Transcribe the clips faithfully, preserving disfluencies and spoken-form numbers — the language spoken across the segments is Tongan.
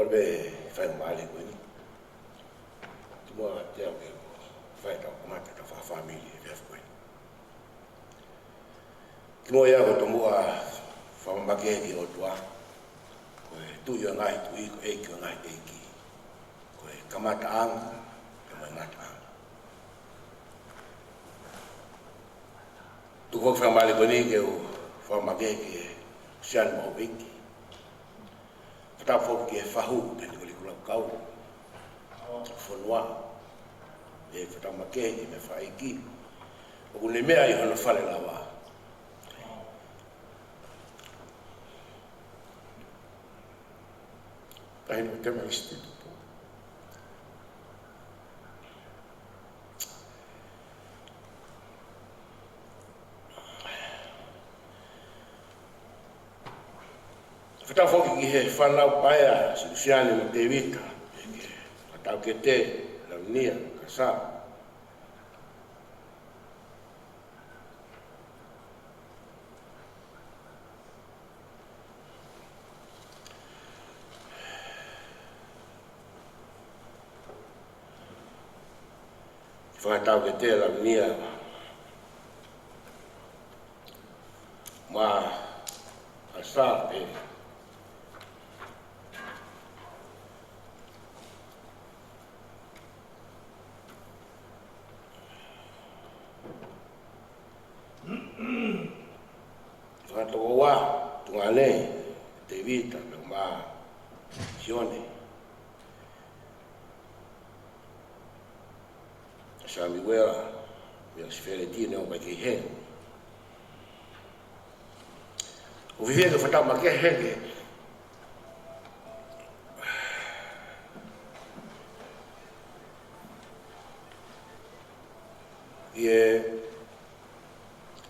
Pea fai mālie ko eni. Kimuʻa te au ke fai ʻetau kamata ʻetau fakafāmili he efiafi ko eni. Kimuʻa ia ko e tomuʻa fakamālō ki he ʻOtua, ko e Tuʻi ʻo e ngaahi tuʻi, ko e ʻEiki ʻo e ngaahi ʻeiki, ko e kamataʻanga pea mo e ngataʻanga. Tuku foki e fakamālō ko eni ke u fakamālō ki he siana mo e ʻeiki. Fakatapu foki ki he fahu pea ni ko e likulaku kau fonua. ʻE fakatapu makehe ki he meʻa fakaʻeiki ʻoku ne meʻa ʻi hono fale lava. Kae hino te ma isti tupu. Fakatapu foki ki he fānau paea, Siusiane mo Tēvita, fakatapu ki he Lavinia, Kasa. Fakatapu ki he Lavinia mo Kasa pē. Fakatokoua, tuongaʻane Tēvita, mo Sione. Samiuela, mo Sifeleti, ne ʻoku ʻikai ke ʻi heni. ʻOku ou fie ke fakatapu makehe ki he ʻi he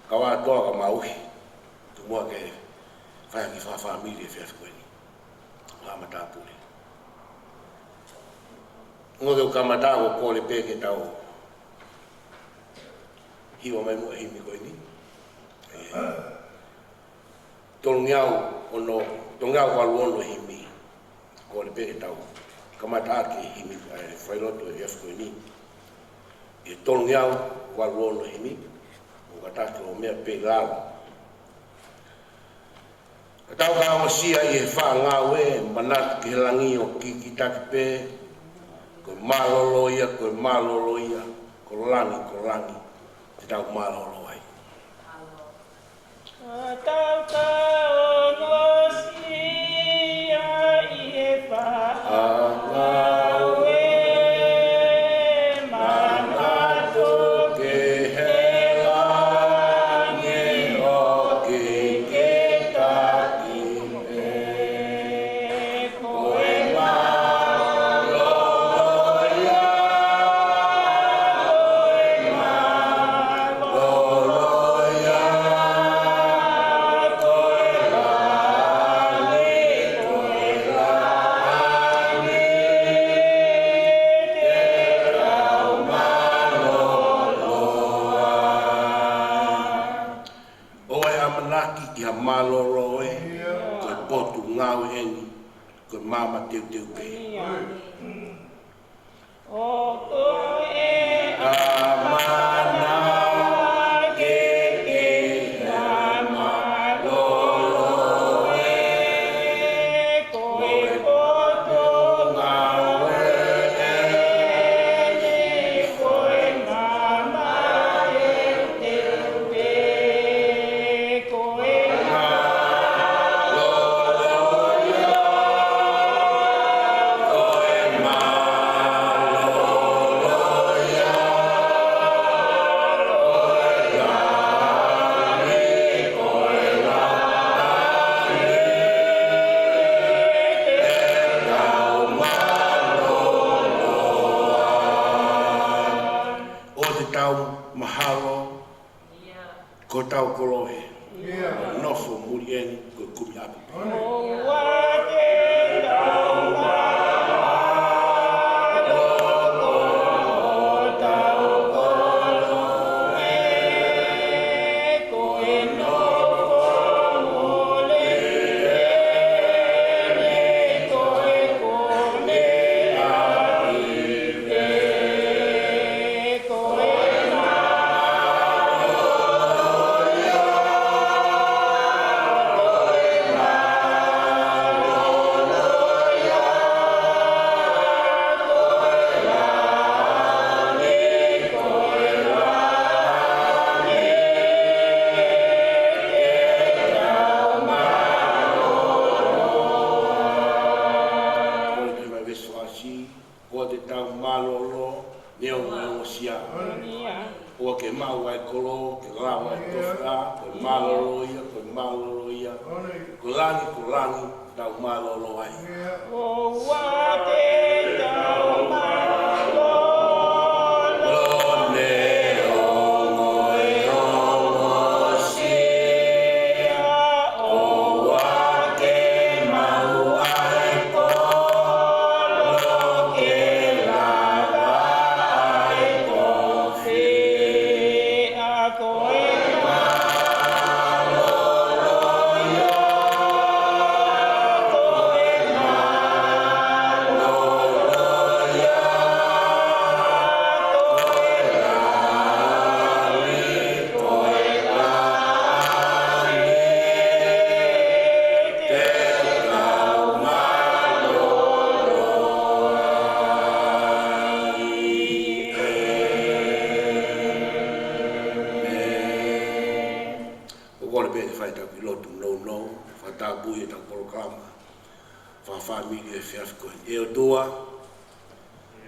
kau ʻa e ʻOtua ka mau ʻi he tuʻu muʻa ke fai ha kiʻi fakafāmili he efiafi ko eni. Ua matāpule. Ngata ke u kamata ʻo kole pē ke tau hiva mai muʻa e himi ko eni. Tolungeau ono, tolungeau valu ono e himi. Kole pē ke tau kamata ʻaki e himi, ʻa e failotu he efiafi ko eni. ʻI he tolungeau valu ono e himi, ʻo kātaki ʻo meʻa pē ʻi lalo. Ka tau ka ongosia ʻi he faʻa ngāue, manatu ki he langi ʻoku kikitaki pē, ko e mālōlō ia, ko e mālōlō ia, ko langi, ko langi, te tau mālōlō ai. Tau ka ongosia ʻi he faʻa ngāue, manatu ki he langi ʻoku kikitaki pē. Ko e mālōlō ia, ko e mālōlō ia, ko e langi, ko e langi, te tau mālōlō ai. ʻO e ʻamanaki ki ha mālōlō ē, ko e potungāue eni, ko e maama teuteu pē. ʻOku ou ʻamanaki ki ha mālōlō ē, ko e potungāue eni, ko e maama teuteu pē. Ko e mālōlō ia, ko e mālōlō ia, ko e langi, ko e langi, te tau mālōlō ai. ʻOku tau mahalo ko hotau koloa ē. Nofo muli eni ko e kumi ʻapi. Ko te tau mālōlō, neongo e ongosia. ʻOua ke maʻu ʻa e kolo, ke lava e tofiʻa, ko e mālōlō ia, ko e mālōlō ia. Ko langi, ko langi, tau mālōlō ai. ʻOua te tau mālōlō, neongo e ongosia. ʻOua ke maʻu ʻa e kolo, ke lava ʻa e tofiʻa, ko e mālōlō ia, ko e mālōlō ia, ko e langi, ko e langi, te tau mālōlō ai. ʻĒmeni. ʻOku ou kole pē ke fai ʻetau kiʻi lotu nounou, fakatapui ʻetau polokalama fakafāmili he efiafi ko eni. ʻE ʻOtua,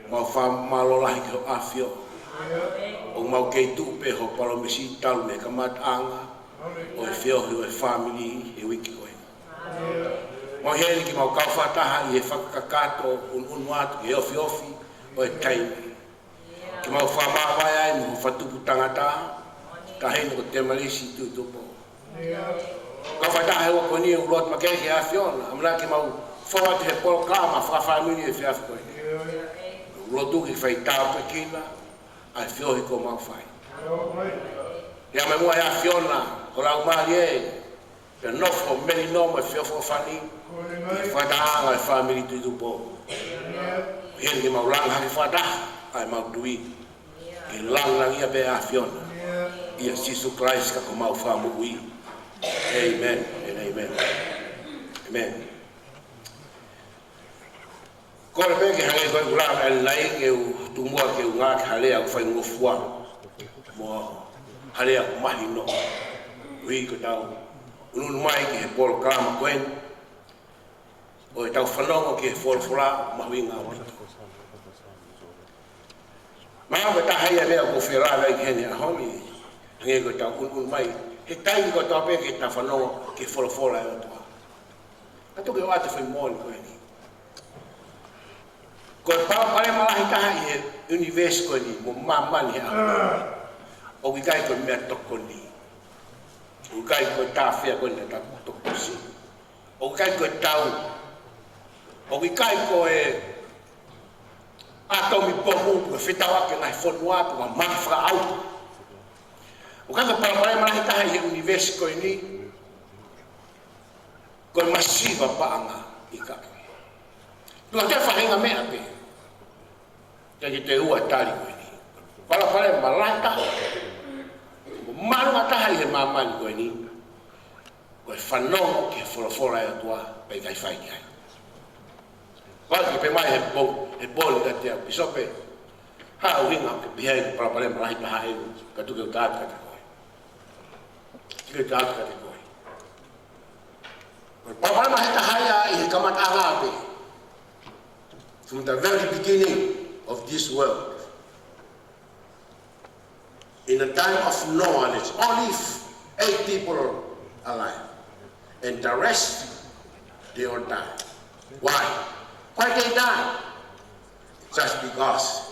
mau fakamālō lahi ki hoʻo ʻAfio. ʻOku mau kei tuʻu pē ho palōmesi talu mei he kamataʻanga ʻo e feohi ʻo e fāmili he uike ko eni. Mau ʻi heni ke mau kau fakataha ʻi he fakakakato ʻunuʻunu atu ki he ofiofi ʻo e taimi. Ke mau fakamāvae ai mo e fatu tangata, taʻahine ko Temalisi Tuʻitupu. Kau fakataha he ua ko eni ʻoku lotu makehe ki he ʻAfiona, ʻamanaki ke mau fou atu he polokalama fakafāmili he efiafi ko eni. ʻOku lotu ke fai tāpuekina ʻa e feohi kuo mau fai. Ke ʻomai muʻa ʻe he ʻAfiona ho Laumālie, pea nofo melino mo e feʻofoʻofani ʻi he fakatahaʻanga ʻo e fāmili Tuʻitupu. ʻI heni ke mau langa hake fakataha ʻa ʻemau tui, ke lāngilangiʻia pē ʻa e ʻAfiona. ʻIa Sīsū Kalaisi ko homau Fakamoʻui. ʻĒmeni. ʻĒmeni. ʻĒmeni. Kole pē ke hangē ko e ʻuhinga ʻanenai, ke u tuku muʻa ke u ngāueʻaki ha lea ʻoku faingofua mo ha lea ʻoku mahino. Ui ko ʻetau ʻunuʻunu mai ki he polokalama ko eni ʻo ʻetau fanongo ki he folofola, mahuʻinga ʻaupito. Mahalo ko e taha ia e meʻa ʻoku ou fie lave ai ki heni he ʻaho ni, hangē ko ʻetau ʻunuʻunu mai he taimi kotoa pē ke tau fanongo ki he folofola ʻa e ʻOtua. Ka tuku ke u ʻoatu e foʻi moʻoni ko eni. Ko e palopalema lahi taha ʻi he ʻunivēsi ko eni mo māmani he ʻaho ni, ʻoku ʻikai ko e meʻatokoni. ʻOku ʻikai ko e tāfea ko eni ʻa e tau tokoni. ʻOku ʻikai ko e tau. ʻOku ʻikai ko e ʻatomi pomu, pe ko e fetauʻaki e ngaahi fonua, pe ko e maki fakaʻauha. ʻOku ʻikai ko e palopalema lahi taha ʻi he ʻunivēsi ko eni, ko e masiva paʻanga ʻikai. Tuʻu atu e faʻahinga meʻa pē, ʻikai ke toe ua e tali ko eni. Palopalema lahi taha mo māʻolunga taha ʻi he māmani ko eni, ko e fanongo ki he folofola ʻa e ʻOtua pea ʻikai fai ki ai. Pea ke pehē mai he po-, he pō ni kiate au, Pīsope, ha ʻuhinga ke pehē ai ko e palopalema lahi taha eni, ka tuku ke u tala atu kiate koe. Tuku ke u tala atu kiate koe. Ko e palopalema lahi taha ia ʻi he kamataʻanga pē. From the very beginning of this world, in a time of Noah, there's only eight people alive, and the rest, they all die. Why? Why they die? Just because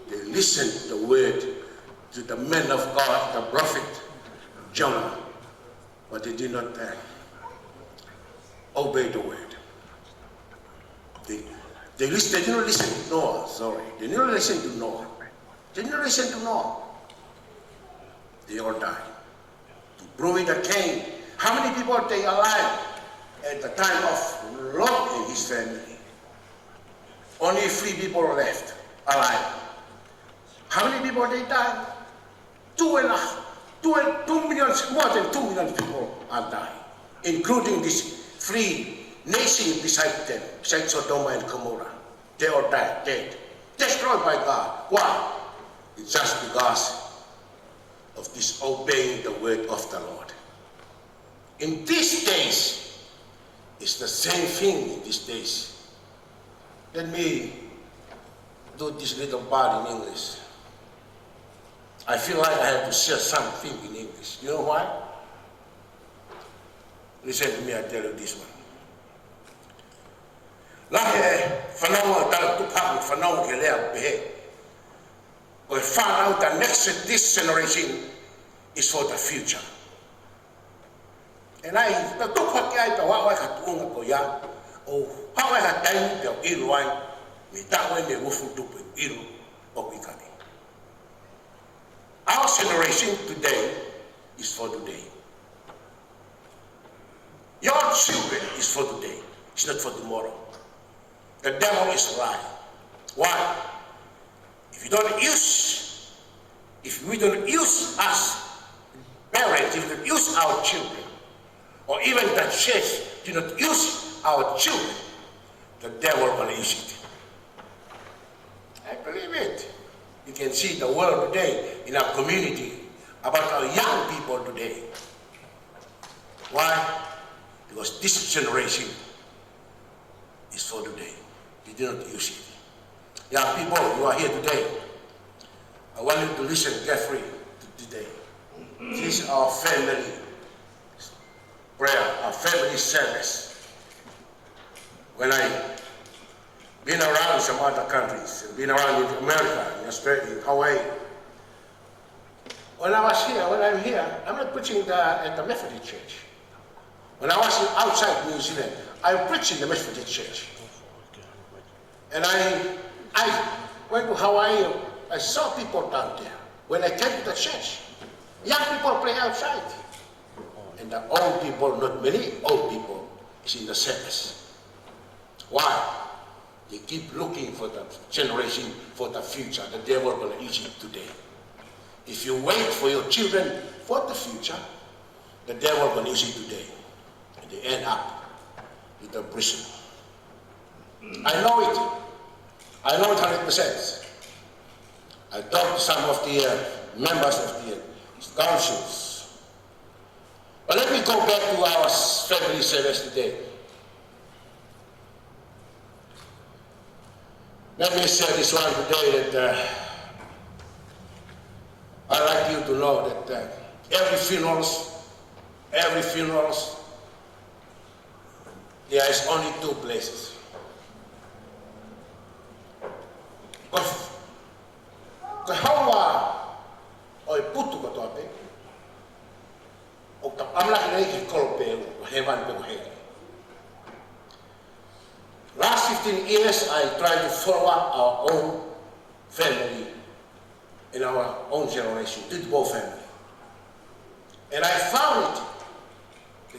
they listened the word to the man of God, the prophet Jonah, but they did not, uh, obey the word. They, they listen, they did not listen to Noah, sorry. They did not listen to Noah. They did not listen to Noah. They all died. To prove it again, how many people they alive at the time of Lot and his family? Only three people left alive. How many people they died? Two and a, two and, two million, more than two million people are dying, including these three nations beside them, beside Sodom and Gomorrah. They all died, dead, destroyed by God. Why? It's just because of disobeying the word of the Lord. In these days, it's the same thing in these days. Let me do this little part in English. I feel like I have to share something in English. You know why? Listen to me, I tell you this one. Lahi e fānau ʻoku tala tupu hake, fānau ke lea pehē, ko e fānau, the next, this generation is for the future. ʻE nai, ta tupu hake ai, ta ʻalu ai ki he tuʻunga ko ia, ʻo ʻalu ai ki he taimi pea ʻilo ai, mei taʻu eni ʻe uofulu tupu ʻilo ʻoku ʻikai. Our generation today is for today. Your children is for today. It's not for tomorrow. The devil is a lie. Why? If you don't use, if we don't use as parents, if we don't use our children, or even the church do not use our children, the devil will use it. I believe it. You can see the world today in our community about our young people today. Why? Because this generation is for today. You do not use it. Young people, you are here today. I want you to listen carefully to today. This is our family prayer, our family service. When I been around some other countries, been around in America, in Australia, in Hawaii, when I was here, when I'm here, I'm not preaching the, at the Methodist church. When I was outside New Zealand, I preached in the Methodist church. And I, I went to Hawaii, I saw people down there. When I came to the church, young people play outside. And the old people, not many old people, is in the service. Why? They keep looking for the generation, for the future. The devil gonna use it today. If you wait for your children for the future, the devil gonna use it today. And they end up in the prison. I know it. I know it hundred percent. I talked to some of the, uh, members of the, uh, councils. But let me go back to our s-, family service today. Let me share this one today that, uh, I'd like you to know that, uh, every funerals, every funerals, there is only two places. Ko e, ko e houa ʻo e putu kotoa pē, ʻoku tau ʻamanaki ki he kolo pē ʻoku hēvani pe ko heli. Last fifteen years, I try to follow up our own family and our own generation, Tupou family. And I found it.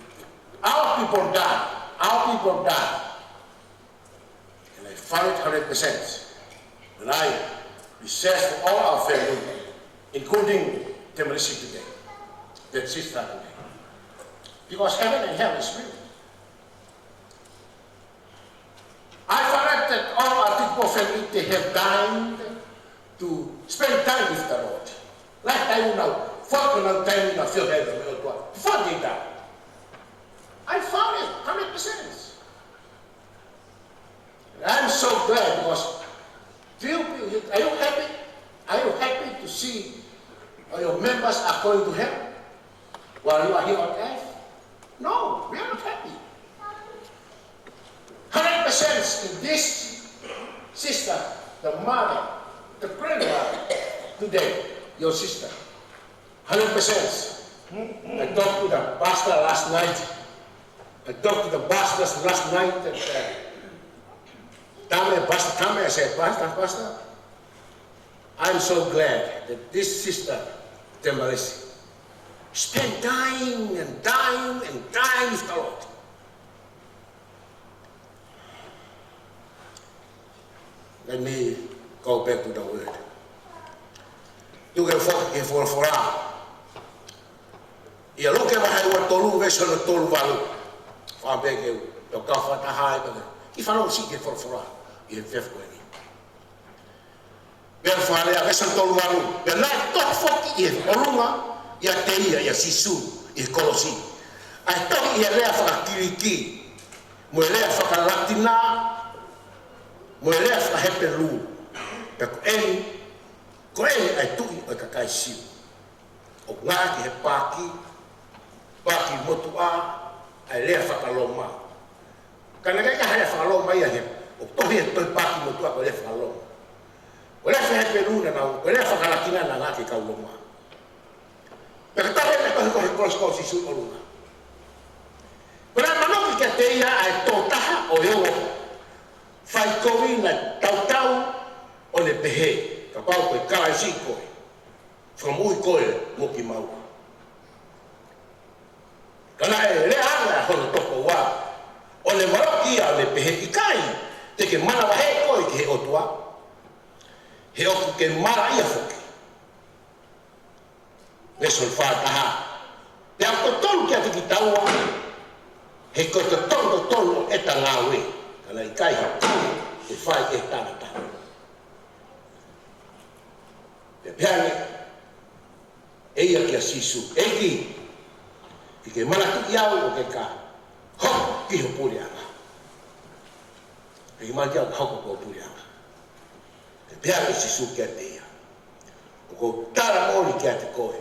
Our people die. Our people die. And I found it hundred percent. And I researched for all our family, including Temalisi today, that sister today. Because heaven and hell is real. I found out that all our Tupou family, they have died to spend time with the Lord. Like I will now, for now, time in the field, before they die. I found it, hundred percent. And I'm so glad because do you, are you happy? Are you happy to see all your members are going to hell while you are here on earth? No, we are not happy. Hundred percent to this sister, the mother, the grandmother today, your sister. Hundred percent. I talked to the pastor last night. I talked to the pastors last night. And, uh, Tame, Pastor Tame, I said, "Pastor, Pastor, I'm so glad that this sister, Temalisi, spend time and time and time with the Lord." Let me go back to the word. Tuku ke u foki ki he folofola. ʻIa Luke vahe ua tolu veesi hono tolu valu. Fakaʻamu pē ke u toka fakataha ai pē. Kiʻi fanongo siʻi ki he folofola ʻi he efiafi ko eni. Pea fakalea veesi tolu valu. Pea naʻe tohi foki ʻi he ʻolunga ʻiate ia, ʻia Sīsū, ʻi he kolosi, ʻa e tohi ʻi he lea faka-Kiliki, mo e lea faka-Latina, mo e lea faka-Hepelū. Siu. ʻOku ngāueʻaki he paaki, paaki motuʻa, ʻa e lea faka-Loma. Ka naʻe ʻikai ke ʻi ai ha lea faka-Loma ia he, ʻoku tohi he tohi paaki motuʻa ko e lea faka-Loma. Ko e lea faka-Hepelū naʻa nau, ko e lea faka-Latina naʻe ngāueʻaki ʻe he kau Loma. Pea ka tau ʻilo e tohi ko ē he kolosi ko Sīsū ʻi ʻolunga. Pea naʻe manuki kiate ia ʻa e tokotaha ʻo e ongo faikovi naʻe tautau ʻo ne pehē, kapau ko e Kalaisi koe, fakamoʻui koe mo kimaua. Ka naʻe lea ange ʻa hono tokoua, ʻo ne valoki ia ʻo ne pehē, ʻikai te ke manavahē koe ki he ʻOtua, he ʻoku ke malaʻia foki. Veesi fā taha. Pea ʻoku totonu kiate kitaua, he ko e totonu totonu ʻo ʻeta ngāue, ka naʻe ʻikai ha tui te fai ʻe he tangata. Pea pehē ange ʻe ia kia Sīsū, ʻEiki, ke ke manatuʻi au ʻo ke ka hoko ki ho puleʻanga. Ke ke manatuʻi au ʻo ka hoko ki ho puleʻanga. Pea pehē ange ʻe Sīsū kiate ia, ʻOku ou tala moʻoni kiate koe,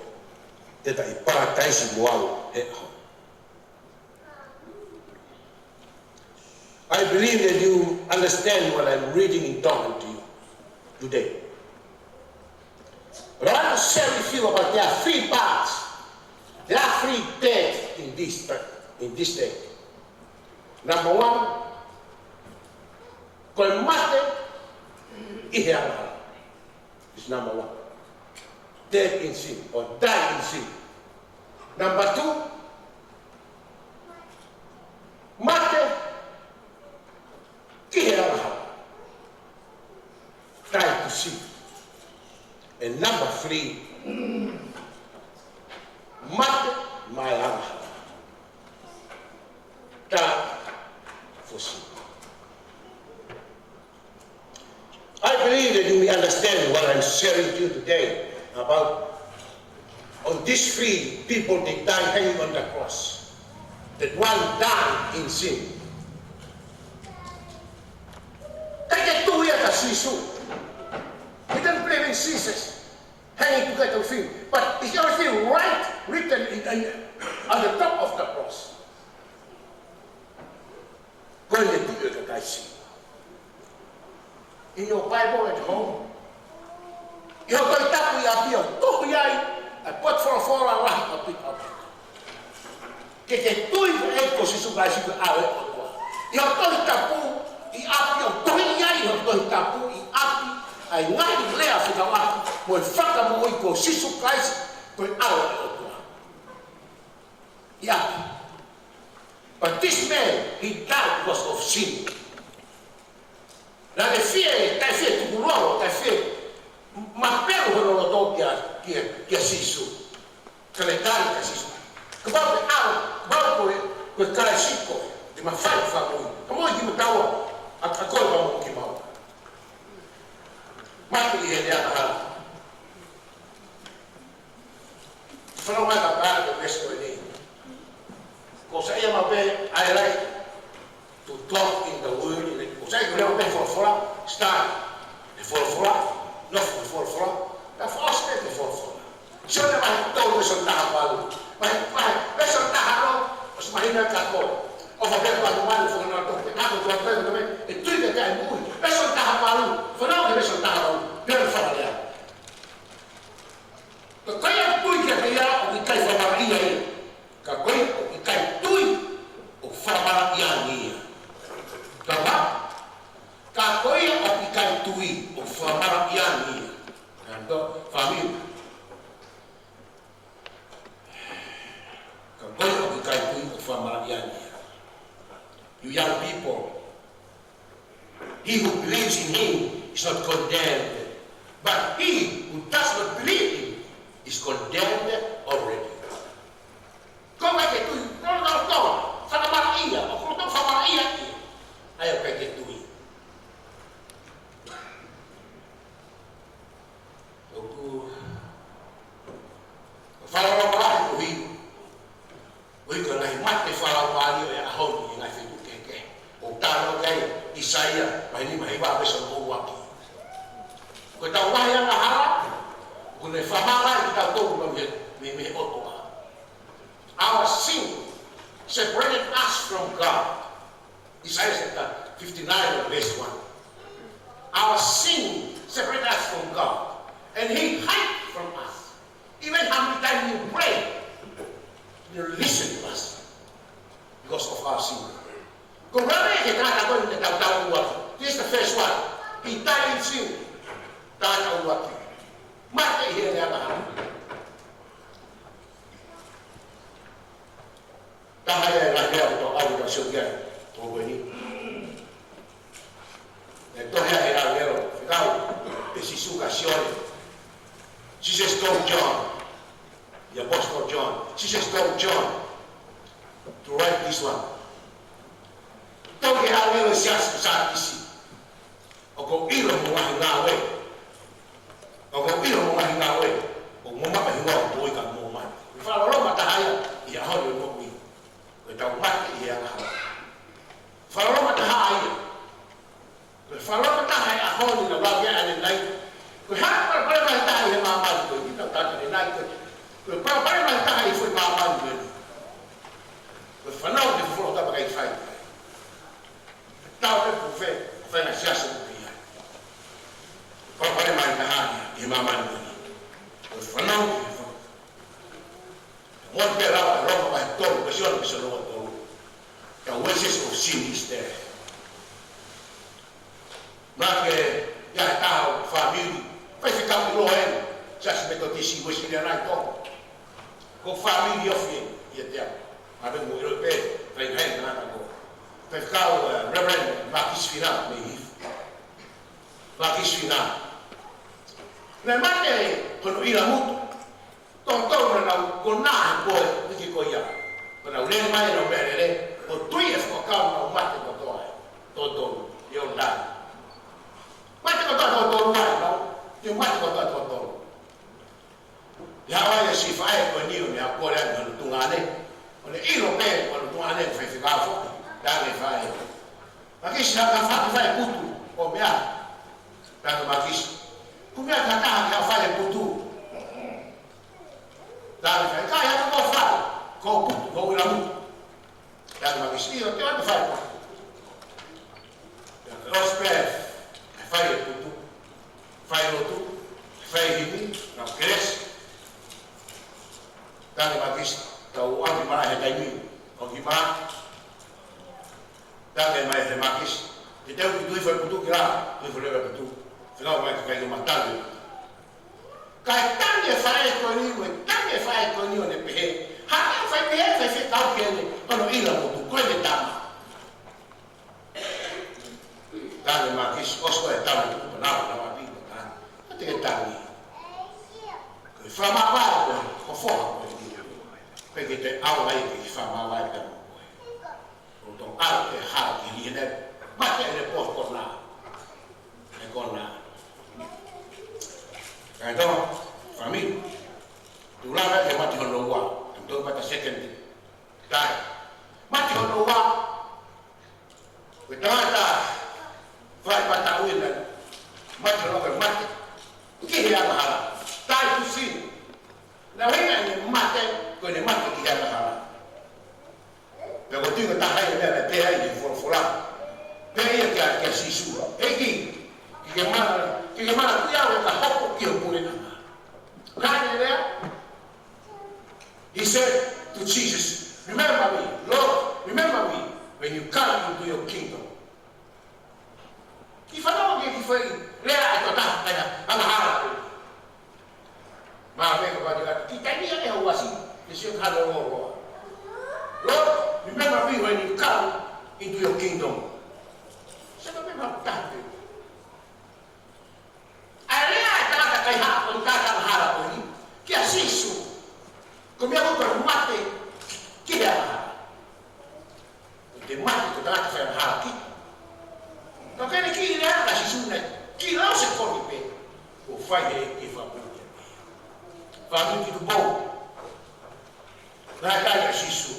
te ta ʻi Palataisi mo au he ʻaho ni. I believe that you understand what I'm reading and talking to you today. But I want to share with you about there are three parts. There are three death in this, in this day. Number one, ko e mate ʻi he angahala. Is number one. Dead in sin or die in sin. Number two, mate ki he angahala. Die to sin. And number three, mate maʻa e angahala. Die for sin. I believe that you may understand what I'm sharing to you today about on these three people they died hanging on the cross. That one died in sin. Ka ʻikai ke tui ia kia Sīsū. He didn't believe in Jesus. Hanging together with him. But is everything right written in, in, on the top of the cross? Ko e tui ʻa e kakai Siu. In your Bible at home, ʻi hoʻo Tohi Tapu ʻi ʻapi ʻoku tohi ai ʻa e potu folofola lahi ʻaupito ʻaupito. Ke ke tui ko e ʻEiki ko Sīsū Kalaisi ko e ʻAlo ʻo e ʻOtua. ʻI hoʻo Tohi Tapu ʻi ʻapi ʻoku tohi ai, ʻi hoʻo Tohi Tapu ʻi ʻapi, ʻa e ngaahi lea fekauʻaki mo e Fakamoʻui ko Sīsū Kalaisi ko e ʻAlo ʻo e ʻOtua. ʻI ʻapi. But this man, he died because of sin. Naʻe fie, taʻe fie tukulolo, taʻe fie mapelu hono loto kia, kia, kia Sīsū. Ka ne tali kia Sīsū. Kapau te ke ʻAlo, kapau ko e, ko e Kalaisi koe, te ke mafai fakamoʻui. Ka moʻui kimaua, ʻa, ʻa koe pea mo kimaua. Mate ʻi he angahala. Fanongo mai ka pā ko e veesi ko eni. Ko e saiʻia maʻu pē, I like to talk in the word, in the, ko e saiʻia ko e lea pē folofola, study he folofola, nofo he folofola, ka fakaʻosi pē he folofola. Sione vahe tolu veesi taha valu. Vahe, vahe, veesi taha ono, ʻosi mahino ka ko. ʻOfa pē ko atu mai, fo na to, ʻe ako ko atu mai, ʻe tui ke kai mui. Veesi taha valu, fanongo ki he veesi taha valu, pea fakalea. Ka ko ia ʻoku tui kiate ia ʻoku ʻikai fakamalaʻia ia. Ka ko ia ʻoku ʻikai tui ʻoku fakamalaʻia ange ia. Ka wa, ka ko ia ʻoku ʻikai tui ʻoku fakamalaʻia ange ia. Ka to, fāmili. Ka ko ia ʻoku ʻikai tui ʻoku fakamalaʻia ange ia. You young people, He who believes in him is not condemned, but he who does not believe him is condemned already. Ko e ʻikai ke tui, no, no, no, fakamalaʻia, ʻoku tau fakamalaʻia ia. ʻA ia ʻoku ʻikai ke tui. ʻOku fakaʻapaʻapa ʻoku ʻi, ʻoku ʻi ai e ngaahi mate fakaʻapaʻapa ʻi he ʻaho ni ʻi he ngaahi feituʻu kehekehe. ʻOku talanoa ki ai ʻa ʻĪsaia, vahe nima hiva veesi ʻuluaki. Ko e tau ngaahi angahala, ʻoku ne fakamalaʻia from God. Isaiah chapter fifty-nine, verse one. Our sin separate us from God, and He hide from us. Even how many times you pray, you listen to us because of our sin. Ko e ʻuhinga ia ke tangata ko eni naʻe tautau ʻaki. This is the first one. He died in sin. Tautau ʻaki. Mate ʻi he angahala. Taha ia e ngaahi lea ʻoku tau ʻalu ʻo sio ki ai, ko eni. Naʻe tohi ʻe he ʻāngelo fekau ʻe Sīsū kia Sione. Jesus told John, the apostle John, Jesus told John to write this one. Tohi ʻe he ʻāngelo ki he siasi ko Sātisi. ʻOku ou ʻilo hoʻo ngaahi ngāue. ʻOku ou ʻilo hoʻo ngaahi ngāue. ʻOku mou maʻu e hingoa ʻo e moʻui ka mou mate. Ko e fakaloloma taha ia ʻi he ʻaho ni ʻo e moʻui. Ko ʻetau mate ʻi he angahala. Fakaloloma taha ia. Ko e fakaloloma taha ʻi he ʻaho ni naʻa ku lau ki ai ʻanenai. Ko e hā e palopalema ʻe taha ʻi he māmani ko eni, naʻa ku tala ʻanenai ko e, ko e palopalema ʻe taha ʻi he foʻi māmani ko eni. Ko e fanauʻi e folofola ʻoku ʻikai fai. Tau ke pufe, fai na siasi mo pia. Palopalema ʻe taha ʻi he māmani ko eni. Ko e fanauʻi e fo-, mo te lau ʻa Roma vahe tolu, veesi ono ki he veesi tolu. The wages of sin is death. Naʻe ʻi ai e taha ʻo e fāmili, faifekau ʻi Loeni, Siasi Metotisi Uēsiliana ʻi Tonga. Ko e fāmili ofi ia ʻiate au. Naʻa mou ʻilo pē, faifekau, naʻa ko e faifekau, eh, Reverend Marcus Fina mei Hifo. Marcus Fina. Naʻe mate hono ʻila mutu. Totonu naʻa nau konā he poe uike ko ia. Ko ʻenau lele mai ʻenau meʻalele, ʻo tui e fuakava naʻa nau mate kotoa ai. Totonu, ʻio nai. Mate kotoa totonu ai, nau. Te mate kotoa totonu. ʻI he ʻaho ia siʻi faʻē ko eni ʻo ne haʻu ʻo kole ʻa hono tuongaʻane. ʻO ne ʻilo pē ko hono tuongaʻane ko e faifekau foki. Tangi faʻē. Makisi, haʻu ke fai e putu ʻo meʻa. Tangi Makisi. Ko e meʻa ka taha ke fai e putu. Tangi faʻē. Ka ia ko fai. Ko e putu, ko e ʻila mutu. Tangi Makisi, ʻio, te u ʻoatu e fai e putu. Ia, ʻosi pē, ʻe fai e putu, fai lotu, fai himi, na kelesi. Tangi Makisi, tau ʻalu mai he taimi, ʻo himi. Tangi mai he Makisi. Te teu ki tui fai putu ki la, tui fai leva putu. Fekau mai ki kai ke matali. Kae tangi e faʻē ko eni, mo e tangi e faʻē ko eni ʻo ne pehē. Hā e fai pehē, faifekau ki heʻene, hono ʻila mutu, ko ʻene tama. Tangi Makisi, ʻosi ko e tangi, ko nau, nau ʻapi, ko tangi. Ko te ke tangi. Ko e fakamāvae ko e, ko e foha ko eni. Pea ke te ʻalu ai ke fakamāvae pea mo koe. ʻO tau ʻalu ke hala ki heni. Mate ʻene pohe konā. ʻE konā. Kae tō, fāmili. Tuʻu lava ke mate hono ua. Tau tō mata second. Tae. Mate hono ua. Ko e tangata fai mata uina. Mate hono ua, mate ki he angahala. Died to sin. Naʻe ʻuhinga ʻene mate, ko ʻene mate ki he angahala. Pea ko e tui ko e taha ia e meʻa naʻe pehē ai e folofola. Pehē ia kia, kia Sīsū. ʻEiki, ke ke mana, ke ke mana ki au ʻo ka hopo ki ho puleʻanga. Naʻe lea. He said to Jesus, "Remember me, Lord, remember me when you come into your kingdom." Kiʻi fanongo ki he kiʻi foʻi lea ʻa e tokotaha ʻa e angahala ko ē. Mā me ka wati atu, ki taimi ʻa e hauasi, te sio ka lo lo lo. "Lord, remember me when you come into your kingdom." Se ka me ma tape. ʻA e lea ʻa e tangata kaihaʻa ko eni, tangata angahala ko eni, kia Sīsū. Ko e meʻa ko e mate ki he angahala. Ko e mate ko e tangata fai angahala ki. Ka ko ʻene kiʻi lea kia Sīsū naʻe kiʻi lau se koni pē. Ko e fai he ke fapuni. Fapuni ki tu pou. Naʻe kai ʻa Sīsū.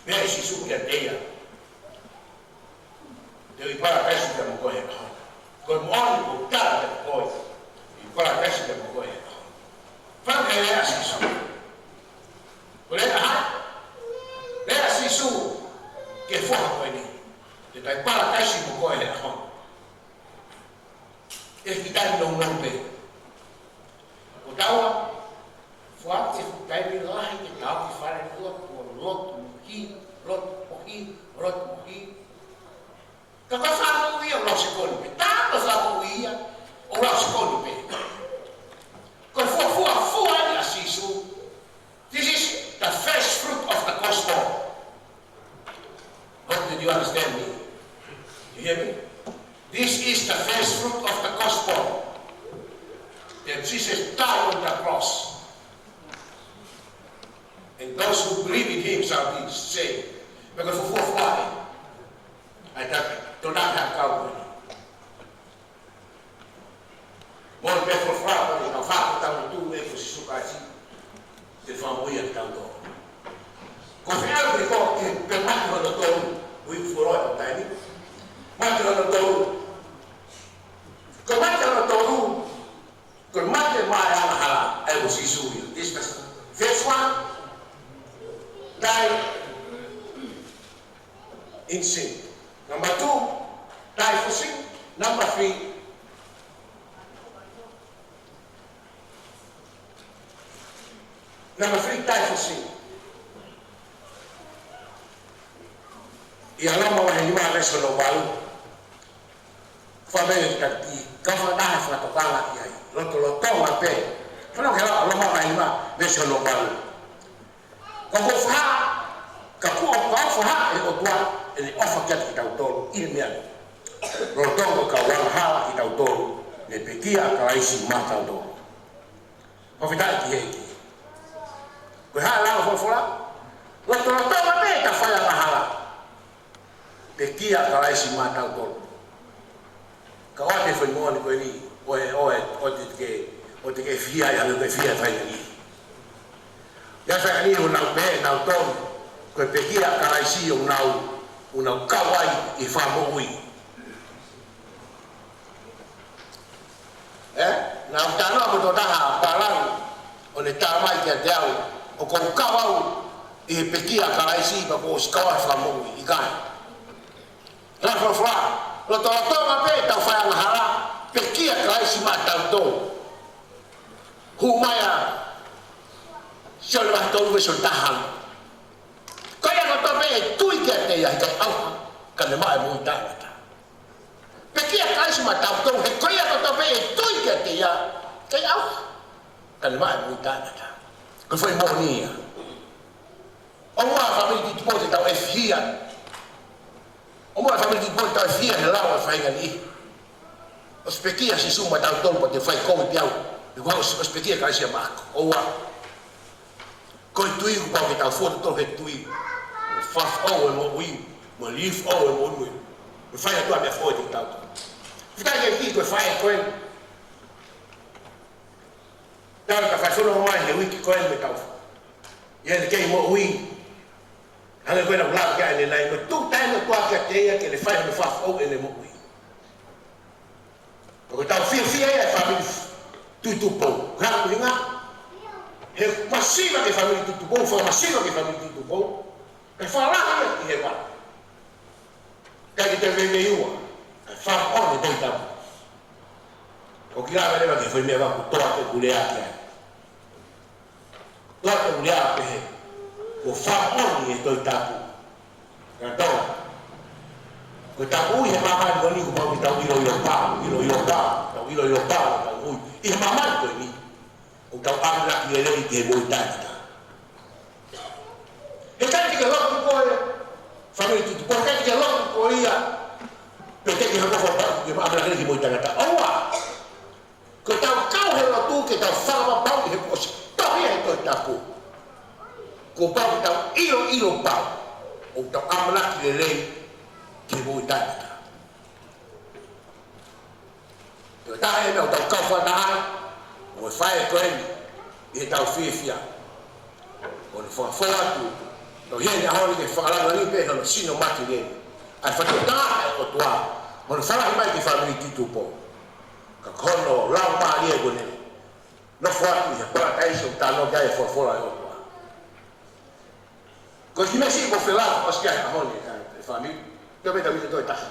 Pea ʻe Sīsū kiate ia, "Te u ʻi Palakalaisi pea mo koe he ʻaho ni. Ko e moʻoni ʻoku ou tala kiate koe, ʻi Palakalaisi pea mo koe he ʻaho ni." Fai e lea ʻa Sīsū. Ko e lea ʻa hai? Lea ʻa He kiʻi taimi nounou pē. Ko taua, fua ke fuʻu taimi lahi ke tau ki fale ʻOtua, kuo lotu moʻui, lotu moʻui, lotu moʻui. Ka ko e fakamoʻui ia ʻoku lau sekoni pē. Tā ko e fakamoʻui ia ʻoku lau sekoni pē. Ko e fuofua fua ʻeni ʻa Sīsū. This is the first fruit of the gospel. Hope that you understand me. You hear me? This is the first fruit of the gospel. That Jesus died on the cross. And those who believe in him shall be saved. Pea ko e fuofua fua ʻeni. ʻAi tā, tō nā hā kau ʻeni. Mo e pē folofola ko eni, ka fā ko tau tu e ko Sīsū Kalaisi. Te fakamoʻui ʻa kitautolu. Ko e fē ʻalu ko ē ke pē mate hono tolu, ui folofola ʻo taimi. Mate hono tolu. Ko e mate hono tolu, ko e mate maʻa e angahala, ʻa e ko Sīsū ia. This is the first one. Died in sin. Number two, die for sin. Number three, number three, die for sin. ʻIa Loma vahe nima veesi hono valu. Fakamoʻui ʻa e taki, ka fakaʻatā e fakatokanga ki ai. Lotolotonga pē. Fanongo ki he lau ʻa Loma vahe nima veesi hono valu. Ka kuo fakahā, ka kuo, ka fakahā ʻe he ʻOtua ʻene ʻofa kiate kitautolu ʻi he meʻa ni, lolotonga ko e kau angahala kitautolu, ne pekia ʻa Kalaisi maʻatautolu. Fakafetaʻi ki he ʻEiki. Ko e hā e lau ʻa e folofola? Lotolotonga pē ʻetau fai angahala, pekia ʻa Kalaisi maʻatautolu. Ka ʻoua te ke fai moʻoni ko eni, ʻoua, ʻoua, ʻoua te ke, ʻoua te ke fie ʻai, ʻoua te ke fie ʻai fai ʻeni. ʻIa fai ʻeni ʻoku nau pehē ʻe nautolu, ko e pekia ʻa Kalaisi ʻoku nau, ʻoku nau kau ai ʻi he fakamoʻui. Ē? Naʻa ku talanoa mo e tokotaha palani, ʻo ne talamai kiate au, ʻoku ou kau au ʻi he pekia ʻa Kalaisi, pea kuo u ʻosi kau ai he fakamoʻui, ʻikai. Lau folofola, lotolotonga pē ʻetau fai angahala, pekia ʻa Kalaisi maʻatautolu. Hū mai ʻa Sione vahe tolu veesi taha. Ko ia kotoa pē ʻe tui kiate ia, ʻikai ʻauha, ka ne maʻu e moʻui taʻengata. Pekia ʻa Kalaisi maʻatautolu, he ko ia kotoa pē ʻe tui kiate ia, ʻikai ʻauha, ka ne maʻu e moʻui taʻengata. Ko e foʻi moʻoni ia. ʻOua ʻa e fāmili Tutupu te tau ʻefihia. ʻOua ʻa e fāmili Tutupu te tau ʻefihia he lau ʻa e faʻahinga ni. ʻOsi pekia ʻa Sīsū maʻatautolu pea te fai kovi pē au. He kuo ʻosi, ʻosi pekia ʻa Kalaisi maʻaku. ʻOua. Ko e tui kuo pau ke tau fokotuʻu he tui. Fakafoʻou e moʻui, mo e lilifu ʻo e moʻui. Mo e fai atu ʻa e meʻa foʻou ʻiate kitautolu. Fika ke ki ko e fai ko ē. Tau ka fai fono mai he uike ko ē mo tau. ʻI heʻene kei moʻui. Hangē ko ena ʻoku lave ki ai ʻanenai, mo tuku taimi ʻOtua kiate ia ke ne fai hono fakafoʻou ʻene moʻui. ʻOku tau fiefia ia ʻi he fāmili Tutupu. Ko e hā e ʻuhinga? He masiva ki he fāmili Tutupu, fakamasiva ki he fāmili Tutupu. Kae fakalahi ia ki hēvani. ʻIkai ke te veiveiua, kae fakamoʻoni e Tohi Tapu. ʻOku ʻikai lava leva ke fai meʻa ʻoku toa ke kulea ki ai. Toa ke kulea pehē, kuo fakamoʻoni e Tohi Tapu. Ka tau, ko e tapu ʻi he māmani ko eni kuo pau ke tau ʻiloʻilo pau, ʻiloʻilo pau, tau ʻiloʻilo pau, tau ui. ʻI he māmani ko eni, ʻoku tau ʻamanaki lelei ki he moʻui taʻengata. He ʻikai te ke lotu koe, fāmili Tutupu, he ʻikai te ke lotu koe ia, pea te ke hoko fakapaʻu ke ʻamanaki lelei ki he moʻui taʻengata. ʻOua. Ko ʻetau kau he lotu ke tau fakapapauʻi he kuo ʻosi tohi he Tohi Tapu. Kuo pau ke tau ʻiloʻilo pau, ʻo tau ʻamanaki lelei ki he moʻui taʻengata. Ko e taha e meʻa ʻoku tau kau fakataha ai, ʻo e faʻē ko eni, ʻi heʻetau fiefia. ʻO ne fakafoʻou atu, tau heni ʻaho ni ke fakalanga ni pē hono sino maki ni. ʻA e fatu taha e ʻOtua, hono falahi mai ki he fāmili Tutupu. Ka ko hono laumālie ko eni. Nofo atu ʻi he paradise ʻoku talanoa ki ai e folofola ʻa e ʻOtua. Ko e kiʻi meesi ʻoku ou felāveʻi ʻosi ki ai he ʻaho ni, ʻe fāmili. Tau pē tau mita toe taha.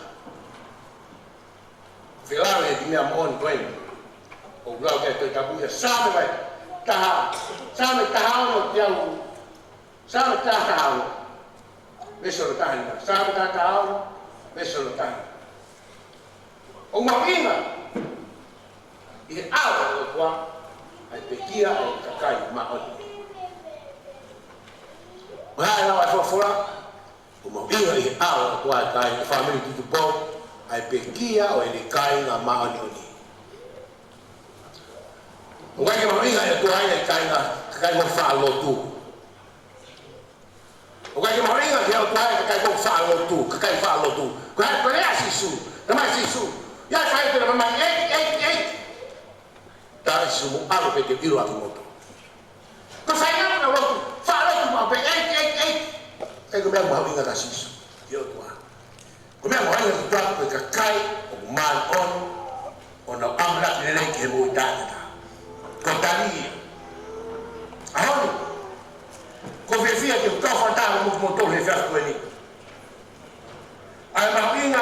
Felāveʻi e kiʻi meʻa moʻoni ko eni. ʻOku lau ki ai e Tohi Tapu ia, Saame vahe taha, Saame taha ono ki ai, Saame taha taha ono, veesi hono taha nima, Saame taha taha ono, veesi hono taha nima. ʻOku mahuʻinga ʻi he ʻao ʻo e ʻOtua ʻa e pekia ʻo e kakai māʻoniʻoni. Ko e hā e lau ʻa e folofola? ʻOku mahuʻinga ʻi he ʻao ʻo e ʻOtua, ʻe kāinga, fāmili Tutupo, ʻa e pekia ʻo ʻene kāinga māʻoniʻoni. ʻOku ʻikai ke mahuʻinga ʻi he ʻOtua ia ʻa e kāinga, kakai moʻoni faʻa lotu. ʻOku ʻikai ke mahuʻinga ki he ʻOtua ia ʻa e kakai moʻoni faʻa lotu, kakai faʻa lotu. Ko e hā e lea ʻa Sīsū? Talamai ʻe Sīsū, ʻi ai e faʻahinga te ne talamai, ʻEiki, ʻEiki, ʻEiki. Talamai ʻe Sīsū, mou ʻalu pē te u ʻilo ʻaki kimoutolu. Ko e faʻahinga ʻoku nau lotu, faʻa lotu maʻu pē, ʻEiki, ʻEiki, ʻEiki. ʻIkai ko e meʻa mahuʻinga kia Sīsū, ki he ʻOtua. Ko e meʻa mahuʻinga ki he ʻOtua ko e kakai ʻoku māʻoniʻoni, ʻo nau ʻamanaki lelei ki he moʻui taʻengata. Ko e tali ia. ʻAho ni, ʻoku ou fiefia ke u kau fakataha mo kimoutolu he efiafi ko eni. ʻA e mahuʻinga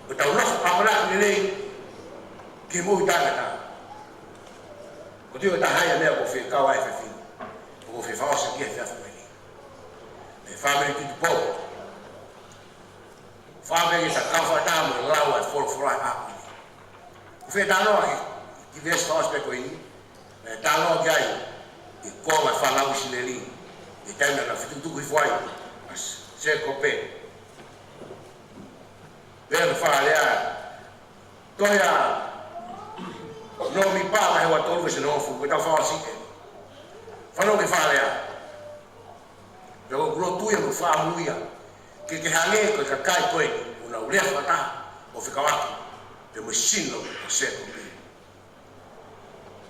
ʻo ʻetau nofo ʻamanaki lelei ki he moʻui taʻengata. ʻOku ou tui ko e taha ia e meʻa ʻoku ou fie kau ai he efiafi ni, ʻoku ou fie fakaʻosi ki ai he efiafi ko eni. Mei he fāmili Tutupo, fakaʻamu ke ta kau fakataha mo lau ʻa e folofola ʻaho ni. ʻOku ou fie talanoa ki he kiʻi veesi fakaʻosi pē ko eni, naʻe talanoa ki ai ʻa e konga ʻo e fānau ʻIsileli ʻi he taimi naʻa na fetukutuku hifo ai ʻa Sēkope. Pea ʻoku fai e lea, tohi ʻa Nōmipa vahe ua tolu veesi hongofulu, ko ʻetau fakaʻosi ē. Fanongo ki he fai e lea. Pea ʻoku ou lotua mo fakaʻamu ia ke ke hangē ko e kakai ko ē ʻoku nau lea fakataha ʻo fekauʻaki pea mo e sino ʻo Sēkope.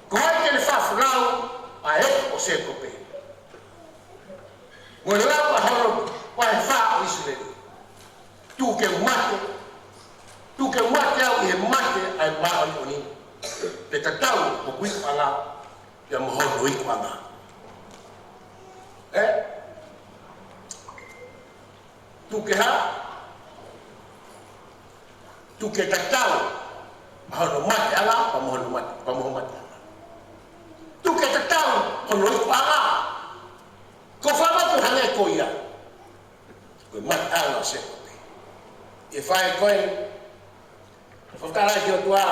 Ko hai te ne fakafolau ʻa e ʻeku ʻo Sēkope, mo e lau ʻa hono vahe fā ʻo ʻIsileli? Tuku ke u mate, tuku ke u mate au ʻi he mate ʻa e māʻoniʻoni, pea tatau hoku ikuʻanga pea mo hono ikuʻanga. Ē? Tuku ke hā? Tuku ke tatau ʻa hono mateʻanga pea mo hono mate, pea mo hono mateʻanga. Tuku ke tatau hono ikuʻanga. Ko e fakaʻamu ke hangē ko ia, ko e mateʻanga ʻo Sēkope. ʻI he fai ko ē, fakatalaʻi ki he ʻOtua,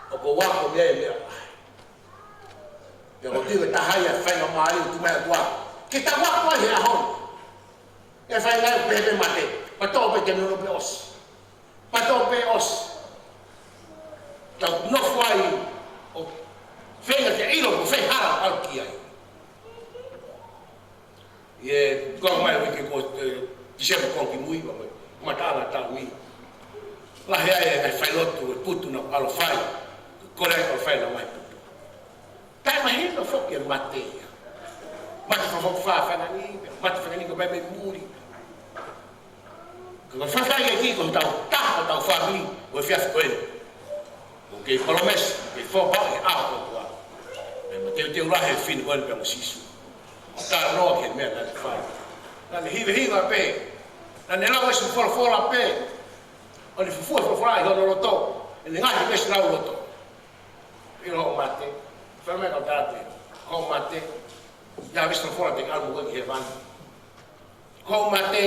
ʻoku ou ako mei ai e meʻa. Pea ʻoku ou tui ko e taha ia e faingamālie ʻoku tuku mai ʻe he ʻOtua ke tau ako ai he ʻaho ni. ʻE fai ngai pē pē mate, pea toʻo pē ke nono pē ʻosi. Pea toʻo pē ʻosi. Tau nofo ai ʻo feinga ke ʻilo ko fē hala ʻalu ki ai. ʻI he konga mai uike ko ē, Tīsema konga kimui, ʻo mai, mataʻanga taʻu ni. Lahi ai e ngaahi failotu ʻo e putu naʻa ku ʻalu ʻo fai. Kole ai ke u fai ʻa e ngaahi putu. Taʻemahino foki e mate ia. Mate fakafoki fā fanga ni, mate fanga ni ko e meʻa mei muli. Ka ko e faʻahinga ia ko hotau taha, hotau fāmili, ʻo e efiafi ko eni. ʻOku kei palōmesi, kei fakapapauʻi ʻe he ʻOtua. Pea mo e teuteu lahi e fefine ko eni pea mo Sīsū. Talanoa ki he meʻa naʻa ne fai. Naʻa ne hivehiva pē. Naʻa ne lau e veesi folofola pē. ʻO ne fufū e folofola ʻi hono loto. ʻEne ngaahi veesi lau loto. ʻIlo hoʻo mate. Fai mai kau tāte. Hoʻo mate. ʻI ai ha veesi folofola te ke ʻalu mo ia ki hēvani? Ko hoʻo mate,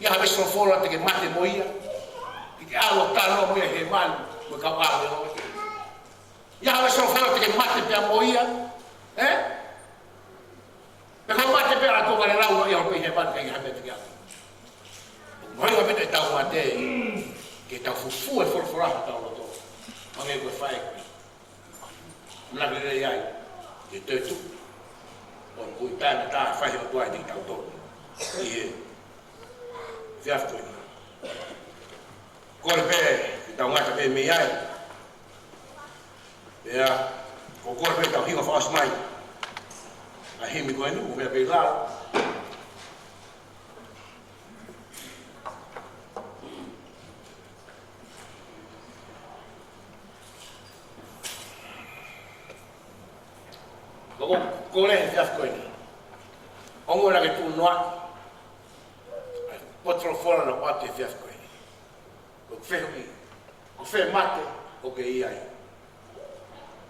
ʻi ai ha veesi folofola te ke mate mo ia, ke ke ʻalu ʻo talanoa mo ia he manu, mo e kau ʻāngelo? ʻI ai ha veesi folofola te ke mate pea mo ia, ē? Pe ko hoʻo mate pea ʻalu ʻo vale lau ʻi hoʻo pē hēvani, ʻikai ha meʻa te ke ʻalu. Mahuʻinga pē ʻetau mate, ke tau fufū e folofola ʻi hotau loto. Hangē ko e fai ko ē. Manako lelei ai ke toetuʻu ʻo e moʻui taʻengata ʻe fai ʻe he ʻOtua kiate kitautolu ʻi he efiafi ko eni. Kole pē ke tau ngata pē mei ai. Pea ʻoku ou kole pē ke tau hinga fakaʻosi mai ʻa e himi ko eni, mo e meʻa pē ʻi lalo. Ko e kole he efiafi ko eni, ʻoua naʻa ke tuʻu noaʻi ʻa e potu folofola naʻe ʻoatu he efiafi ko eni. Ko e fehuʻi, Ko e fē mate ʻoku ke ʻi ai?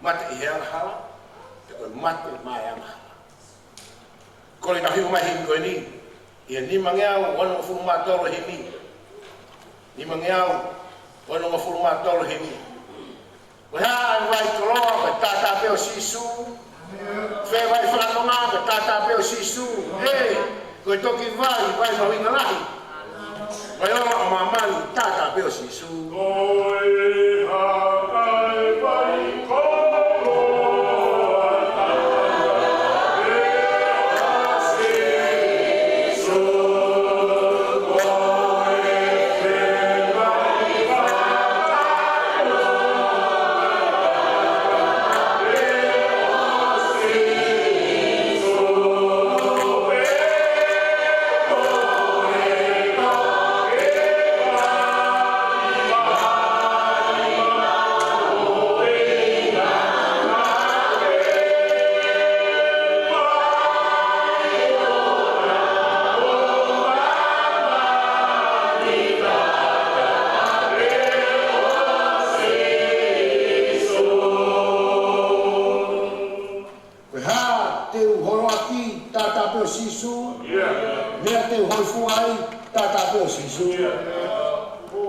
Mate ʻi he angahala, pe ko e mate maʻá e angahala? Kole ke tau hiva mai e himi ko eni, ʻi he nimangeau onongofulu mā tolu e himi. Nimangeau onongofulu mā tolu e himi. Ko e hā ʻa e vai koloa, ko e taʻataʻa pē ʻo Sīsū? Fē vai fakanonga, ko e taʻataʻa pē ʻo Sīsū? Ē, ko e toki vai, vai mahuʻinga lahi, vai ola ʻo māmani, taʻataʻa pē ʻo Sīsū. Ko e hā ʻa e vai koloa, taʻataʻa pē ʻo Sīsū? Ko e fē vai Ko e hā te u holoʻaki, taʻataʻa pē ʻo Sīsū? Meʻa te u hōifua ai, taʻataʻa pē ʻo Sīsū? Ko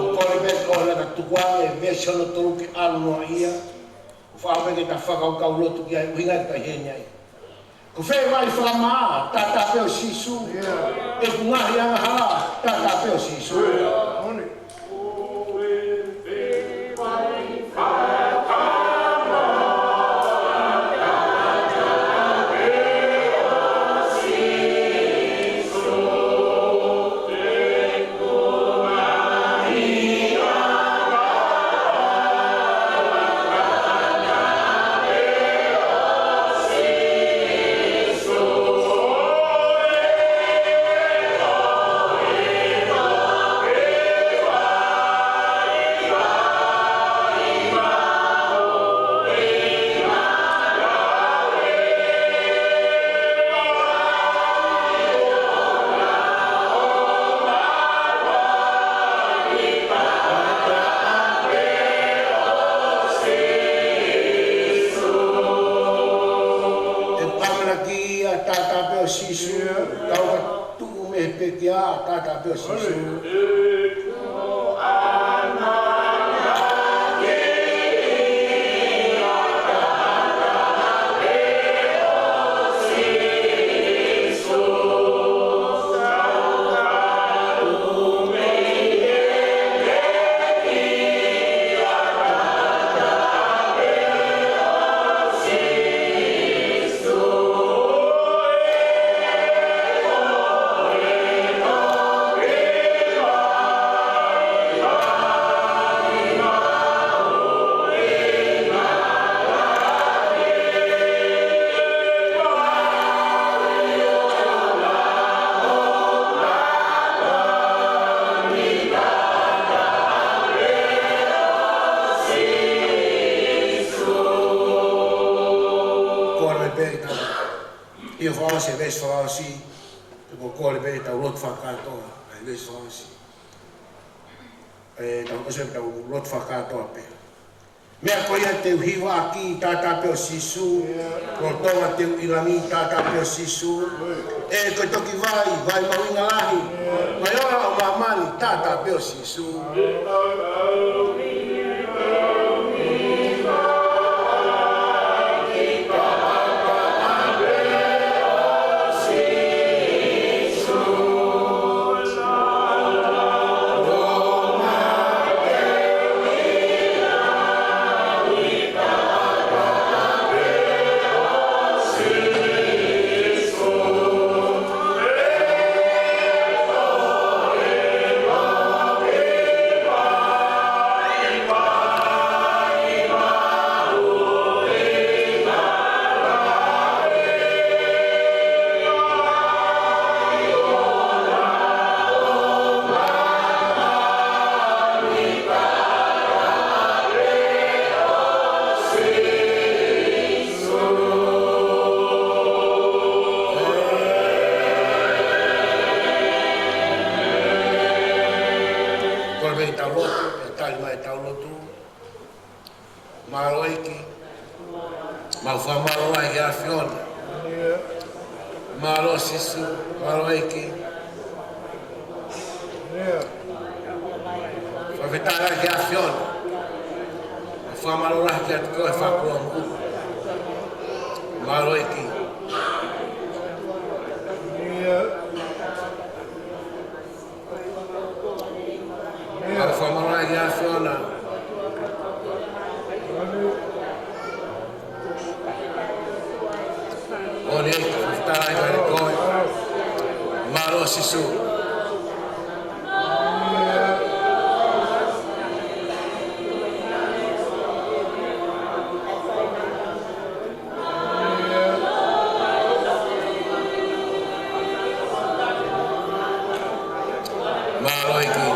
e kole pē ko ena ka tuku ange e veesi hono tolu ke ʻalu noa ia. ʻOku ou fakaʻamu pē ke ta fakakaukau lotu ki ai, ʻuhinga ki ai heni ai. Ko e fē vai fakamā, taʻataʻa pē ʻo Sīsū? ʻEku ngaahi angahala, taʻataʻa pē ʻo Sīsū? ʻE pamela ki ai, taʻataʻa pē ʻo Sīsū, kau ka tuʻu mei he pekia, taʻataʻa pē ʻo Sīsū. Kole pē ke tau, ʻi he fakaʻosi, veesi fakaʻosi, ʻoku ou kole pē ke tau lotu fakakātoa, ʻa e veesi fakaʻosi. ʻE, tau ʻosi, tau lotu fakakātoa pē. Meʻa ko ia te u hivaʻaki, taʻataʻa pē ʻo Sīsū. Ko e lolotonga te u ʻi langi, taʻataʻa pē ʻo Sīsū. ʻE, ko e toki vai, vai mahuʻinga lahi, vai ola ʻo māmani, taʻataʻa pē ʻo Sīsū. Mālō ʻEiki. Mau fakamālō lahi ki he ʻAfiona. Mālō Sīsū. Mālō ʻEiki. Fakafetaʻi ki he ʻAfiona. Mau fakamālō lahi kiate koe Fakapuloa Moʻunga. Mālō ʻEiki. Mau fakamālō lahi ki he ʻAfiona. ʻOni ʻEiki, fakafetaʻi kiate koe. Mālō Sīsū. Mālō ʻEiki.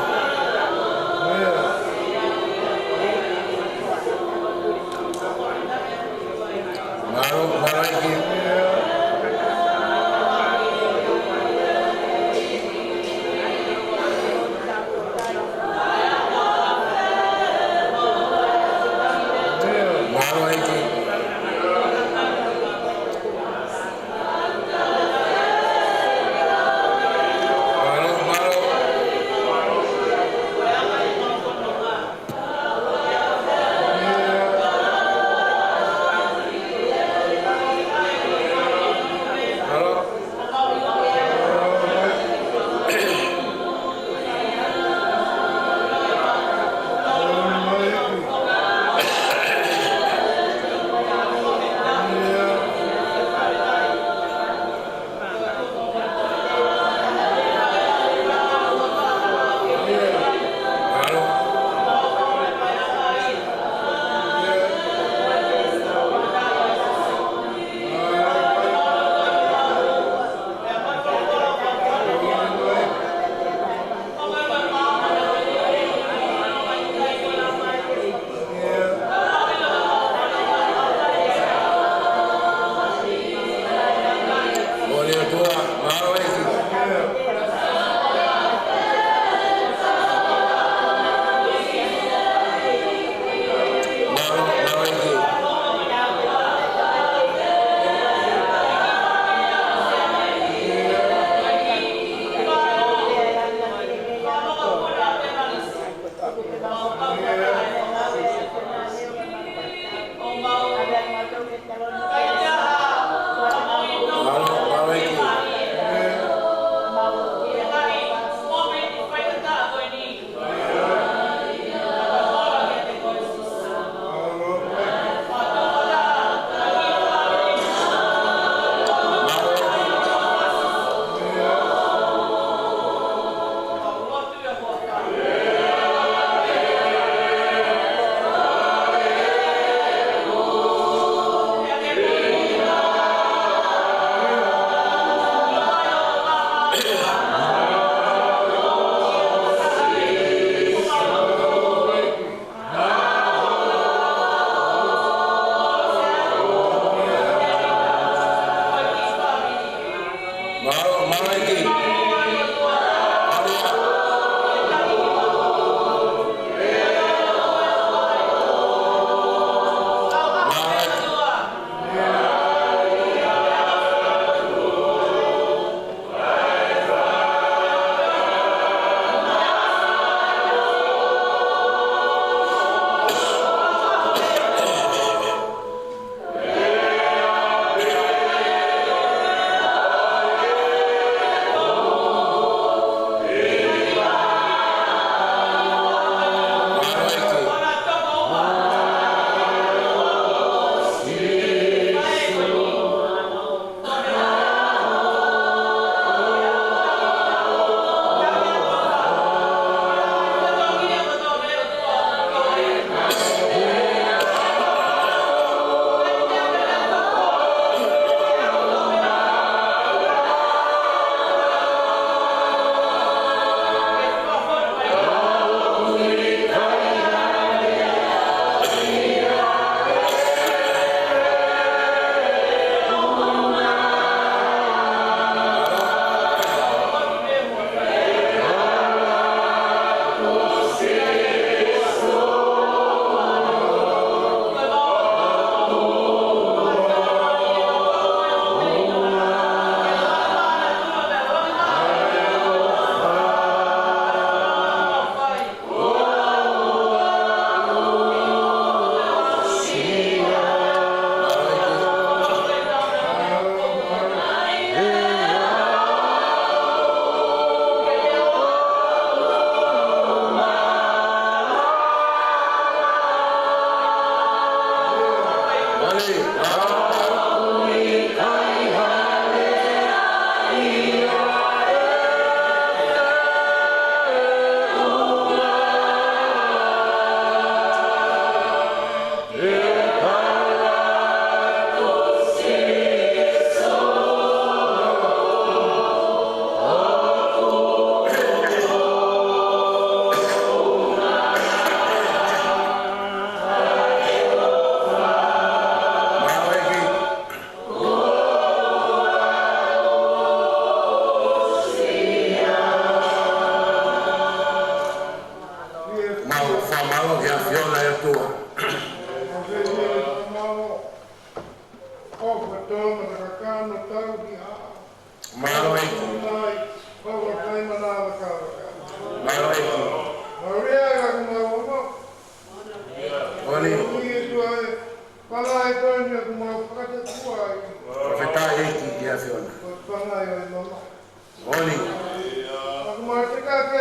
Mālō, mālō ʻEiki.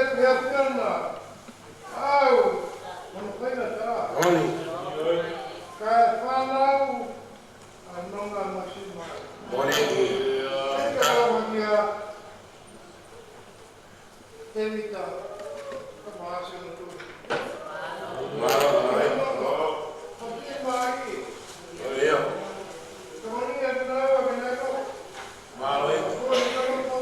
Pea pea na, au, manu kai na ta. Moʻoni. Kae fānau, a nonga masima. Moʻoni. Eka o makia, Tevita, ka maasi na tu. Mālō, mālō. Ko ki mai. Mālō. Ko ni a tana wa me na ko. Mālō. Ko ni ka mo ko.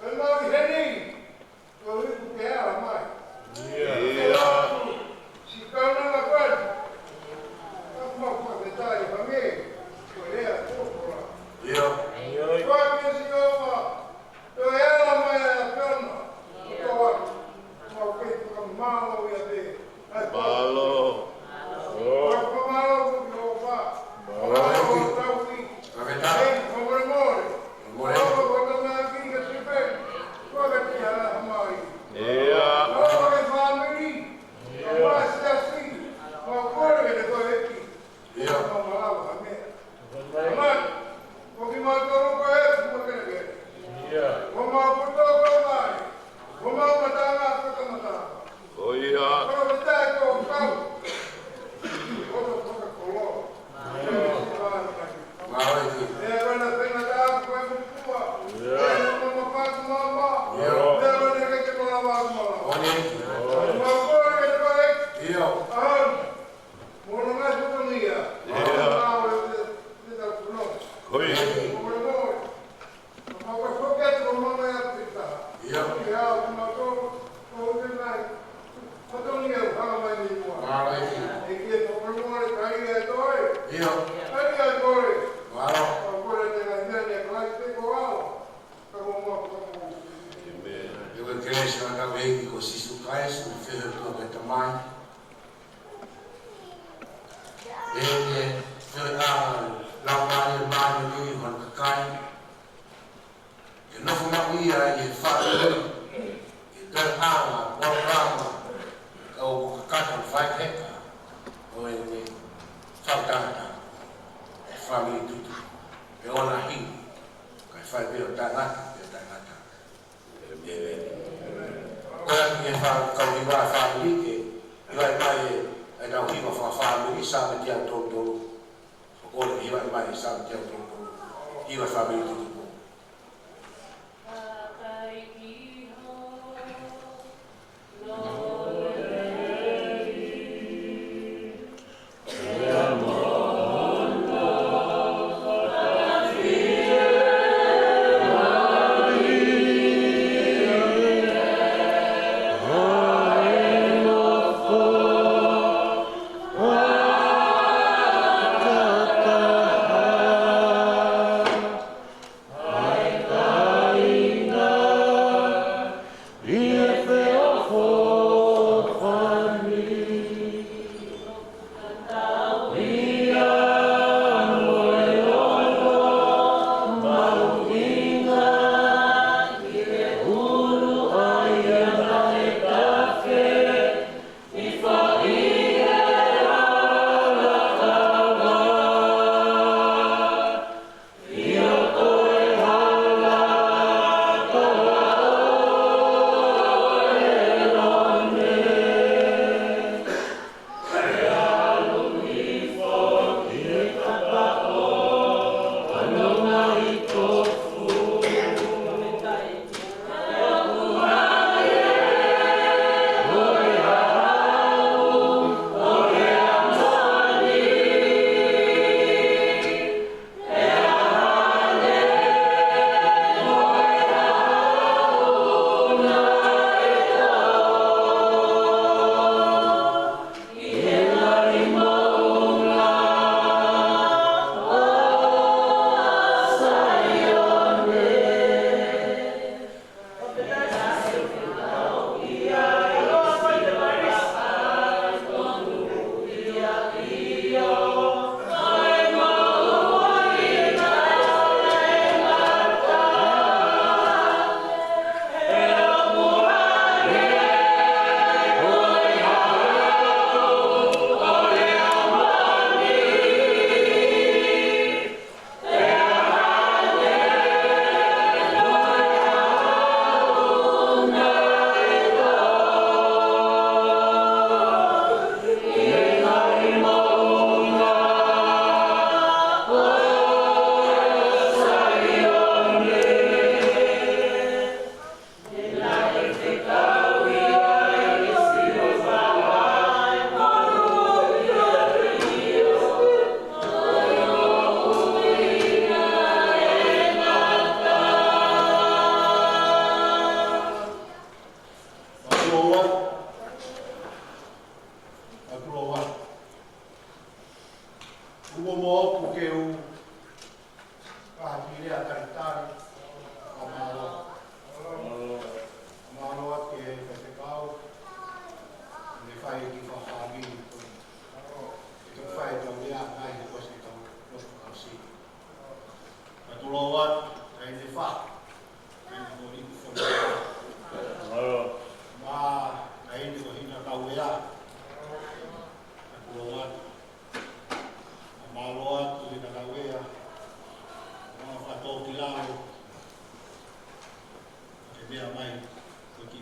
Ko e mau ʻi heni, ko e ʻuhi kuo ke ala mai. ʻIo. Siʻi kaunanga pali. Ka mau fakafetaʻi hangē ko e lea ko kola. ʻIo. Kuo ke Sihova, toe ala mai ʻa e ʻAfiona. Ko kola. Mau kei fakamālō ia pē. Mālō. ʻIo. Ko ia. Mālō ʻEiki. ʻIo. ʻIo. Ko ia. ʻIo. Mālō ʻEiki. ʻIo. Mālō. ʻĒmeni. ʻIo, ko e kelesi ʻa hotau ʻEiki ko Sīsū Kalaisi, ʻa e feohi ʻa e ʻOtua ko e Tamai, ʻa e feohi ʻa e Laumālie Māʻoniʻoni ʻi hono kakai, ke nofo maʻu ia ʻi he fāmili, ʻi he toenga ʻo e polokalama, ka ʻoku kakato ʻo fai heka ʻo e fakatātā, ʻa e fāmili tutu, ʻa e ʻona hini, kae fai pē ʻo taʻengata, pea taʻengata. ʻĒmeni. Ko ia ke fa-, kau hiva fāmili ke hivaʻi mai ʻa e, ʻa e kau hiva fakafāmili, Sāme teau tolu tolu. ʻOku ou kole ke hivaʻi mai Sāme teau tolu tolu. Hiva fāmili tutuku.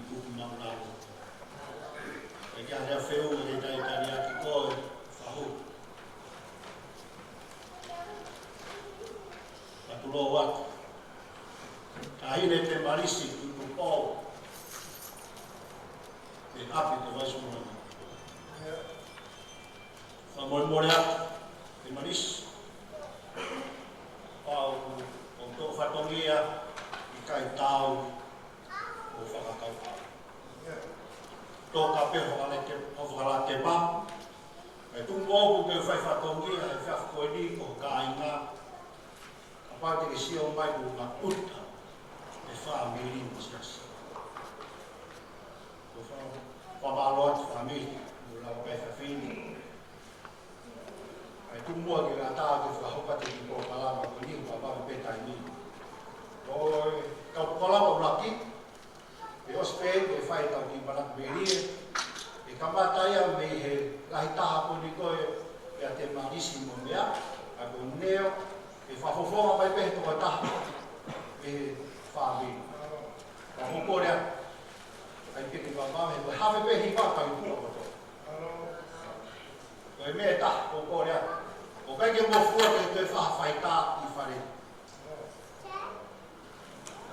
Kuku maʻulalo. ʻE ke hale a feu le tai tali aki koe, fahu. Ka tulo atu. Ka hine te malisi, kuku pau. ʻE hapi te vai sumulama. Fakamolemole atu, te malisi. Pau, ʻo tō fatongia, ʻikai tau, ʻo fakakau. Tō ka pē ho aleke, ho fakalake pā. Kae tuku ʻoku ke fai fatongia, he fafko ni ko kāinga. Kapau te ke sio mai ko ka uta, e fāmili mo siasi. Ko fa, fa mālō atu fāmili, mo lau kai fafini. Ai tu mua ke ngata ke fakahoka te ki polokalama ko ni, papa pe taimi. Ko e kau polokalama ʻuluaki, ʻe ʻosi pē ke fai tau ki Malaki Melie, ʻe kamata ia mei he lahi taha ko ni ko e, ʻia te malisi mo mea, a ko neo, ʻe fakafofonga mai pē he toko taha, ʻe fāmili. Ka ko Korea, ai pē ke papa, he ko e hafe pē hiva tau i pua koto. Ko e meʻa ʻe taha, ko Korea. ʻOku ʻikai ke mo fua ke toe faha faitā ʻi fale.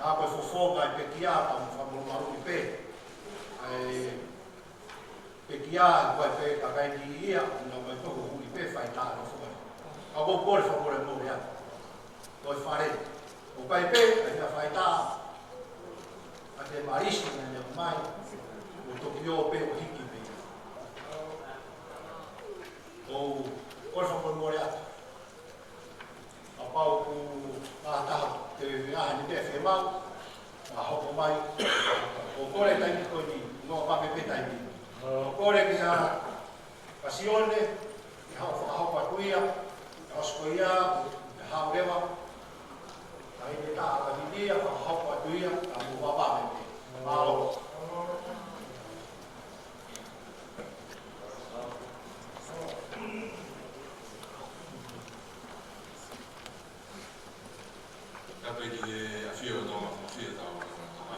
Ka ko e fofonga e pekia, ka mo fakamolemole pē. ʻAi pekia, ko e pē kakai ki ia, na ko e toko huli pē faitā no fofonga. Ka ko Korea fakamolemole ia. Ko e fale. ʻOku ʻikai pē, ʻai na faitā. ʻA te malisi na ne mai. ʻO toki ō pē ʻo hiki pē. ʻO, ko e fakamolemole atu. Kapau ʻoku ngata te ngaahi ni te fiemaʻu, ʻa hoko mai, ʻo kole taimi ko ni, no pa me pe taimi. ʻO kole ki ha, ka Sione, ki ha fakahoko atu ia, ka ʻosi ko ia, ka ha leva, ka ʻi he taha ka ni ia, fakahoko atu ia, ka mo pa me pe. Mālō. Tapu ki he ʻafio ʻo Tonga, ʻafio ʻo Tonga, Tonga.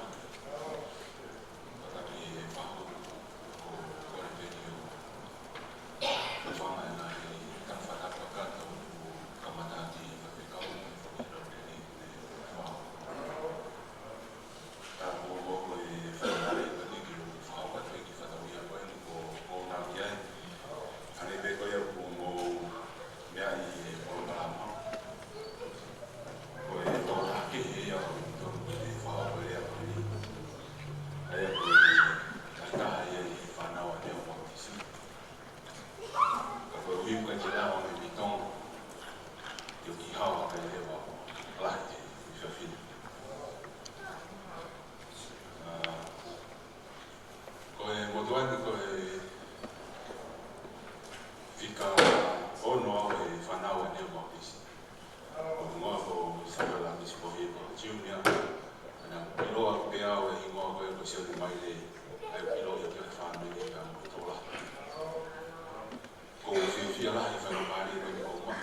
Tapu ki he fahu, ko, ko e peni o. Ko fanga e nai, ka fata pa kato, kamata ki he fekau, ko e rau teni, ne, fahu. Ka ko, ko, ko e fainale ko eni ke u fakahoko atu ki he fatongia ko eni ko, ko nau ki ai. Hangē pē ko ia ko mo meʻa ʻi he polokalama. Ko e tō hake he ia ko e tō ko e fakahoko lea ko eni. ʻA ia ko e taha ia ʻi he fānau ʻa Neo Baptist. Ka ko e ʻuhinga ke lava me mi Tonga, ke u ki hao ʻa kai leva, lahi e, e fiafina. ʻA, ko e motuʻa ni ko e fika ono au he fānau ʻa Neo Baptist. Ko e hingoa ko Samuela Misipohi ko Junior. Ana ʻiloa pē au e hingoa ko e ko Sione Maile, ʻa ia ʻiloa ia ki he fāmili ka mo tola. Ko e fiefia lahi e faingamālie ko eni ko ma.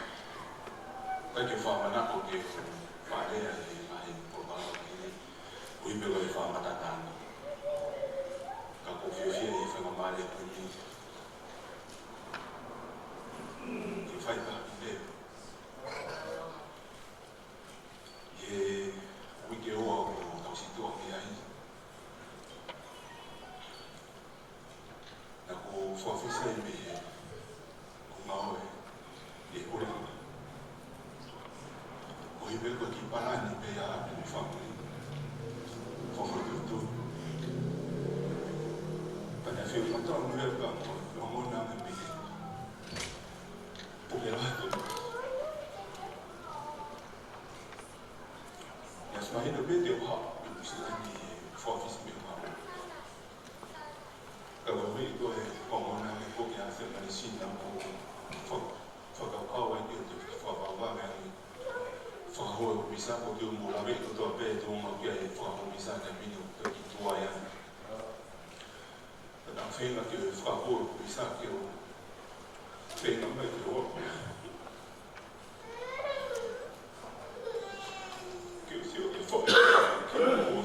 ʻIkai ke fakamanako ke fakalea he ngaahi polokalama ko eni. Ui pē ko e fakamatata ange. Ka ko e fiefia e faingamālie ko eni. Ke fai ka ki te. ʻI he uike ua ʻo tauhi tuʻa mei ai. Naʻa ku fakafisi ai mei he, ko ngāue, ʻi he kole. Ko e pē ko e kiʻi palani pē ia ʻa e fāmili. Fakafoki atu. Pea naʻe fiu katoa mo e pea ko, ko ngona me mei he. Puke lahi ko. Ia mahino pē te u haʻu, ʻi he pusi ʻani he fakafisi mei he haʻu. Ka ua mei ko e, ko ngona me ko ke a se mani sina mo fa-, fakakau ai ni o te fakakau ai ni. Fakahoko e misa ko ke u mo lave ko toa pē te u ma kia e fakahoko misa na mini o ke ki tua ia. Ka ta feinga ke fakahoko e misa ke u feinga mai ke u ke u sio ke fo-, ke u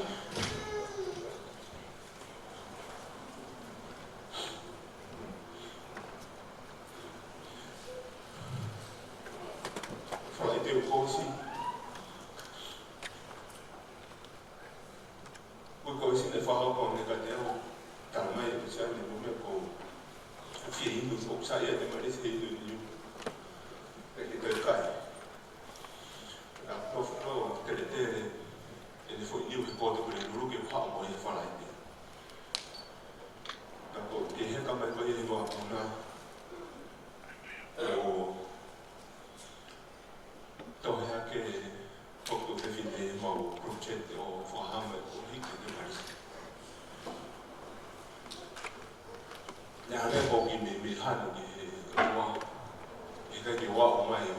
Una, ʻo tohi hake hoku fefine ʻemau project ʻo fakahā mai ʻo hiki ʻa Malisi. Naʻe hanga ʻe au ke meimei hanu ki he ʻoua, ʻikai ke u aʻu mai ʻo,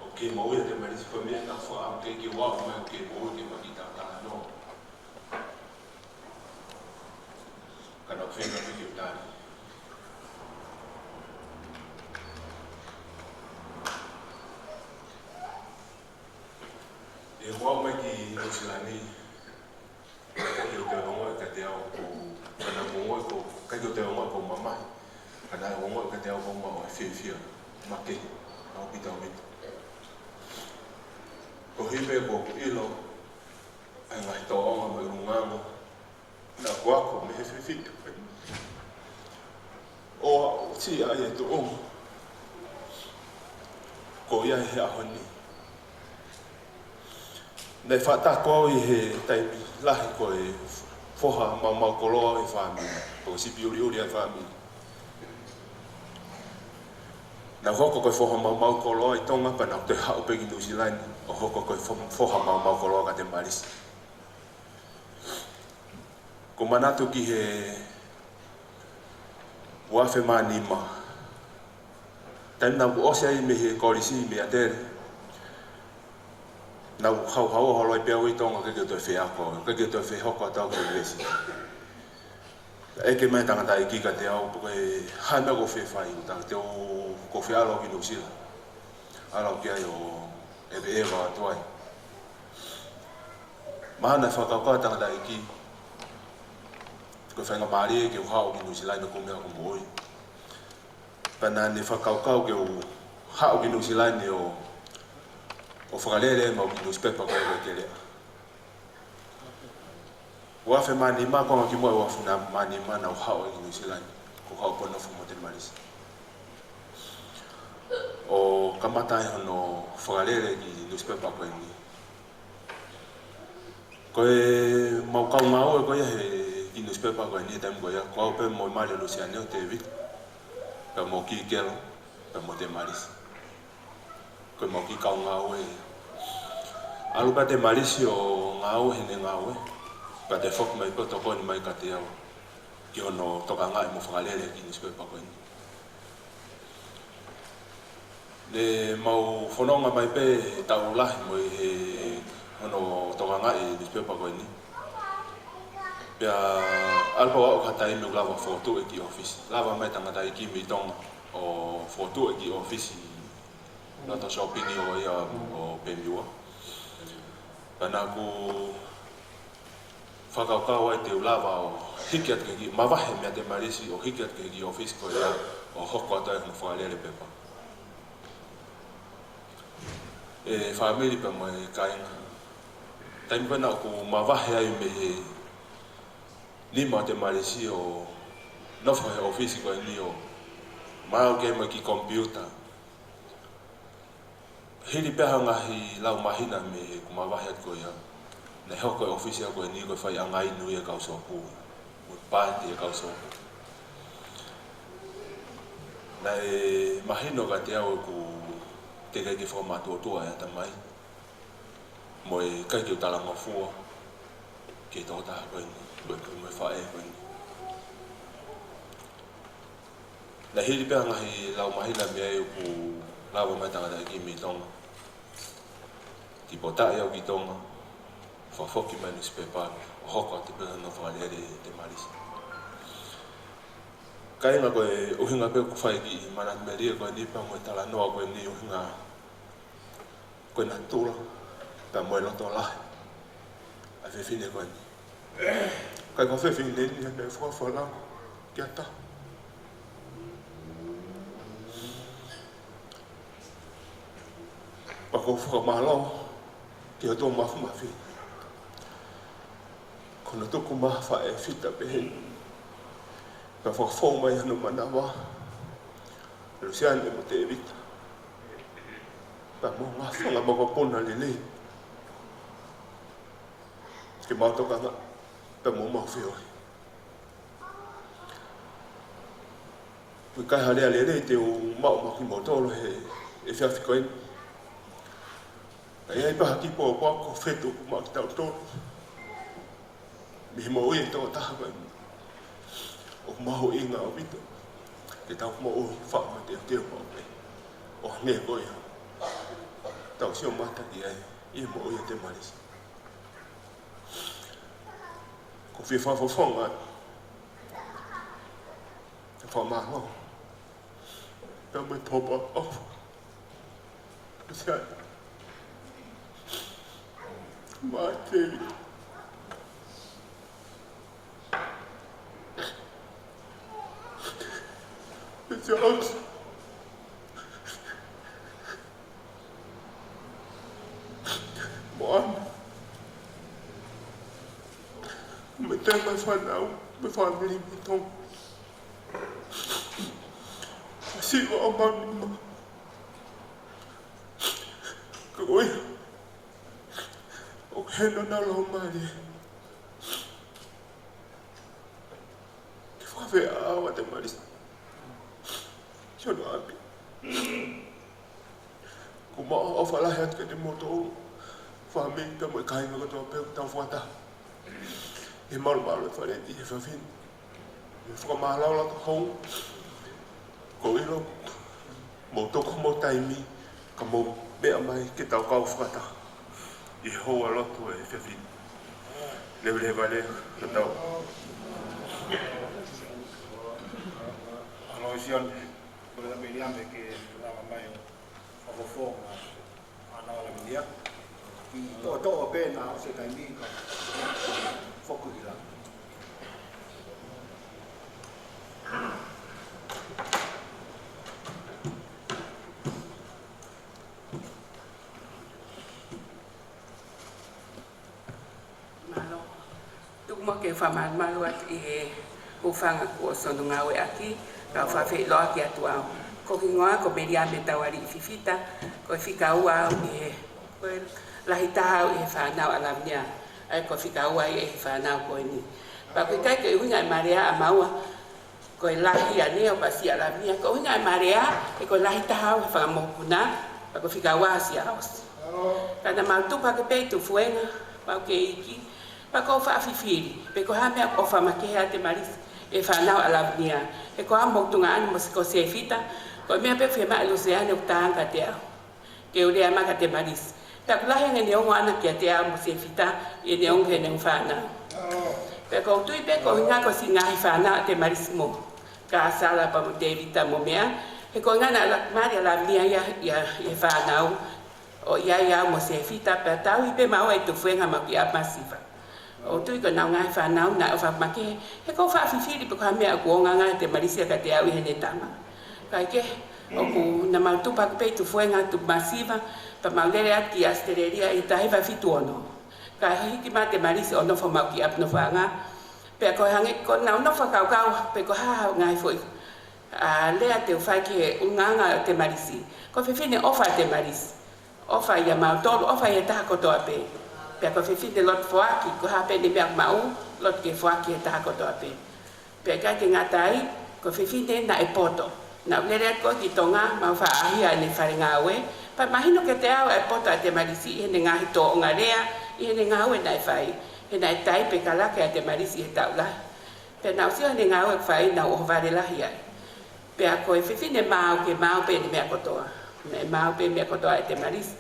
ʻo ke moʻui ʻa Malisi, ko e meʻa naʻa ku faʻa ʻikai ke u aʻu mai ʻo ke moʻui ke ma kiʻi talanoa. Ka naʻa ku feinga pē ke u tali. ʻI heʻeku aʻu mai ki Nuʻusila ni, ʻikai ke u toe ongoʻi kiate au ko, ka naʻa ku ongoʻi ko, ʻikai ke u toe ongoʻi ko u mamahi. Ka naʻe ongoʻi kiate au ko u maʻu e fiefia makehe, ʻaupito ʻaupito. Koeʻuhi pē ko ʻeku ʻilo ʻa e ngaahi tōʻonga mo e ʻulungaanga naʻa ku ako mei he fefine ko eni. ʻO aʻusia ai e tōʻonga ko ia he ʻaho ni. Naʻe faʻa tako au ʻi he taimi lahi ko e foha maumau koloa ʻi he fāmili, ko e sipi ʻuliʻuli ʻa e fāmili. Naʻa ku hoko ko e foha maumau koloa ʻi Tonga pea naʻa ku toe haʻu pē ki Nuʻusila ni ʻo hoko ko e fo-, foha maumau koloa kiate Malisi. ʻOku ou manatu ki he ua afe mā nima. Taimi naʻa ku ʻosi ai mei he kolisi mei ʻAtele, naʻa ku haʻu holo ai pē au ʻi Tonga, ʻikai ke u toe feako, ʻikai ke u toe fehoko atu au ki he ʻunivēsiti. ʻEke mai e tangataʻeiki kiate au pe ko e hā e meʻa ʻoku ou fie fai, ʻoku ou tala atu ʻoku ou fie ʻalu ki Nuʻusila. ʻAlu ki ai ʻo ʻeveʻeva atu ai. Mahalo naʻe fakakaukau e tangataʻeiki ko e faingamālie ke u haʻu ki Nuʻusila ni ʻo kumi haʻaku moʻui. Pea naʻa ne fakakaukau ke u haʻu ki Nuʻusila ni ʻo, ʻo fakalele ʻemau kiʻi nusipepa ko e Teleʻa. Ua afe mā nima, konga kimuʻa ua afe mā nima naʻa ku haʻu ai ki Nuʻusila ni, ko u haʻu pē ʻo nofo mo Temalisi ʻo kamata ai hono fakalele e kiʻi nusipepa ko eni. Ko ʻemau kau ngāue ko ia he kiʻi nusipepa ko eni he taimi ko ia, ko au pē mo e mali ʻo Lusiane ʻo Tēvita, pea mo Kikelo, pea mo Temalisi. Ko ʻemau kiʻi kau ngāue. ʻAlu pē ʻa Temalisi ʻo ngāue heʻene ngāue, pea toe foki mai pē ʻo tokoni mai kiate au ki hono tokangaʻi mo fakalele e kiʻi nusipepa ko eni. Ne mau fononga mai pē he taʻu lahi mo e he hono tokangaʻi e nusipepa ko eni. Pea ʻalu pē au ki ha taimi ʻo lava fokotuʻu e kiʻi ʻōfisi. Lava mai e tangataʻeiki mei Tonga ʻo fokotuʻu e kiʻi ʻōfisi loto shopping ʻo ia ʻo Pemiua. Pea naʻa ku fakakaukau ai te u lava ʻo hiki atu ki he kiʻi, mavahe mei a Temalisi ʻo hiki atu ki he kiʻi ʻōfisi ko ia ʻo hoko atu ai hono fakalele pepa. E fāmili pea mo e kāinga. Taimi ko ē naʻa ku mavahe ai mei he nima ʻo Temalisi ʻo nofo he ʻōfisi ko eni ʻo maʻu ki ai mo e kiʻi komipiuta. Hili pē ha ngaahi lau māhina mei heʻeku mavahe atu ko ia, naʻe hoko e ʻōfisi ko eni ko e faiʻanga inu ia e kau sōkū, mo e paati e kau sōkū. Naʻe mahino kiate au ʻeku teʻeki ke fakamātuʻotuʻa e ʻatamai, mo e ʻikai ke u talangofua ki he tokotaha ko eni, mo e, mo e faʻē ko eni. Naʻe hili pē ha ngaahi lau māhina mei ai ʻoku lava mai e tangataʻeiki mei Tonga, tipotaʻi au ki Tonga, fakafoki mai e nusipepa, ʻo hoko atu pē hono fakalele ʻe Temalisi. Kāinga, ko e ʻuhinga pē ʻoku fai e kiʻi manatu melie ko eni pea mo e talanoa ko eni, ʻuhinga ko e natula pea mo e loto lahi ʻa e fefine ko eni. Ka ko e fefine ni naʻe fakafola ki ha taha. Pea ʻoku ou fakamālō ki he ʻOtua Mafimafi ko hono tuku mai ha faʻē fita pehē ni, pea fakafou mai hono manava, Lusiane mo Tēvita, pea mo e ngaahi fanga makapuna lelei ke mau tokangaʻi pea mo mau feohi. ʻOku ʻikai ha lea lelei te u maʻu maʻa kimoutolu he efiafi ko eni. Ka ʻi ai pē ha kiʻi pōpoaki ʻoku fetuʻu maʻa kitautolu mei he moʻui ʻa e tokotaha ko eni. ʻOku mahuʻinga ʻaupito ke tau moʻui fakateuteu maʻu pē ʻo hangē ko ia ʻoku tau sio mata ki ai ʻi he moʻui ʻa Temalisi. ʻOku ou fie fakafofonga atu ʻa e fakamālō pea mo e pōpoaki ʻoku fai maʻa Tēvita. Pea Charles. Moana. Mo e tama fānau, mo e fāmili mo Tonga. Siʻi ʻomai nima. Ko ia ʻoku hē honau laumālie ki he fakafeʻao ʻa Temalisi ki hono ʻapi. ʻOku mau ʻofa lahi atu kiate kimoutolu fāmili pea mo e kāinga kotoa pē ʻoku tau fakataha ʻi he malumalu ʻo e fale ni he efiafi ni. Mo e fakamālō lahi atu. ʻOku ou ʻilo ʻoku mou toki ʻomai homou taimi ka mou meʻa mai ke tau kau fakataha ʻi he houa lotu ʻo e efiafi ni. Leveleva leva ʻetau. Aloisione. Ko e Miriame ke lava mai ʻo fakafofonga ʻa e lau Lavinia. Kiʻi toʻotoʻo pē naʻa ʻosi e taimi ka foki ki lalo. Mālō. Tuku muʻa ke u fakamālō atu ʻi he hūfanga kuo ʻosi hono ngāueʻaki, kau fakafeʻiloaki atu au. Ko hoku hingoa ko Meliame Taualiʻi Fifita, ko e fika ua au ʻi he, ko e lahi taha au ʻi he fānau ʻa Lavinia, ʻa ia ko e fika ua ia ʻi he fānau ko eni. Pea ʻoku ʻikai ke ʻuhinga e marea ʻa maua ko e lahi ʻa e ʻofa ʻa siʻa Lavinia, ko e ʻuhinga e marea, he ko e lahi taha au he fanga mokopuna, pea ko e fika ua siʻa ʻosi. Ka naʻa mau tupu hake pē ʻi tufuenga, mau kei iiki, pea ʻoku ou faʻa fifili pe ko e hā e meʻa ʻoku ʻofa makehe ai ʻa Temalisi ʻi he fānau ʻa Lavinia. He ko au mo tuʻunga ʻana mo Sēfita, ko e meʻa pē ʻoku fiemaʻu ʻe Luseane ʻoku tānaki kiate au ke u lea mai kia Temalisi. Pea ʻoku lahi ange ʻene ongo ʻana kiate au mo Sēfita ʻi heʻene ongo ki heʻene fānau. Pea ʻoku ou tui pē ko e ʻuhinga ko e siʻi ngaahi fānau ʻa Temalisi mo Kasala pea mo Tēvita mo meʻa, he ko e ʻuhinga naʻe ʻalu mai ʻa Lavinia ia ʻi he fānau, ʻo ʻi ai au mo Sēfita, pea tauhi pē maua ʻi tufuenga mau kiʻi ʻapi masiva. ʻOku ou tui ko ʻenau ngaahi fānau naʻe ʻofa makehe, he ʻoku ou faʻa fifili pe ko e hā e meʻa ʻoku onganga ʻe Temalisi kiate au ʻi heʻene tama. Kae kehe, ʻoku naʻa mau tupu hake pē ʻi tufuenga tupu masiva, pea mau lele atu ki ʻAositelēlia ʻi he taha hiva fitu ono. Kae hiki mai ʻa Temalisi ʻo nofo ʻi homau kiʻi ʻapi nofoʻanga. Pea ko e hangē ko ʻenau nofo fakakaukau pe ko e hā e ngaahi foʻi, ā, lea te u fai ki he ʻulungaanga ʻo Temalisi. Ko e fefine ʻofa ʻa Temalisi. ʻOfa ʻia mautolu, ʻofa ʻi he taha kotoa pē. Pea ko e fefine loto foaki, ko e hā pē ʻene meʻa ʻoku maʻu, loto ke foaki ʻi he taha kotoa pē. Pea ʻikai ke ngata ai, ko e fefine naʻe poto. Naʻa ku lele atu ko ē ki Tonga, mau faʻa ʻaʻahi ʻi heʻene fale ngāue. Pea mahino kiate au ʻa e poto ʻa Temalisi ʻi heʻene ngaahi tōʻonga lea, ʻi heʻene ngāue naʻe fai. He naʻe taipe kalake ʻa Temalisi ʻi he taʻu lahi. Pea naʻa ku sio heʻene ngāue ʻoku fai, naʻa ku ʻohovale lahi ai. Pea ko e fefine maau, ke maau pē ʻene meʻa kotoa. Naʻe maau pē meʻa kotoa ʻa Temalisi.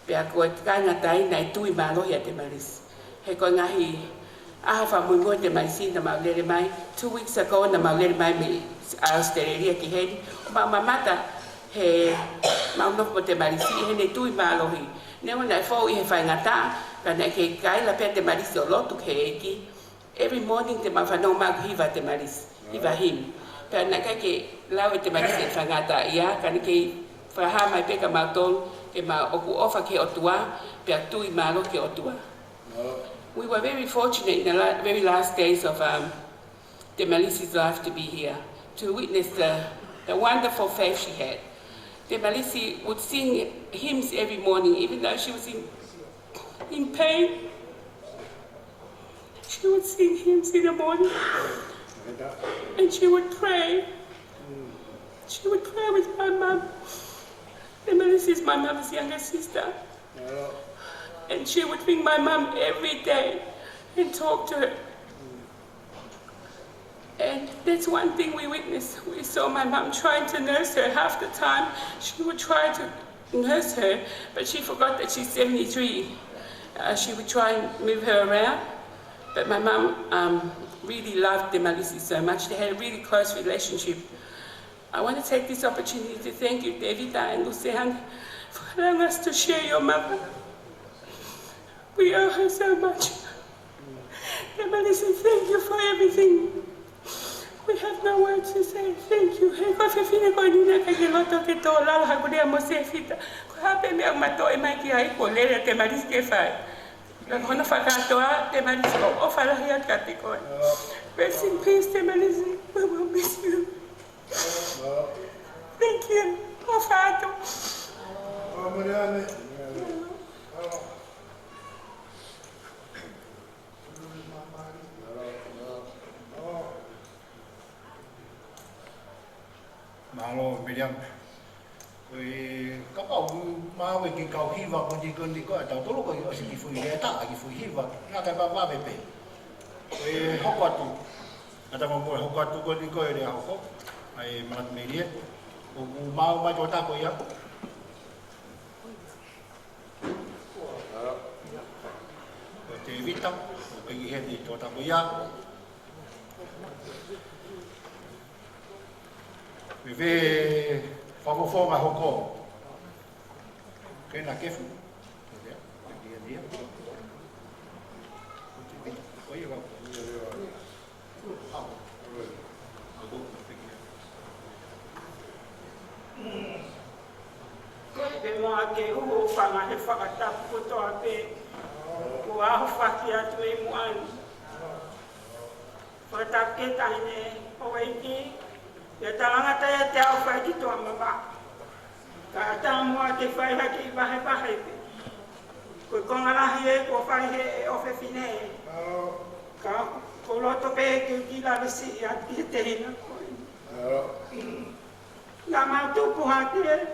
Pea ko e kāinga, naʻe tui mālohi ʻa Temalisi. He ko e ngaahi ʻaho fakamuimui ʻo Temalisi naʻa mau lele mai, two weeks ago naʻa mau lele mai mei ʻAositelēlia ki heni, ʻo mau mamata he mau nofo mo Temalisi ʻi heʻene tui mālohi. Neongo naʻe fou ʻi he faingataʻa, ka naʻe kei kaila pē ʻa Temalisi ʻo lotu ki he ʻEiki. Every morning te mau fanongo mai ʻoku hiva ʻa Temalisi, hiva himi. Pea naʻe ʻikai ke lau ʻe Temalisi e faingataʻaʻia, ka naʻe kei fakahā mai pē kia mautolu ke mau ʻoku ʻofa ki he ʻOtua, pea tui mālohi ki he ʻOtua. We were very fortunate in the la-, very last days of, um, Temalisi's life to be here, to witness the, the wonderful faith she had. Temalisi would sing hymns every morning, even though she was in, in pain. She would sing hymns in the morning, and she would pray. She would pray with my mum. Temalisi is my mother's younger sister. And she would ring my mum every day and talk to her. And that's one thing we witnessed. We saw my mum trying to nurse her. Half the time, she would try to nurse her, but she forgot that she's seventy-three. Uh, she would try and move her around, but my mum, um, really loved Temalisi so much. They had a really close relationship. I want to take this opportunity to thank you, Tevita and Lusean, for allowing us to share your mother. We owe her so much. Temalisi, thank you for everything. We have no words to say. Thank you. He ko e fefine ko eni naʻe ʻikai ke loto ke tō lalo, haʻaku lea mo Tevita. Ko e hā pē meʻa ʻoku ma toe mai ki ai, ko e lele ʻa Temalisi ke fai. Ka ko hono fakakātoa, Temalisi, ʻoku ou ʻofa lahi atu kiate koe. Rest in peace, Temalisi. We will miss you. Thank you. ʻOfa atu. Mālō, Miriam. Ko e kapau ʻoku mau ʻi he kau hiva ko eni ko eni ko ē, tautolu ko ē ʻosi kiʻi foʻi lea ʻe taha, kiʻi foʻi hiva, naʻa ke vave pē. Ko e hoko atu, ka tama mo e hoko atu ko eni ko ē lea hoko, ʻa e manatu melie, ʻoku mau mai tō tako ia. Ko Tevita, ʻoku ʻi heni tō tako ia. Veve fakafofonga hoko. Kena Kefu. Ko e pē mo ake uho fanga he fakatapu kotoa pē. Ko e ʻaho faki atu ʻi muʻa ni. Fakatapu ki he taʻahine houʻeiki, ʻi he talangata ʻiate au fai ki tuʻa mamaʻo. Ka ʻatā muʻa ke fai ha kiʻi vahevahe pē. Ko e konga lahi ē kuo fai ʻe he ʻofefine. Ka ʻoku ou loto pē ke u kiʻi lave siʻi atu ki he tehina ko ē. Naʻa mau tupu hake,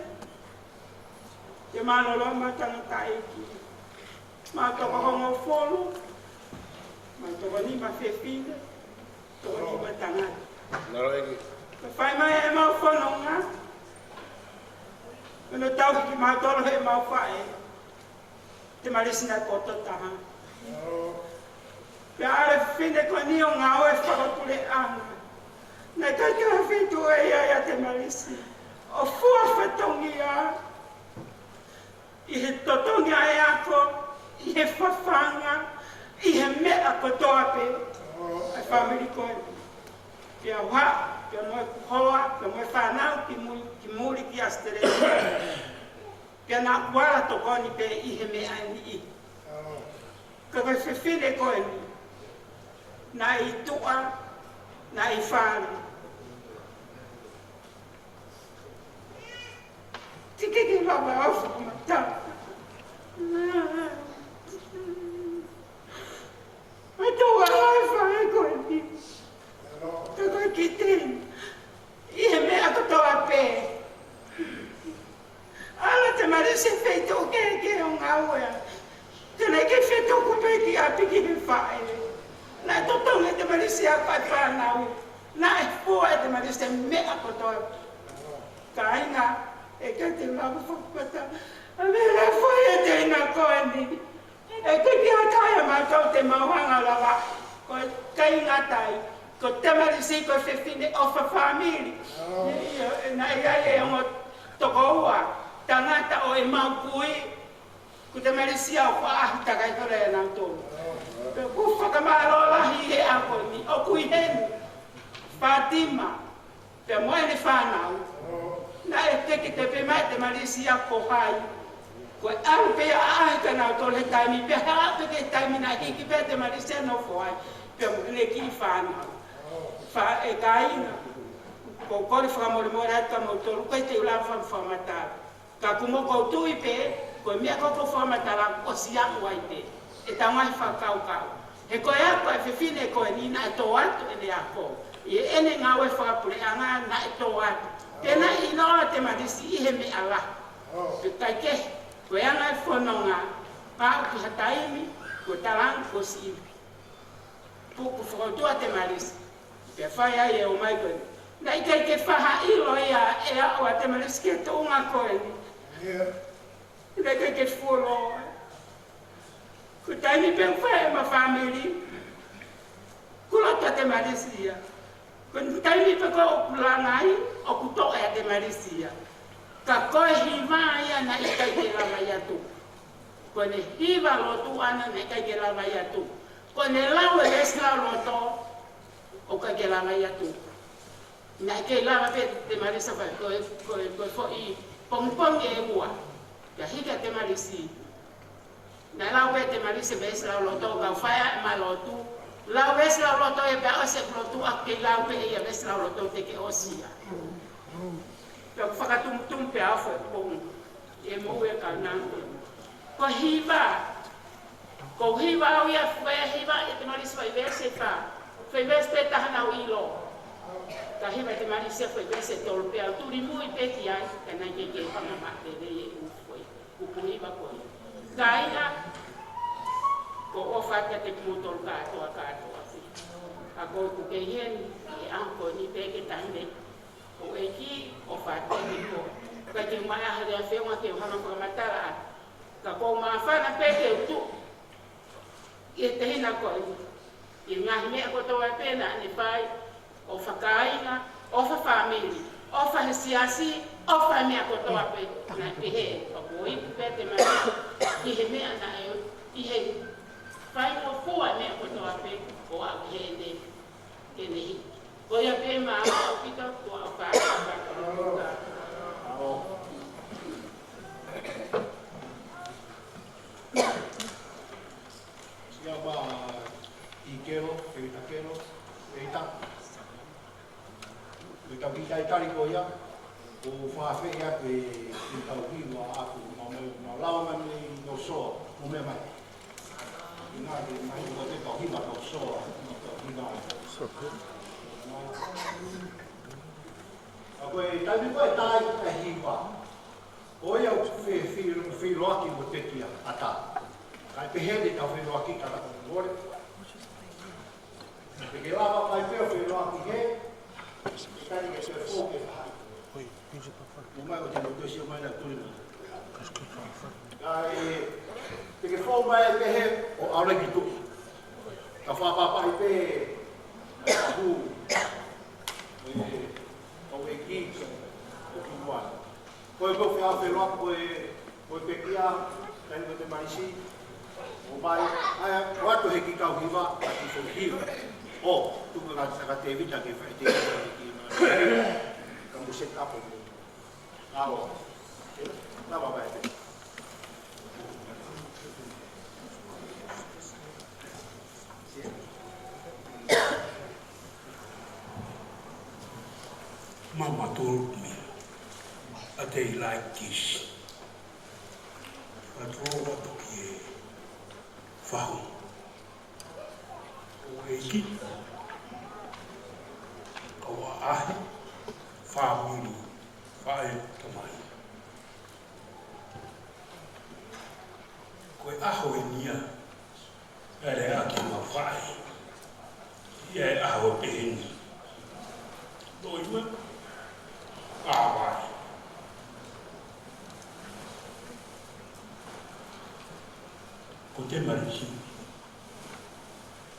ke mālōlō ʻemau tangataʻeiki. Mau toko hongofulu, mau toko nima fefine, toko nima tangata. Ka fai mai ʻemau fononga, ʻo ne tauhi kimautolu heʻemau faʻē, Temalisi naʻe poto taha. Pea ʻalu e fefine ko eni ʻo ngāue fakapuleʻanga. Naʻe ʻikai ke fetuʻu ia ʻia Temalisi. ʻO fua fatongia ʻi he totongi ʻa e ako, ʻi he fafanga, ʻi he meʻa kotoa pē ʻa e fāmili ko eni. Pea u haʻu, pea mo ʻeku hoa, pea mo e fānau ki mui, ki muli ki ʻAositelēlia. Pea naʻa ku ala tokoni pē ʻi he meʻa ʻe niʻihi. Ka ko e fefine ko eni, naʻe ʻi tuʻa, naʻe ʻi fale. Te ke ke lava au fakamatala. Mai tō ʻa e fale ko eni. Ka ko e kiʻi teina ʻi he meʻa kotoa pē. ʻAlu ʻa Temalisi ki he feituʻu kehekehe ʻo ngāue. Te ne kei fetuku pē ki ʻapi ki he faʻē. Naʻe totongi ʻe Temalisi ʻa e fānau. Naʻe fua ʻe Temalisi e meʻa kotoa. Kāinga, ʻe ʻikai te u lava fakamatala ʻa e meʻa naʻe fai ʻe he teina ko eni. ʻE ʻikai ke ʻi ai ha taha ʻiate kimautolu te mau hanga ʻo lava. Ko e kāinga tai, ko Temalisi ko e fefine ʻofa fāmili. Naʻe ʻi ai e ongo tokoua tangata ʻo ʻemau kui. Ko Temalisi ʻoku ʻaʻahi takai holo ʻia nautolu. Pea ʻoku ou fakamālō lahi he ʻaho ni, ʻoku ʻi heni Fātima pea mo ʻene fānau. Naʻe teke tepe mai Temalisi ia ko hai. Ko e ʻalu pē ia ʻo ʻaʻahi kia nautolu he taimi, pea hala pē ki he taimi naʻe hiki pē Temalisi ia ʻo nofo ai pea mo ʻene kiʻi fānau. Fa e kāinga, ʻoku ou kole fakamolemole atu kia moutolu, ʻikai te u lava fakamatala. Ka ʻoku mou tui pē, ko e meʻa ko ē ʻoku ou fakamatala, ʻosi aʻu ai pē ʻetau ngaahi fakakaukau. He ko e ako ʻa e fefine ko eni naʻe tō atu ʻene ako ʻi heʻene ngāue fakapuleʻanga naʻe tō atu. Pea naʻe ʻiloa ʻa Temalisi ʻi he meʻa lahi. Pea ʻikai ke, ko e anga e fononga, pau ki ha taimi, ko Talangi ko Siʻivi. Pupu fakaʻotua ʻa Temalisi. Pea fai ai e ō mai ko ē. Naʻe ʻikai ke faʻa ʻilo ia ʻe au ʻa Temalisi ki he tuʻunga ko ē. Naʻe ʻikai ke fuoloa. Ko e taimi pē ʻoku fai ʻema fāmili, kuo loto ʻa Temalisi ia. Ko e taimi pē ko ē ʻoku langa ai, ʻoku toʻe ʻa Temalisi ia. Ka ko e hiva ia naʻe ʻikai ke lava ia ʻo tuku. Ko ʻene hiva lotu ʻana naʻe ʻikai ke lava ia ʻo tuku. Ko ʻene lau e veesi lauloto, ʻoku ʻikai ke lava ia ʻo tuku. Naʻe kei lava pē Temalisi ʻo fai, ko e, ko e, ko e foʻi pongipongi ʻe ua. Pea hiki ʻa Temalisi. Naʻe lau pē Temalisi e veesi lauloto, kau fai ʻema lotu. Lau veesi lauloto ē pea ʻosi e lotu ʻa kei lau pē ia veesi lauloto te ke ʻosi ia. Pea ʻoku fakatumutumu pē ʻa e foʻi pongi. ʻE moʻui e kaunanga ko ē. Ko e hiva. Ko e hiva au ia, fai hiva ʻe Temalisi fai veesi ʻe fā. Fai veesi pē taha naʻa ku ʻilo. Ka hiva ʻe Temalisi fai veesi ʻe tolu pea u tuli mui pē ki ai, ka naʻe ʻikai ke fanga maʻa te le e u fai. Kupu hiva ko ē. Kāinga, ko e ʻofa atu kiate kimoutolu kātoa, kātoa pē. ʻA ko ē ʻoku kei heni, ʻi he ʻaho ko eni pē ke tahi mei ko e ʻEiki ʻofa atu kiate kimoutolu. Ka ke mai ʻa e lea feʻunga ke u hanga fakamatala atu. Ka ʻoku ou māfana pē ke u tuʻu ʻi he tehina ko ē. ʻI he ngaahi meʻa kotoa pē naʻa ne fai, ʻofa kāinga, ʻofa fāmili, ʻofa he siasi, ʻofa he meʻa kotoa pē, naʻe pehē, ʻoku ou ipu pē ʻa Temalisi, ʻi he meʻa naʻe, ʻi he faingofua meʻa kotoa pē, ʻo aʻu ki heʻene, ke ne hiki. Ko ia pē mālō ʻaupito, ko e ʻofa, ʻofa, ʻofa. Ia ma i kelo, e ita kelo, e ita. Ko e tau kiʻi talitali ko ia, ʻoku ou fakaafeʻi atu e kiʻi tau hiva ʻaku, mau, mau, mau lava mai mei North Shore, mou meʻa mai. ʻInā ke mai ko e tau hiva North Shore, ʻi he tau hiva. ʻA ko e taimi ko ē ʻe tā ai e hiva. Ko ia ʻoku fe-, fe-, feʻiloaki mo Tetia ʻatā. Kae pehē ʻetau feʻiloaki ka la ko mole. Te ke lava mai pē ʻo feʻiloaki hē, ʻikai ke toe fou ke fai. Mou mai ʻo te mou toe sio mai naʻa tuli mai. Kae, te ke fou mai pē hē ʻo ʻalu ki tuʻa. Ka fakapapaʻi pē, ʻa e hū, ʻo e, ʻo e ki, ʻo ki muʻa. Ko e ko fea felo ko e, ko e pekia, kai ko Temalisi, ʻo mai, ʻa ia, ʻoatu he kiʻi kau hiva, ʻa e kiʻi foʻi hiva. ʻO, tuku ka, ka Tevita ke fai Tevita ke kiʻi mai. Ka mou set up ʻo. Alo. Lava mai. Mama told me a day like this. Ka tō atu ki he fahu. ʻO e ki. Ka ua ahi. Fāmili. Faʻē tamai. Ko e ʻaho eni ia, ʻa e lea ki he mau faʻē. ʻI he ʻaho pehē ni. Loi mai. ʻA vai. Ko Temalisi.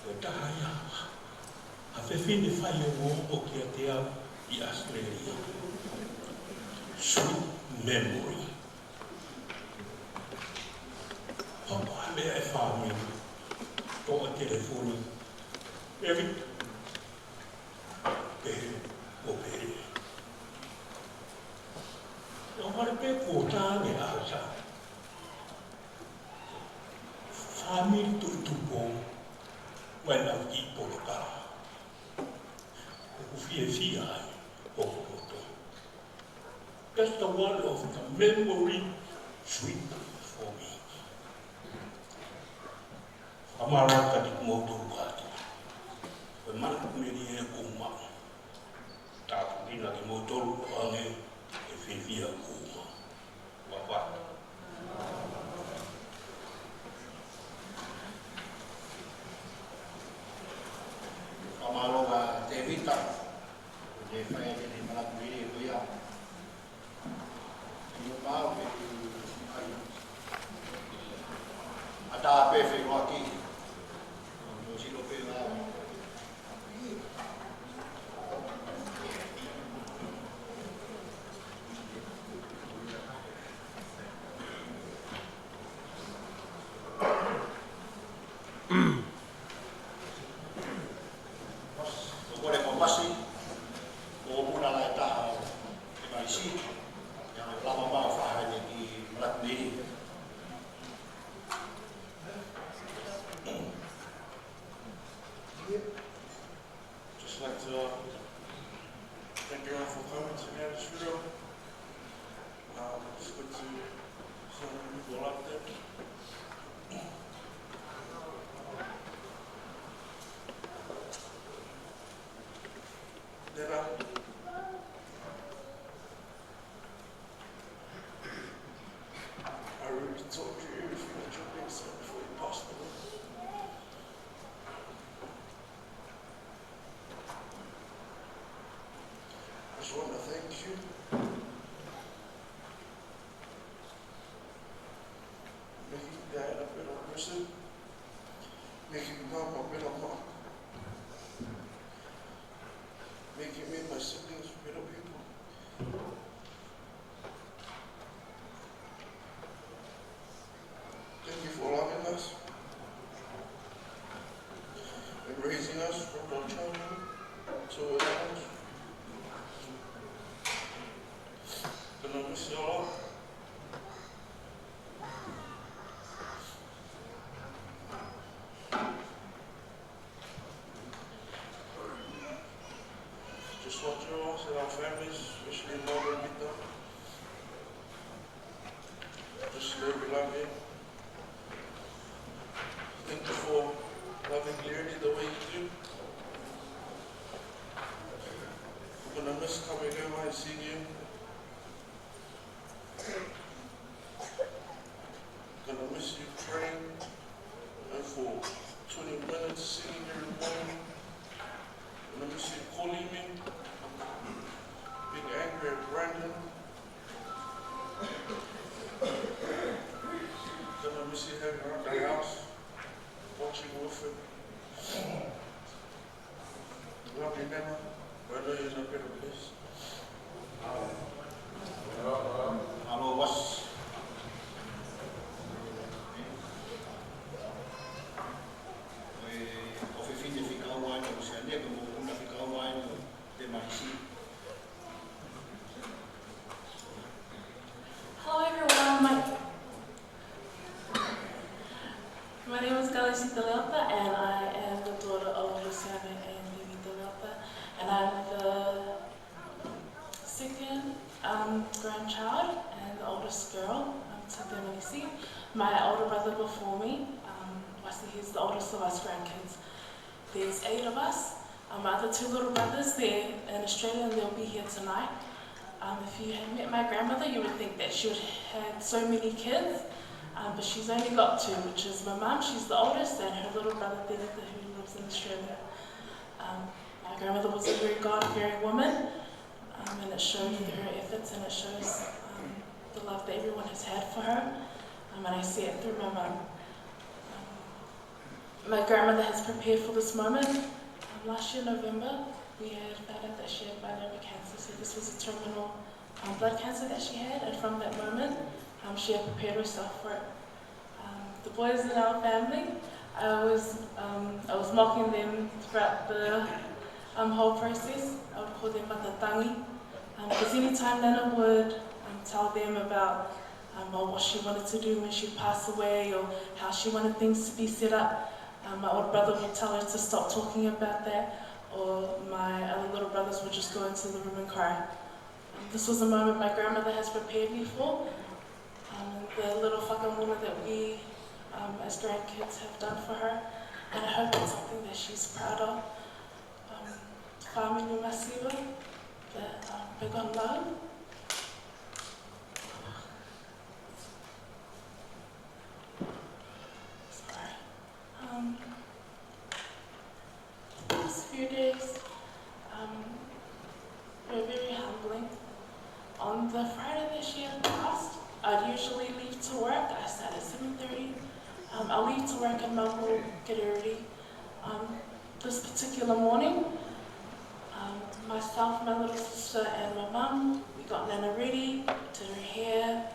Ko e taha ia ha fefine fai ʻo ʻoʻo kiate au ʻi ʻAositelēlia. Sweet memory. Papa me e fāmili. Toʻo telefoni. Evi. Pehē, ʻo pehē. ʻO fale pē kuo tā ne ʻa tā. Fāmili Tuʻi Tupou, mai ʻenau kiʻi polokalama. ʻOku fiefia ai hoku loto. That's the one of the memory sweet for me. Fakamālō atu kiate kimoutolu kātoa. Ko e mana ko eni ʻoku ou maʻu. Pita, ʻo ne fai ʻene manatu mei he ko ia. ʻI he pau ke tu ai. ʻAtā pē feʻiloaki. ʻO sino pē la. Ko kole ko masi, ko puna la e taha ʻo e maisi, ia lava mau faha ne ki malak ni. Just like to, uh, thank you all for coming to Mary's funeral. Um, it's good to see some people out there. Then, uh, I really told you everything that you been said before you passed away. I just want to thank you making Dad a better person, making Mom a better mom, making me and my siblings better people. Thank you for loving us and raising us from our childhood to adults. Gonna miss you all. Just want you all and our families, especially Mom and Peter. Just know we love you. Thank you for loving Leonie the way you do. We're gonna miss coming over and seeing you. Gonna miss you praying and for twenty minutes singing every morning. Gonna miss you calling me, being angry at Brandon. Gonna miss you hanging around the house, watching Wilfred. Love you, Nana. But I know you're not better place. Alo was. Ko e fefine fika ua ʻi he Oceania, ko e moʻunga fika ua ʻi he Maisi. Hello, everyone. My, my name is Kalisi Taliota, and I am the daughter of Luciana and Vivi Taliota, and I'm the second, um, grandchild and the oldest girl, um, to Demanisi. My older brother before me, um, was, he's the oldest of us grandkids. There's eight of us. Um, my other two little brothers, they're in Australia and they'll be here tonight. Um, if you had met my grandmother, you would think that she would had so many kids, um, but she's only got two, which is my mum, she's the oldest, and her little brother, Denitha, who lives in Australia. Um, my grandmother was a very God-fearing woman, um, and it showed through her efforts, and it shows, um, the love that everyone has had for her, um, and I see it through my mum. Um, My grandmother has prepared for this moment. Um, last year, November, we had found out that she had biliary cancer, so this was a terminal, um, blood cancer that she had, and from that moment, um, she had prepared herself for it. Um, the boys in our family, I was, um, I was mocking them throughout the, um, whole process. I would call them matatangi, um, because anytime Nana would, um, tell them about um, or what she wanted to do when she passed away, or how she wanted things to be set up. Um, my older brother would tell her to stop talking about that, or my other little brothers would just go into the room and cry. Um, this was a moment my grandmother has prepared me for, um, and the little whakamuna that we, um, as grandkids have done for her, and I hope it's something that she's proud of. Um, Fāmili masiva, the, um, big on love. Sorry. Um, last few days, I'll leave to work and mum will get her ready. Um, this particular morning, um, myself, my little sister, and my mum, we got Nana ready, did her hair,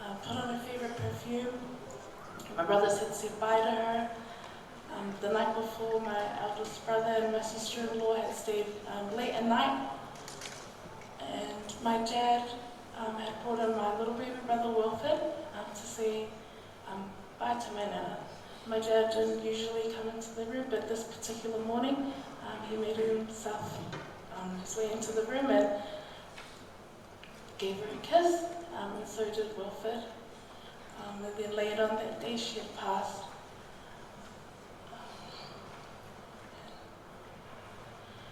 um, put on her favorite perfume. My brothers had said bye to her. Um, the night before, my eldest brother and my sister-in-law had stayed, um, late at night. And my dad, um, had brought in my little baby brother Wilford, um, to say, um, bye to my nana. My dad didn't usually come into the room, but this particular morning, um, he made himself, um, his way into the room and gave her a kiss, um, and so did Wilford. Um, and then later on that day, she had passed. Um,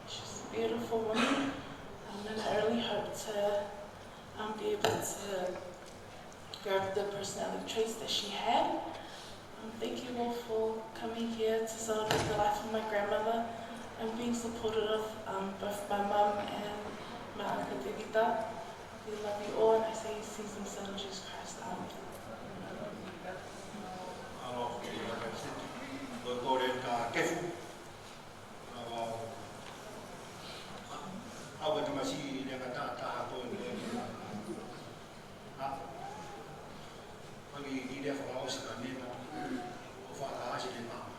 She's a beautiful woman, um, and I really hope to, um, be able to grab the personality traits that she had. Um, thank you all for coming here to celebrate the life of my grandmother and being supportive of, um, both my mum and my uncle David. We love you all, and I say, "Season Son Jesus Christ." Amen. Alo, ko e kole ka kefu. Au ka tamasiʻi lea ka taha taha ko e lea. A. Pagi ki lea fakaʻosi ka nena. ʻO fakaʻasi le mama.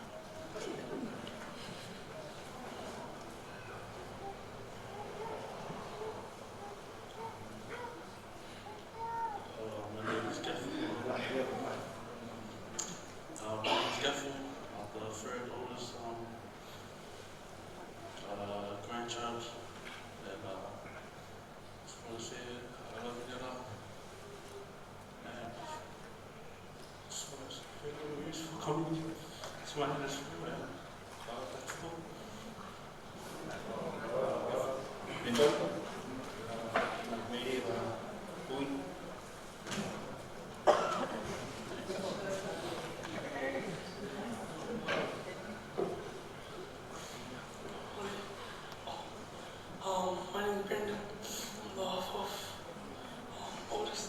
Uh, my name is Gaffel. Uh, my name is Gaffel. I'm the third oldest, um, uh, grandchild. And, uh, just wanna say I love you, Nana. And just wanna say thank you for coming to my nana's funeral. And, uh, that's all. Um, my name is Brandon. I'm the half of, um, oldest.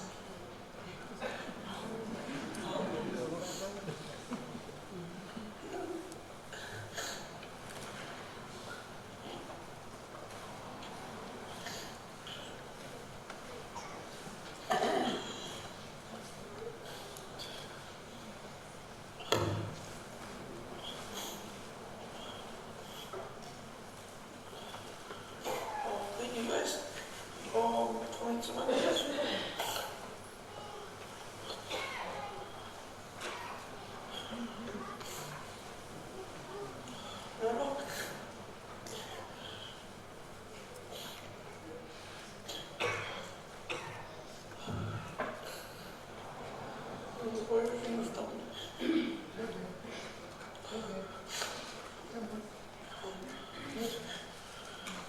Oh, thank you guys. Oh, twenty-two.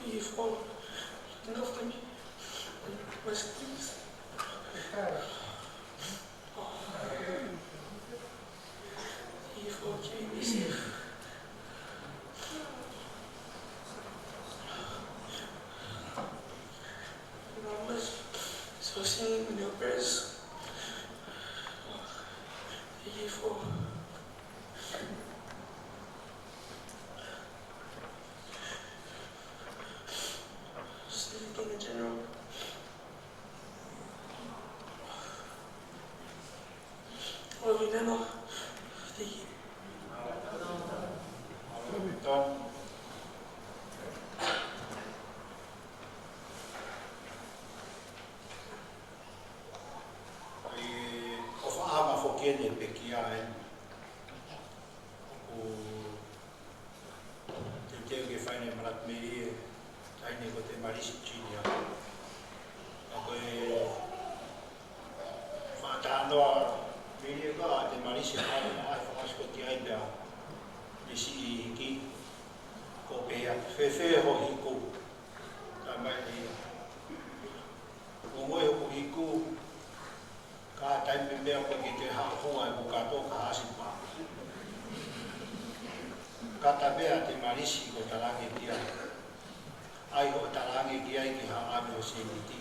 Thank you for looking after me and my siblings. Thank you for keeping me safe. Numbers, so singing in your prayers. Thank you for State Attorney General. Love you, Nana. Thank you. ʻI he ʻofaʻanga foki eni pekia eni. ʻOku teuteu ke fai ʻene manatu melie, taʻahine ko Temalisi Junior. ʻA ko e fakatalanoa melie ko ē ʻa Temalisi ʻa e, ʻa e fakaʻosi ko ē ki ai pea ne siʻi hiki. Ko e pehē, fēfē hoʻo hiku? Talamai ʻe ia, ongoʻi hoku hiku, ka taimi meʻa ko ē ke te haʻu hua e puka tō ka hasi pā. Ka ta meʻa Temalisi ko e talaange ki ai, ʻai hoʻo talaange ki ai ke haʻu ʻave ho sēniti.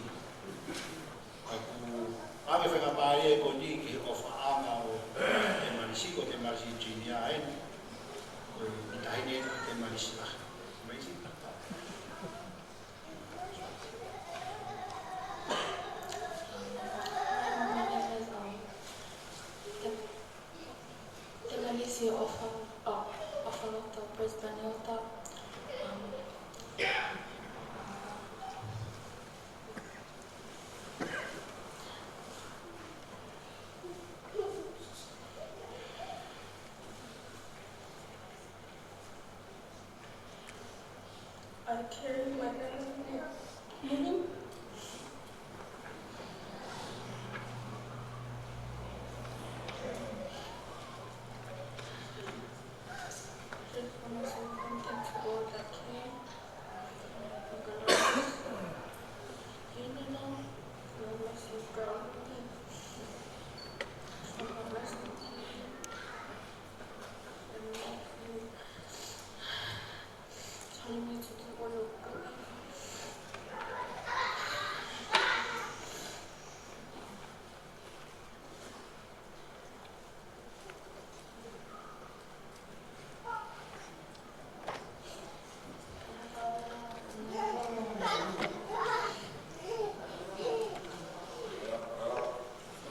Ka kuo Ange fekapā e ko eni ki he ʻofaʻanga ʻo Temalisi, ko Temalisi Junior eni. Ko e taʻahine ʻo Temalisi lahi. Temalisi. My name is, um, Tem-, Temalisi ʻOfa-, oh, ʻOfaloto Brisbane Hilltop. Um, I carry my name. Just want to say thank you to all that came.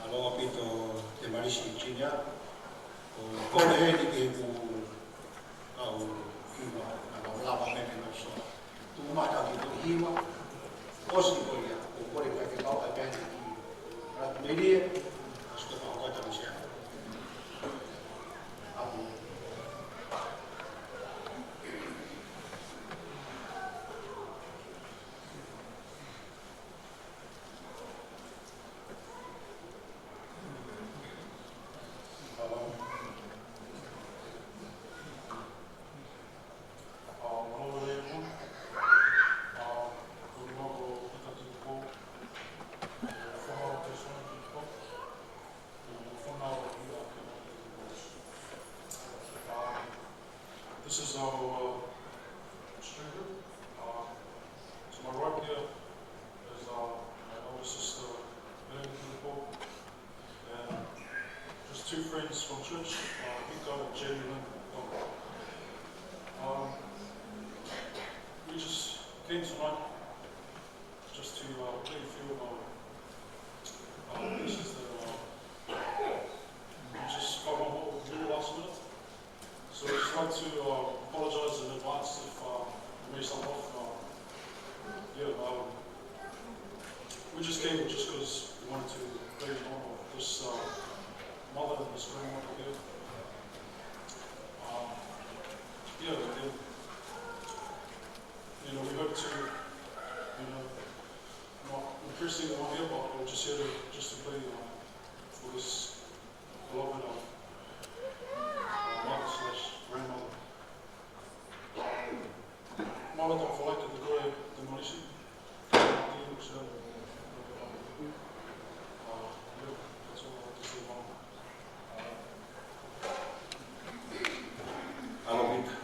Mālō ʻaupito Temalisi Junior, ʻo kole heni ke u kau hiva, naʻa ku lava mai ke nau soa. Tuʻu mai tau ki he hiva, ʻosi ko ia, ʻoku ou kole ke kau ai pē heni ki Ratu Melie, ʻosi ko e pau ko e tau sea. ʻApu. This is our, uh, stranger. Uh, to my right here is, uh, my elder sister, Lynn Kimiko, and just two friends from church, uh, Mika and Jenny Lynn. Um, we just came tonight just to, uh, play a few of our, uh, pieces that, uh, we just got on board with last minute. So I'd just like to, uh, apologize in advance if, uh, we may sound off. Uh, yeah, um, we just came just 'cause we wanted to play in honor of this, uh, mother and this grandmother here. Um, yeah, and, you know, we hope to, you know, not impress anyone here, but we're just here to, just to play, uh, for this beloved, uh, uh, mother slash grandmother. Mālō e fai atu e kole Temalisi. Uh, yeah, that's all I have to say, Mama. Mālō ʻaupito.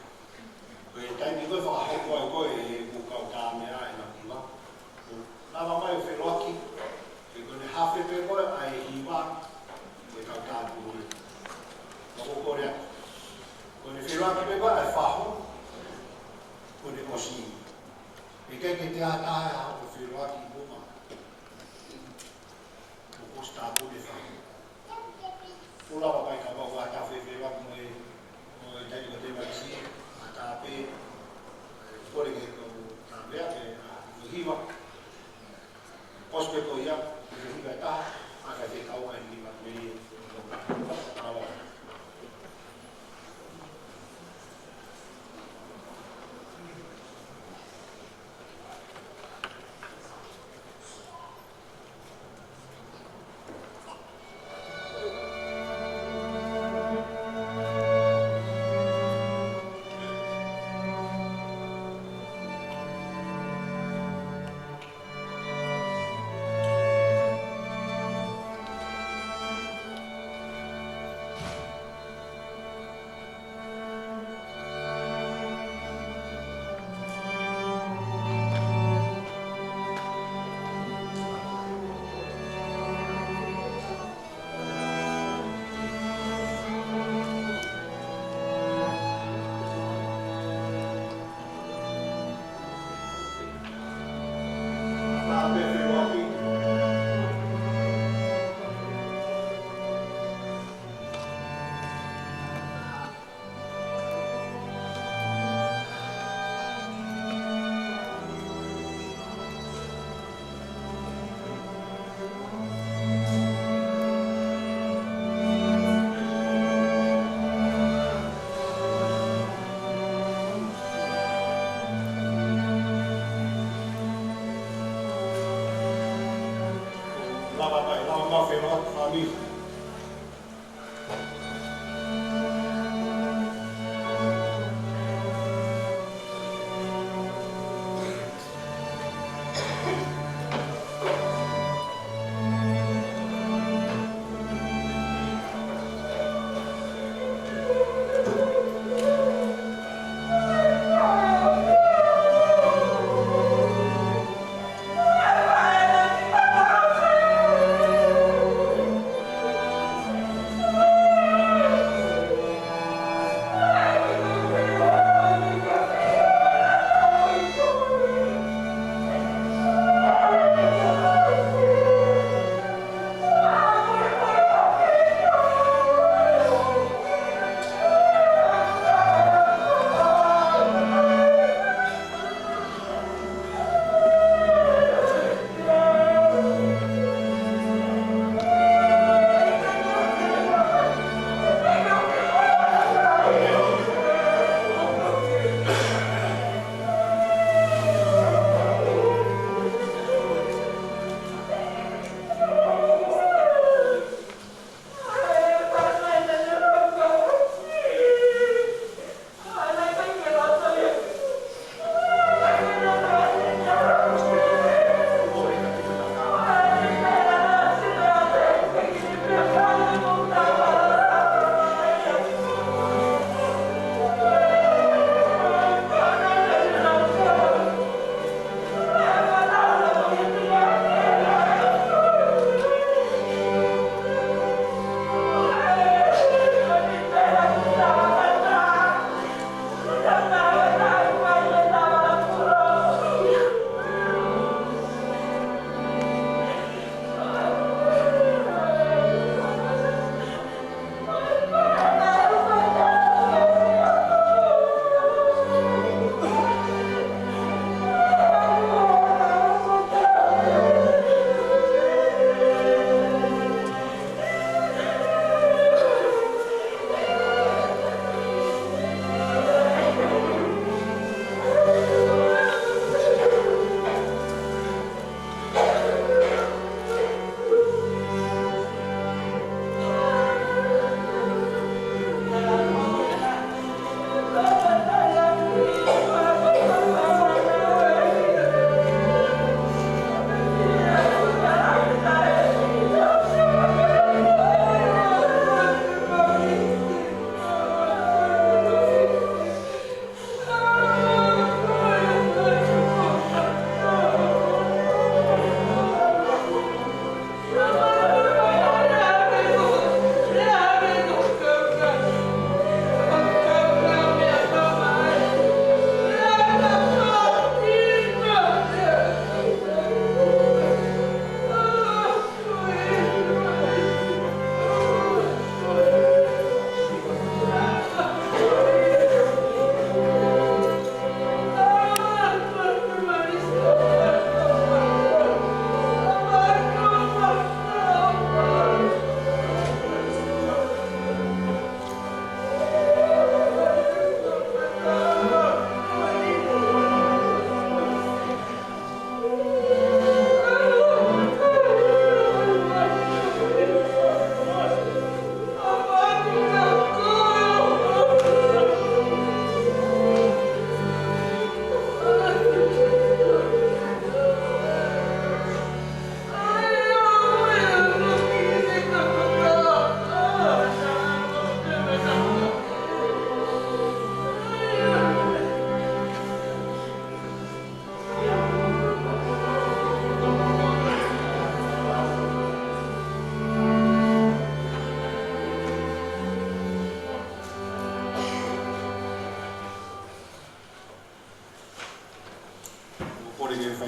Ko e taimi ko ē fakahoko ai ko ē ʻeku kau tā meʻa ʻi he ʻapi ni. Lava mai ʻo feʻiloaki, he ko ʻene hafe pē ko ē ʻa e hiva, ko e kau tā pule. Ka ʻoku ou kole atu. Ko ʻene feʻiloaki pē ko ē ʻa e fahu, ko ʻene ʻosi. ʻIkai ke toe ʻi ai ha taha ʻe haʻu ʻo feʻiloaki mo au. Kuo ʻosi tā pule e fahu. ʻOku lava pē kapau ʻe ʻatā ha feʻiloaki mo e, mo e taimi ko Temalisi, ʻatā pē, ʻe kole ke kau tā meʻa, ke, ʻa, ko e hiva. ʻOsi pē ko ia, ko e hiva ʻe taha, ʻa, kae fekau ai e hiva, me, ʻa, Lava mai, lava mai, fēnō, fāmili.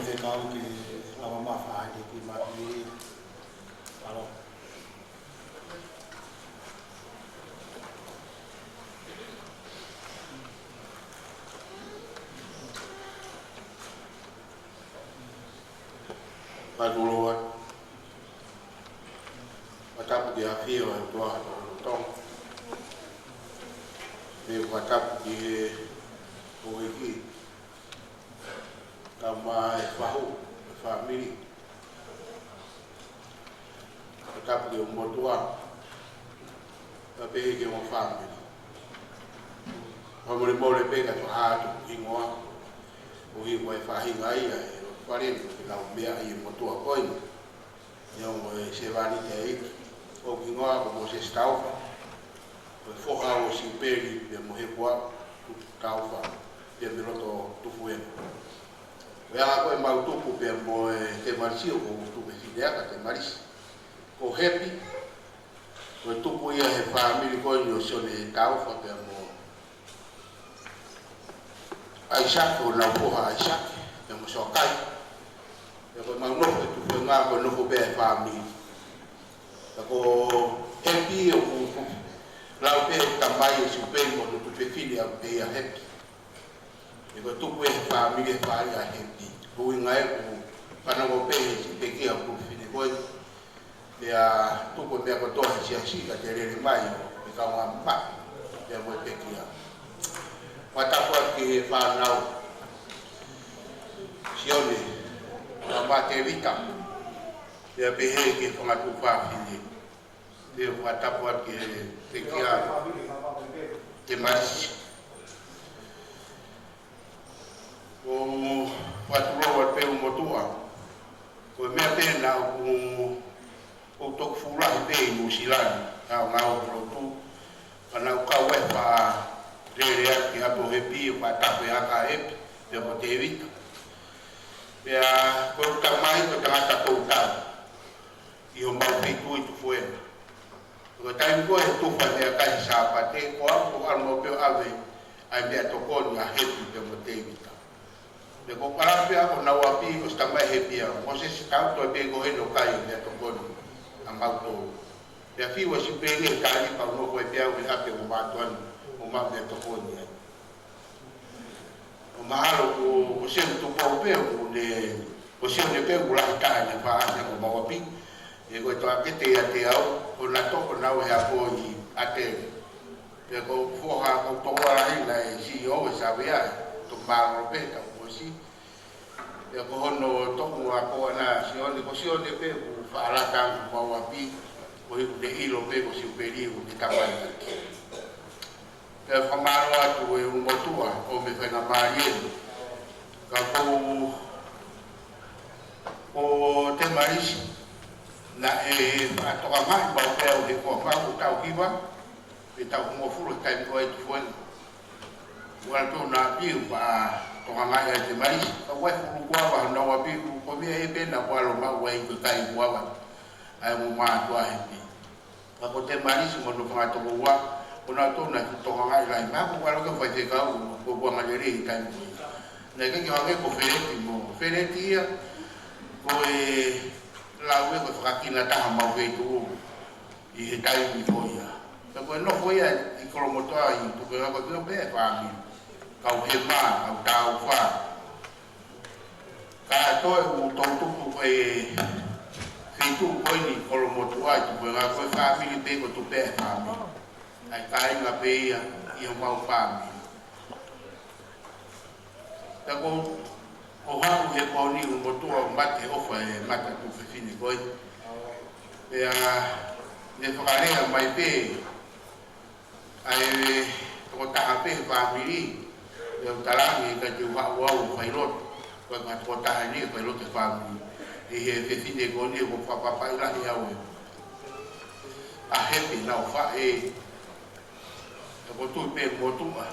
Ke kau ke lava mafaha ke ki maki. Alo. Fakatuloa. Fakatapu ki he ʻafio ʻa e ʻOtua ʻi Tonga. Pea fakatapu ki he houʻeiki, kaeʻumaʻā e fahu, e fāmili. Fakatapu ki he motuʻa, kae pehē ki he ongo fāmili. Fakamolemole pē ka fakahā atu hingoa, ʻo hangē ko e faʻahinga ia ʻo e fale ni, ke lau meʻa ʻi he motuʻa ko eni. Neongo e sevāniti ʻa e ʻEiki, ko hoku hingoa ko Mōsese Taufa, ko e foha ʻo Siupeli pea mo Hekuaʻu Taufa, pea mei loto Tufuenga. Ko e anga ko ē ʻemau tupu pea mo e Temalisi, ko hoku tuofefine ʻa Temalisi ko Hepi, ko e tupu ia he fāmili ko eni ʻo Sione Taufa pea mo ʻAisake, ko honau foha ʻAisake, pea mo Soakai. Pea ko ʻemau nofo ʻi Tufuenga ko e nofo pē ʻa e fāmili. Pea ko Hepi ʻoku lau pē ʻe he tamai ʻe Siupeli mo hono tuofefine ʻoku pehē ʻa Hepi. Pea ko e tupu ʻe he fāmili ʻa e faʻahi ʻa Hepi. Ko e ʻuhinga ia ʻoku fanongo pē he siʻi pekia ʻo e tuofefine ko ē. Pea tuku e meʻa kotoa he siasi ka te lele mai ʻo e kaungā mamahi pea mo e pekia. Fakatapu atu ki he fānau, Sione, kaeʻumaʻā Tēvita, pea pehē ki he fanga tuofāfine. Pea fakatapu atu ki he pekia Temalisi. ʻOku fakatulou atu pē ʻa e motuʻa. Ko e meʻa pē naʻa ku, ʻoku toki fuʻu lahi pē ʻi Nuʻusila ni, ʻa e ngāue ʻa e lotu. Ka naʻa ku kau ai ʻo fakalele atu ki ʻapi ʻo Hepi, ʻo fakatapu ʻa Hepi, pea mo Tēvita. Pea ko e tamai ko e tangata toutai ʻi homau feituʻu ʻi Tufuenga. Ko e taimi ko ē ʻe tufa e meʻakai he Sāpate, ko au ʻoku ʻalu maʻu pē ʻo ʻave ʻa e meʻatokoni ʻa Hepi pea mo Tēvita. Pea ko e kalafi ʻa honau ʻapi, ko e tamai Hepi ʻa Mōsese Taufa, toe pē ko ē ʻo kai e meʻatokoni ʻa mautolu. Pea fiu ʻa Siupeli he tali pau no ko e pea ʻo e ʻapi ʻo mātuʻa ni, ʻo maʻu meʻatokoni ai. ʻO mahalo ko, ko Sione Tupou pē ʻoku ne, ko Sione pē ʻoku lahi taha ʻene faʻahi ʻa homau ʻapi. ʻE ko e toʻa kete ia te au, ʻo na toʻo naʻa ku ʻi he ʻapi ʻi ʻAtele. Pea ko e foha ko e toʻa lahi naʻe CEO ʻe Savea, to mālō pē tau kosi. Pea ko hono toʻu ako ʻa Sione, ko Sione pē ʻoku faʻa lata ʻi homau ʻapi, koeʻuhi ʻoku ne ʻilo pē ko Siupeli ʻoku ne tamai ʻaki. Pea fakamālō atu e ʻū motuʻa ʻoku mou faingamālie. Ka ko, ko Temalisi, naʻe faʻa tokangaʻi maʻu pē au he ko e faʻu tau hiva, pe tau hongofulu he taimi ko ē ʻi Tufuenga. Ua tō na piu faʻa tokangaʻi ai Temalisi, ka ua e fulu kuava honau ʻapi, ko e meʻa ʻe pena kualo maʻu ai ko e kai kuava, ʻa e mo mātuʻa Hepi. Ka ko Temalisi mo hono fanga tokoua, ko nautolu naʻe tokangaʻi lahi mai, ko e ʻalu ki he faifekau, ko e kuonga lelei he taimi ko ia. Naʻe ʻikai ke hangē ko Feleti mo, Feleti ia, ko e lau ē ko e fakakina taha homau feituʻu ʻi he taimi ko ia. Pea ko e nofo ia ʻi Kolomotuʻa ʻi Tufuenga ko e pio pē ʻa e fāmili. Kau Hema, kau Taufa. Ka toe ʻoku toutuku ko e feituʻu ko eni Kolomotuʻa ʻi Tufuenga ko e fāmili pē ko e tupu ʻa e fāmili. ʻA e kāinga pē ia ʻi homau fāmili. Pea ko, ko haʻu he pō ni ʻo motuʻa ʻo mate ʻofa e mata tuofefine ko ē. Pea ne fakalea mai pē ʻa e tokotaha pē he fāmili, ʻe u talaange ka te u haʻu au ʻo fai lotu, ko e tokotaha ni ʻe fai lotu he fāmili. ʻI he fefine ko eni ʻoku fakapapaʻi lahi au ē. ʻA Hepi naʻa ku faʻē, ʻoku ou tui pē motuʻa,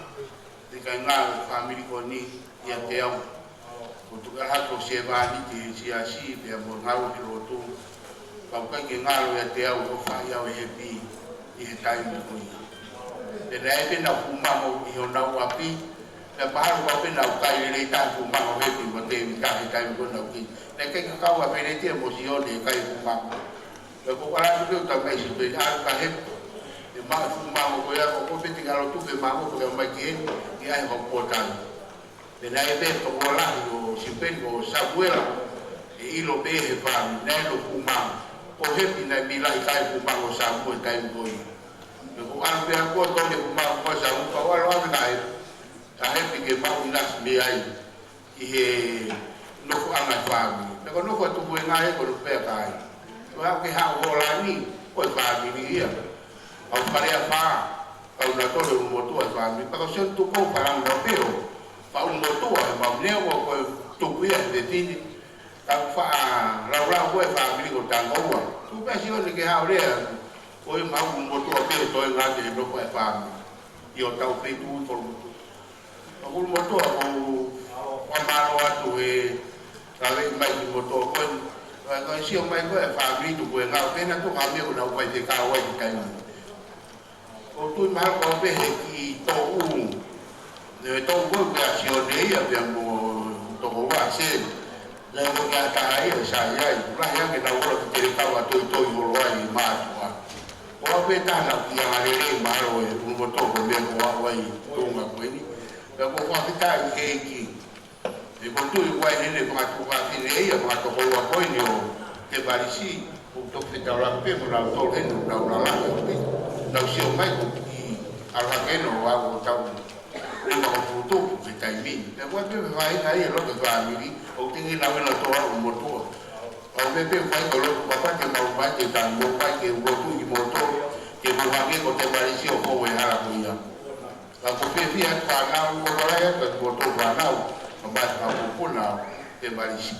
ʻikai ngalo e fāmili ko eni ʻiate au. ʻOku ou tui ʻalu hake ʻo sevāniti he siasi pea mo ngāue he lotu. Ka ʻoku ʻikai ke ngalo ʻiate au ʻofa ʻi au ʻe Hepi ʻi he taimi ko ia. Pea naʻe pē naʻa ku maʻu ʻi honau ʻapi, Pea mahalo pau pē naʻa ku kai lelei taha e fuʻu mango Hepi mo Tēvita he taimi ko ē naʻa ku kei. Naʻe ʻikai ke kau ʻa Feleti mo Sione he kai e fuʻu mango. Pea ko e ʻalu atu pē ʻo tau mai Sipeni, ʻalu kia Hepi. ʻE maʻu e fuʻu mango ko ia, ko ʻeku pehē te ke ʻalu atu pē mango ko ia mai ki heni, ki ai ho pōtani. Pea naʻe pehē tokolahi ʻo Sipeni ko Samuela, ʻe ʻilo pē he fāmili, naʻe ʻilo e fuʻu mango. Ko Hepi naʻe mei lahi kai e fuʻu mango ʻo Samuela he taimi ko ia. Pea ko e ʻalu pē ʻaku ʻo tonu e fuʻu mango ko ia ʻo Samuela, pea u ʻalu ʻo ʻave kia Hepi. Ka Hepi ke maʻu ʻinasi mei ai ʻi he nofoʻanga e fāmili. Pea ko e nofo ʻa Tukuʻenga ia ko e nofo pē ʻa Kai. Ko e ʻalu ke haʻu ʻo Hōlani, ko e fāmili ia. Kau Faleʻafa, kau Natole, ʻulumotuʻa e fāmili. Pea ko Sione Tupou Falangi Naupeo, kau ʻulumotuʻa e mau neo ko e tuku ia he fefine. Kau faʻa laulau ko e fāmili ko Tangoua. Tuku pē ʻa Sione ke haʻu ʻo lea, ko e mau ʻulumotuʻa pē ʻo toenga atu he nofo e fāmili. ʻI hotau feituʻu ko ʻulumotuʻa. ʻUlumotuʻa ʻoku ou fakamālō atu he lave mai kimoutolu ko eni. Ka, ka sio mai ko e fāmili Tukuʻenga, pehē naʻa tau ka mea ko ʻenau faifekau ai ki taimi. ʻOku ou tui mahalo ko e pehē ki toʻu. Ne toʻu ko ē pea Sione ia pea mo Tokoua Seni. Naʻe ko e taha ia ʻe sai ai, lahi ange ʻenau ola ki Telekava, toitoi holo ai e mātuʻa. Ko au pē taha naʻa ku ʻi he anga lelei mahalo ʻe ʻulumotuʻa ko e meʻa ko au ai tuʻunga ko eni. Pea ʻoku ou fakafetaʻi ki he ʻEiki. He ʻoku ou tui ʻoku ʻi ai heni e fanga tuofefine ia, fanga tokoua ko eni ʻo Tevalisi, ʻoku toki fetaulaki pē mo nautolu heni, ʻoku nau lalahi ʻaupito. Nau sio mai ko e kiʻi ʻalu hake eni ʻo aʻu ʻo tau lima ʻo putu he taimi ni. Pea ʻoku ʻi ai pē faʻahinga ia ʻi loto he fāmili, ʻoku teʻeki ai ke nau ʻi ai ʻenau toʻa ʻulumotuʻa. Kau meʻa pē ʻoku fai ko e lotu papa ke mau mai ke tau mo mai ke u lotu kimoutolu, ke mou hangē ko Tevalisi ʻo fou he hala ko ia. Ka ʻoku ou fiefia atu fānau, ʻoku ou ʻalu atu kimoutolu fānau, ka mai ka pupuna ʻo Tevalisi.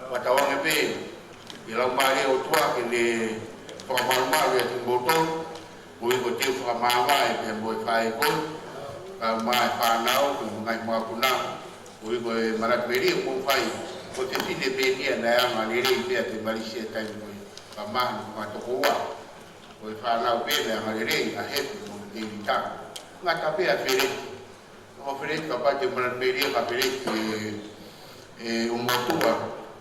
Fakatauange pē, ʻe Laumālie ʻo e ʻOtua ke ne fakamalumalu ʻiate kimoutolu, koeʻuhi ko e teu fakamāvae pea mo e faʻē ko ē, kae ʻumaʻā e fānau, ko e ngaahi mokopuna, koeʻuhi ko e manatu melie ʻoku mou fai, ko e fefine pē eni ia naʻe anga lelei pē ʻa Tevalisi he taimi ko ē, ka mahalo ko e tokoua, ko e fānau pē naʻe anga lelei, ʻa Hepi mo Tēvita. Ngata pē ʻa Feleti. Ko Feleti kapau te u manatu melie ka Feleti ʻe, ʻe ʻulumotuʻa,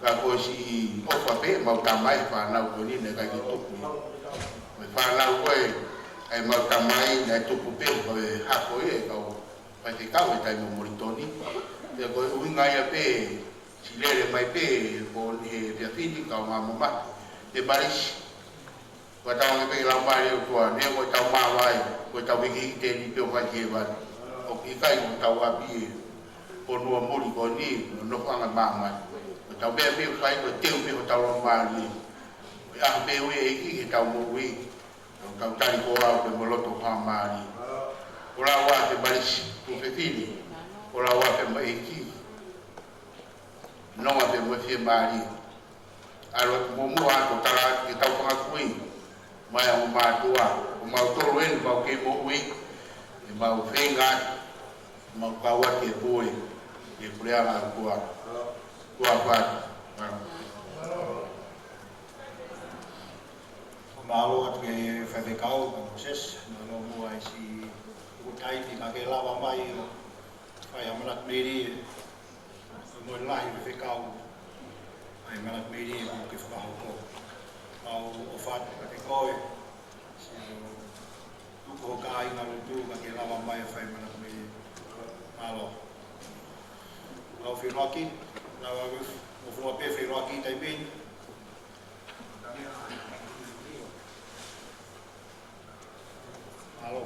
ka ko e siʻi ʻofa pē ʻemau tamai he fānau ko eni naʻe ʻikai ke tupu. Ko e fānau ko ē ʻemau tamai naʻe tupu pē, ko e hako ia ʻe kau faifekau he taimi ʻo Molitoni. Pea ko e ʻuhinga ia pē, siʻi lele mai pē, ko eni he efiafi ni kau mamama. Tevalisi. Fakatauange pē ʻe Laumālie ʻo e ʻOtua, neongo ʻetau māvae, ko ʻetau hikihiki tēniti pē ʻo fai ki hēvani. ʻOku ʻikai ko hotau ʻapi e fonua muli ko eni, ʻo nofoʻanga māmani. Ko ʻetau meʻa pē ʻoku fai, ko e teu pē hotau laumālie. Ko e ʻaho pē ʻe ui e ʻEiki ki heʻetau moʻui. ʻOku tau tali ko au pē mo e loto fakamālie. Ko lau ā Tevalisi, ko e fefine. Ko lau ā pē mo e ʻEiki. Nonga pē mo e fiemālie. ʻAlu atu muʻomuʻa ʻo tala atu ki heʻetau fanga kui, mai ʻa e mātuʻa, ko mautolu eni ʻoku mau kei moʻui, ʻemau feinga atu, mau kau atu ki he pule, ki he puleʻanga ʻo e ʻOtua. Tuʻa ʻofa atu. Mālō. Mālō atu ki he faifekau, Moses, mālō muʻa e siʻi tuku taimi ka ke lava mai ʻo fai ha manatu melie. Ko e moʻoni lahi e fekau ʻa e manatu melie ʻoku ke fakahoko. Mau ʻofa atu kiate koe, siʻi tuku ho kāinga lotu ka ke lava mai ʻo fai manatu melie. Mālō. Lau feʻiloaki, lau ʻa e ngofua pē feʻiloaki taimi ni. Mālō.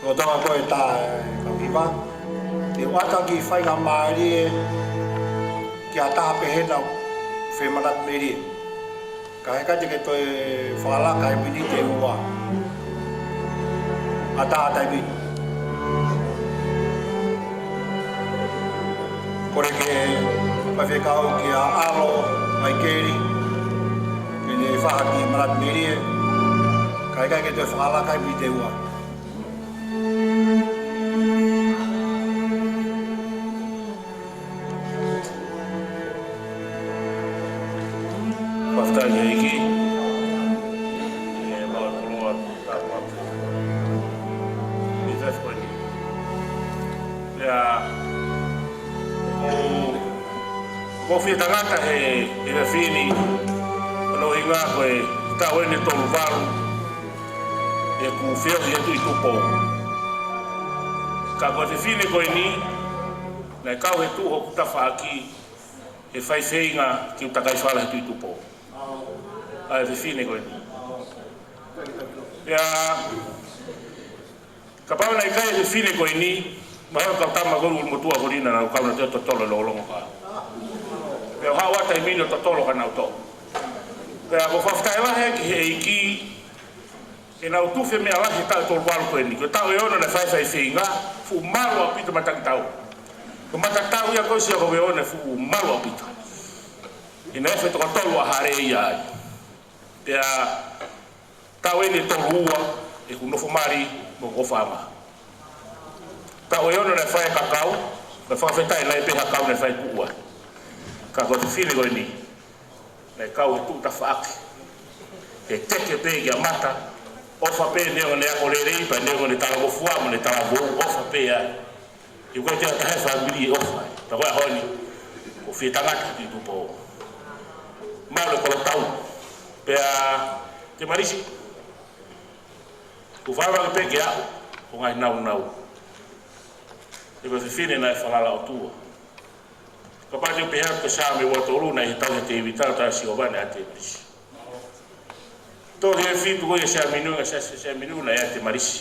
Ko tama ko e tā e kau hiva, te u ʻatā ki he faingamālie ki ha taha pē heʻenau femanatu melie. Ka heʻikai te ke toe fakalaka he miniti ʻe ua. ʻAtā ʻa e taimi ni. Kole ki he faifekau kia ʻAlo Maikeli, ke ne fai ha kiʻi manatu melie. Ka heʻikai ke toe fakalaka he miniti ʻe ua. Fakafetaʻi ki he ʻEiki. ʻE mau koloa atu. Pea, ʻoku, ʻoku ou fie tangata he, he efiafi ni, ko hono ʻuhinga ko e taʻu eni ʻe tolu valu ʻeku feohi he Tuʻi Tupou. Ka ko e fefine ko eni, naʻe kau he tuʻu hoku tafaʻaki, he fai feinga ke u takai fala he Tuʻi Tupou. ʻA e fefine ko eni. Pea, kapau naʻe ʻikai e fefine ko eni, mahalo ko e kau tama ko eni ʻulumotuʻa ko eni naʻa nau kau nautolu ʻo totolo e longolongo ʻa. Pea u haʻu atu he taimi ni ʻo totolo kia nautolu. Pea ʻoku ou fakafetaʻi lahi ki he ʻEiki, heʻenau tufa e meʻa lahi he taʻu ʻe tolu valu ko eni. Ko e taʻu ʻe ono naʻe fai e fai feinga, fuʻu malu ʻaupito matangi tau. Ko e matangi tau ia ko ē ʻa e Siasi ko ē ʻoku fuʻu malu ʻaupito. ʻI he naʻe fai toko tolu ʻa e hale ia ai. Pea taʻu eni ʻe tolu ua ʻeku nofo mali mo ʻofaʻanga. Taʻu ʻe ono naʻe fai e kakau, naʻe fakafetaʻi naʻe ʻi ai pē ha kau naʻe fai kuʻua. Ka ko e fefine ko eni, naʻe kau he tuʻu tafaʻaki. He teke pē ki he mata, ʻofa pē neongo ʻene ako lelei, pea neongo ʻene talangofua, mo ʻene talavou, ʻofa pē ai. ʻIkai ke ʻi ai ha taha he fāmili ʻe ʻofa ai. Pea ko e ʻaho ni, ʻoku ou fie tangata ki Tupou. Malu e kolo tau. Pea Temalisi, ʻoku ou fakaʻamu pē ke aʻu, ko e ngaahi naunau. He ko e fefine naʻe falala ʻOtua. Kapau te u pehē atu ko e Saame ua tolu naʻe ʻi he tau ʻe Tēvita, tau ʻa Sihova naʻe ʻia Temalisi. Tohi ʻe fitu ko ia ʻa Saame ʻuluaki, ʻa Sa-, Sa-, Saame ʻuluaki naʻe ʻia Temalisi.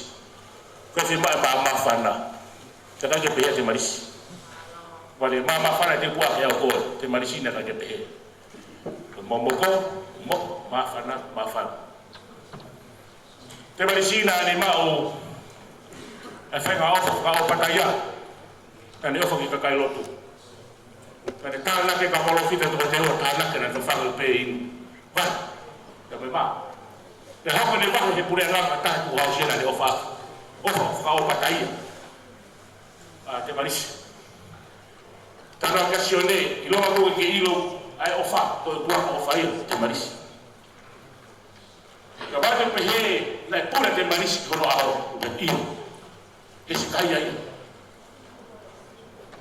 Ko e fai mai maʻa māfana. Ka ʻikai ke pehē ʻia Temalisi. Pea ne maʻa māfana te pua ke au ko Temalisi naʻe ʻikai ke pehē. Momoko, mo, māfana, māfana. Temalisi naʻa ne maʻu e faʻahinga ʻofa, fakaʻofa pātaia. Naʻa ne ʻofa ki he kakai lotu. Naʻa ne tānaki e kau palōfita toko teua, tānaki naʻe tofanga pē inu. Vā, ia me mā. Naʻe hoko ʻene vahe he puleʻanga mo e taha tukuhāusia naʻa ne ʻofa. ʻOfa, fakaʻofa pātaia. ʻA Temalisi. Tala kia Sione, ʻilonga koe ke ʻilo ʻa e ʻofa, ko e ʻOtua ʻoku ʻofa ia, Temalisi. Kapau te u pehē naʻe puna Temalisi ki hono ʻaho, ʻio. Hesekaia ia.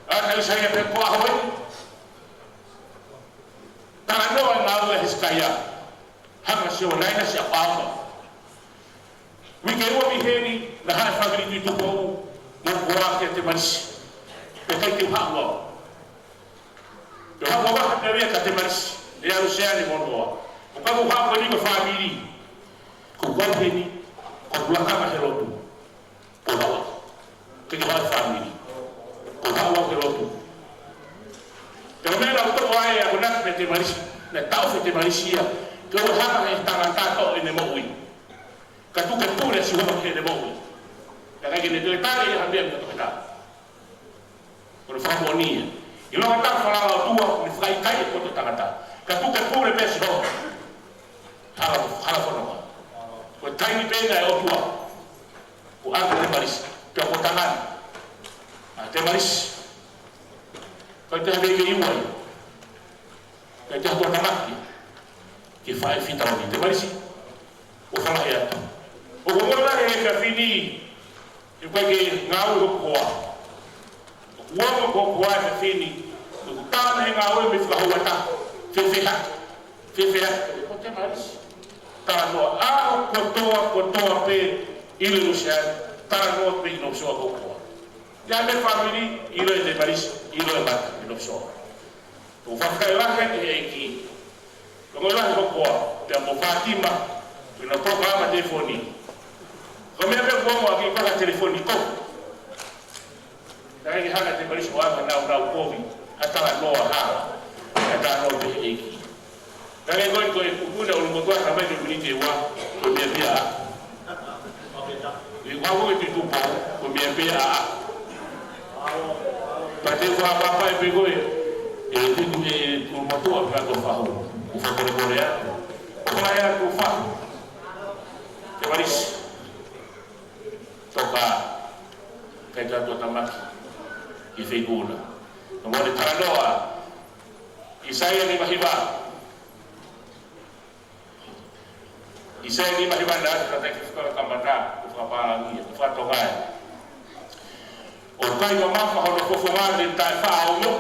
ʻA ka ʻIsaia pē ko e ʻaho ē. Talanoa e ngāue ʻa Hesekaia. Hanga ʻe Sione naʻa ne siʻi ʻapaʻapa. Uike ua mei heni, naʻe haʻu e fāmili Tuʻi Tupou, mo ko ā kia Temalisi. Pea ʻikai te u haʻu au. Te u haʻu au ʻo vakai pē au ia kia Temalisi, ʻe ʻalu Seane mo Noa. ʻO ka u haʻu ko eni ko e fāmili. Ko au heni, ko e lakanga he lotu. Ko au. Ke ke haʻu e fāmili. Ko au he lotu. Pea ko e meʻa naʻe tō ai ʻa e akonaki mei Temalisi. Naʻe taʻofi ʻe Temalisi ia. Ke ʻoua hanga ʻe he tangata ʻo ʻene moʻui. Ka tuku ke pule ʻa Sihova ki heʻene moʻui. Pea ʻikai ke ne toe tali ia ha meʻa mei he toketā. Ko e fakamoʻoni ia. ʻIlonga ʻoku tau falala ʻOtua, ʻoku ne fakaʻikaiʻi e poto ʻo e tangata. Ka tuku ke pule pē ʻa Sihova. Hala, hala fononga. Ko e taimi pē ʻa e ʻOtua. Ko ʻAna Temalisi. Pea ko Tangani. ʻA Temalisi. Ka te ha meʻa ke iwa ia. Ka te ha tuʻa tamaki. Ke fai fita ni Temalisi. ʻO fala he atu. ʻOku ou lahi he ka fini. He ʻoku ʻikai ke ngāue hoku hoa. ʻOku ongo hoku hoa ʻa e fefine, ʻoku tala he ngāue mei he fakahouhau ʻa e taha. Fefeha, fefeha, ko Temalisi. Talanoa, ʻaho kotoa, kotoa pē ʻi Luseane, talanoa pē ʻi he nofo soa hoku hoa. ʻI ai mo e fāmili, ʻilo ʻe Temalisi, ʻilo e mata, ʻi he nofo soa. ʻOku fakafetaʻi lahi ki he ʻEiki. Ko e ngaahi lahi hoku hoa, pea mo Fātima, ʻi heʻena polokalama telefoni. Ko e meʻa pē ʻoku ou ʻoatu ki he polokalama telefoni ko. Naʻe ʻikai ke hanga ʻe Temalisi ʻo ʻai ha nāunau kovi, ha talanoa hala, ha talanoa pehē ki he ʻEiki. Naʻe ko e, ko e kupu na ʻulumotuʻa ka mai ko e miniti ʻe ua, ko e meʻa pē ia. ʻI he ua ko e tutupu, ko e meʻa pē ia. Pea te u fakapapauʻi pē koe, ʻe tuku e ʻulumotuʻa pea ko e fahu, ʻo fakamolemole atu. ʻO fai atu fahu. Temalisi. Toka, kai tau tuʻutāmaki, ʻi he feituʻu na. Ka mole talanoa, ʻAisea nima hiva. ʻAisea nima hiva naʻe ʻosi tataki fakakamata, ʻo fakapālangi, ʻo fakatonga. ʻOku ʻikai mamafa hono fofonga ʻi he taʻu ʻe fā ono.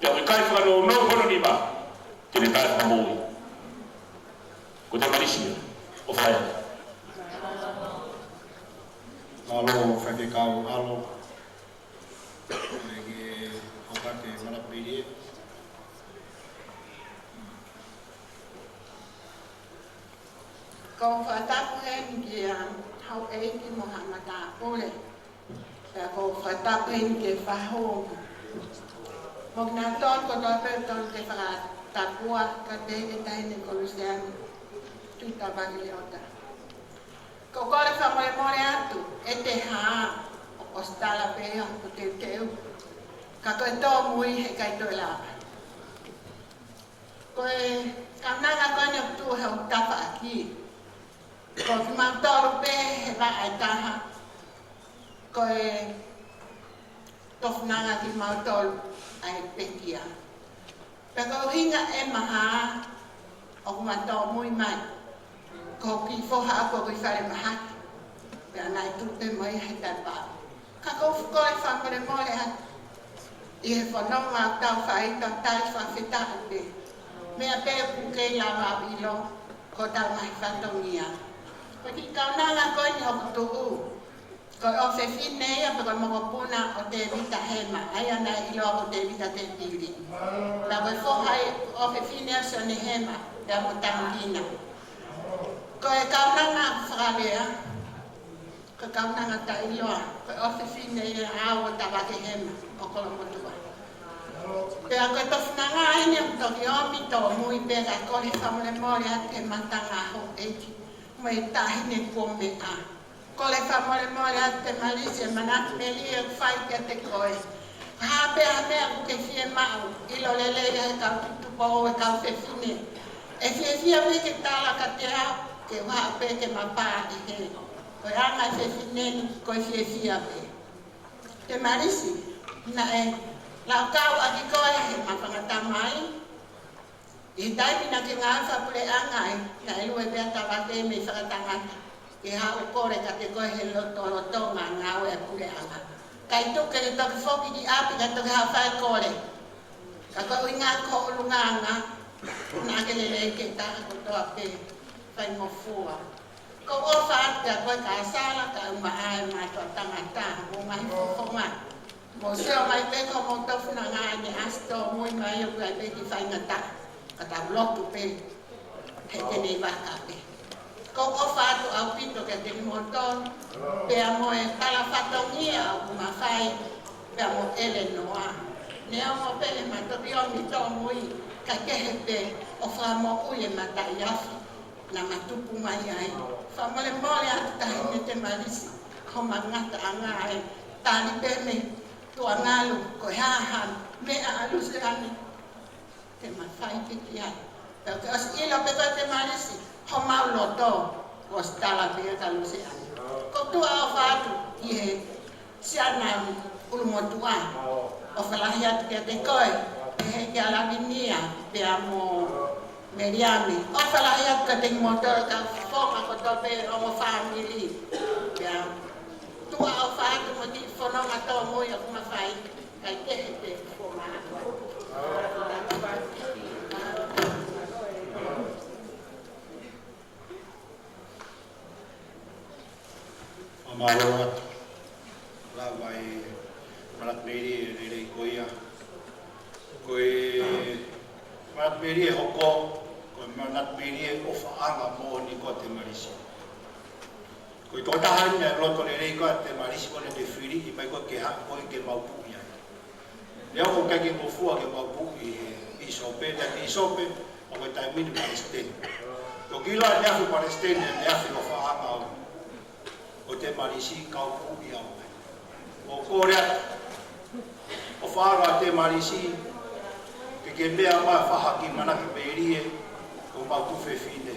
Pea ʻoku ʻikai fakanounou hono nima, ki he taʻu ʻe fakamoʻui. Ko Temalisi ia, ʻo fai. Mālō, Faifekau ʻAlo. Lelei ke ʻoatu e malapeli. Ko e fakatapu heni kia Houʻeiki mo haʻa matāpule. Pea ko e fakatapu heni ki he fahu. Mo kinautolu kotoa pē ʻoku totonu ke fakatapua, kae pehē ki he Taʻahine ko Luseane Tuʻitavake Leota. ʻOku ou kole fakamolemole atu, ʻe te hā, ʻoku ʻosi tala pē ia ʻoku teuteu. Ka ko e tōmui heʻikai toe lava. Ko e kaunanga ko eni ʻoku tuʻu he ʻoku tafaʻaki. Ko kimautolu pē he vaʻa ʻe taha. Ko e tofunga kimautolu ʻa e pekia. Pea ko e ʻuhinga ʻe maha, ʻoku ma tōmui mai. Ko e kiʻi foha ʻoku ʻi falemahaki. Pea naʻe tuʻu pē mo ia he taʻu pau. Ka ʻoku ou kole fakamolemole atu. ʻI he fononga ʻoku tau fai, tau tali fakafetaʻi pē. Meʻa pē ʻoku kei lava ʻilo, ko ʻetau ngaahi fatongia. Ko e kiʻi kaunanga ko eni ʻoku tuʻu. Ko e ʻofefine ia pe ko e mokopuna ʻo Tēvita Hema, ʻa ia naʻe ʻiloa ko Tēvita Tēpili. Pea ko e foha ia ʻo e ʻofefine ʻo Sione Hema, pea mo Tangina. Ko e kaunanga fakalea, ko e kaunanga taʻeʻiloa, ko e ʻofefine ia ʻa ʻAuo Tavake Hema, ʻo Kolomotuʻa. Pea ko e tofunga eni ʻoku toki ʻomi tōmui pē ka kole fakamolemole atu he matanga ʻa Houʻeiki, mo e Taʻahine kuo meʻa. Kole fakamolemole atu Temalisi e manatu melie ʻoku fai kiate koe. Ko e hā pē ha meʻa ʻoku ke fiemaʻu, ʻilo lelei ʻe he kau tutupu ʻo e kau fefine. ʻE fiefia pē ke tala kiate au, ke u haʻu pē ke ma pā ʻi hē. Ko e anga e fefine ni, ko e fiefia pē. Temalisi, naʻe laukau ʻaki koe heʻema fanga tamai. ʻI he taimi naʻa ke ngāue fakapuleʻanga ai, naʻe lue pē ʻa Tavake mei fakatangata ke haʻu ʻo kole kiate koe he lotolotonga ngāue ʻa e puleʻanga. Kae tuku ke ke toki foki ki ʻapi kae toki haʻu ʻo fai e kole. Ka ko e ʻuhinga ko ho ʻulungaanga, naʻa ke lelei ki he taha kotoa pē, faingofua. ʻOku ou ʻofa atu kia koe Kasala, kae ʻumaʻā e mātuʻa tangata, mo e ngaahi fofonga. Mou sio mai pē ko hoʻomou tofunga ʻeni ʻasi tōmui mai ʻoku ʻi ai pē kiʻi faingataʻa, ka tau lotu pē he te ne vaka pē. ʻOku ou ʻofa atu ʻaupito kiate kimoutolu, pea mo e tala fatongia ʻoku ma fai, pea mo ʻElenoa. Neongo pē ʻema toki ʻomi tōmui, kae kehe pē ʻo fakamoʻui e mataʻi afi naʻa ma tupu mai ai. Fakamolemole atu Taʻahine Temalisi, ko homa ngataʻanga ē, tali pē mei tuʻa ngalu, ko e hā ha meʻa ʻa Luseane te ma fai pē ki ai. Pea ke ʻosi ʻilo pē koe Temalisi, homau loto, ʻosi tala pē kia Luseane. ʻOku ou tuʻa ʻofa atu ʻi he siana ʻulumotuʻa. ʻOfa lahi atu kiate koe, pehē kia Lavinia, pea mo Meliami. ʻOfa lahi atu kiate kimoutolu kau fofonga kotoa pē ʻo homo fāmili. Pea Tau moʻui ʻoku mafai, kae kehe pē ʻoku fuʻu mālō. Mālō atu. Lava e manatu melie lelei ko ia. Ko e manatu melie hoko, ko e manatu melie ʻofaʻanga moʻoni ko Temalisi. Ko e tokotaha ia ʻi loto lelei ko Temalisi, ko ʻene fili ʻi mai ko ke ha, ko ke maupuʻi ai. Lea ʻoku ʻikai ke ngofua ke maupuʻi he pīsope, he pīsope, ʻa ko e taimi ni palesiteni. Toki ʻilo ʻene afe palesiteni, ʻene afe ʻofaʻanga ʻo, ʻo Temalisi, kau puʻi au. ʻOku ou kole atu, ʻofaʻanga ʻo Temalisi, ke ke meʻa mai fai ha kiʻi manatu melie, ko homau tuofefine.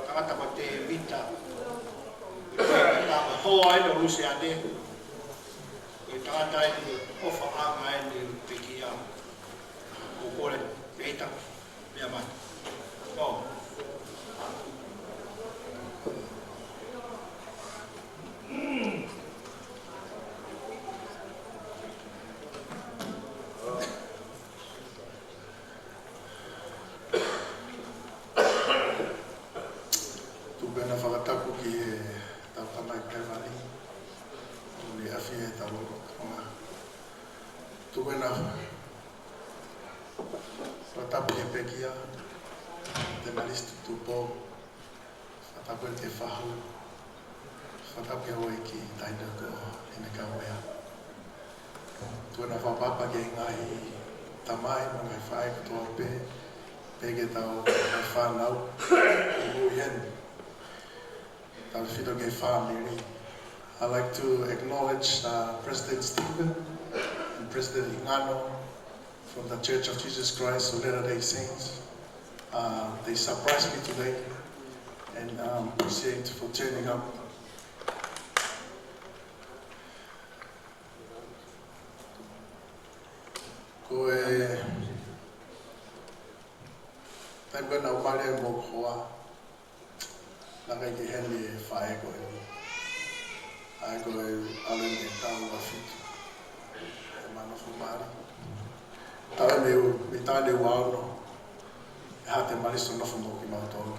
Tangata ko Tēvita. Tangata ko hoa ʻeni ʻo Luseane. Ko e tangata ʻeni ʻofaʻanga ʻeni pekia. ʻOku ou kole, Pita, meʻa mai. ʻO. Tuku ʻena fakatapu ki heʻetau Tamai Pēvani, ʻoku ne ʻafio ʻi he tau loto. Tuku ʻena fakatapu ki he pekia, Temalisi Tutupo, fakatapu ki he fahu, fakatapu ki he houʻeiki taʻahine ko ʻEne Kaumeʻa. Tuku ʻena fakapapa ki he ngaahi tamai mo e ngaahi faʻē kotoa pē, pehē ki heʻetau fānau ʻoku ʻi heni. Tautefito ki he fāmili. I'd like to acknowledge, uh, President Stephen and President Hingano from the Church of Jesus Christ of Latter-day Saints. Uh, they surprised me today, and um, appreciate for turning up. Ko e taimi ko ē naʻa ku mali ai mo hoku hoa, naʻe ʻikai ke ʻi heni e faʻē ko eni. ʻA ia ko e ʻalu eni he taʻu ua fitu. ʻE ma nofo mali. Taʻu eni, mei he taʻu eni ua ono, ʻe haʻu Temalisi ʻo nofo mo kimautolu.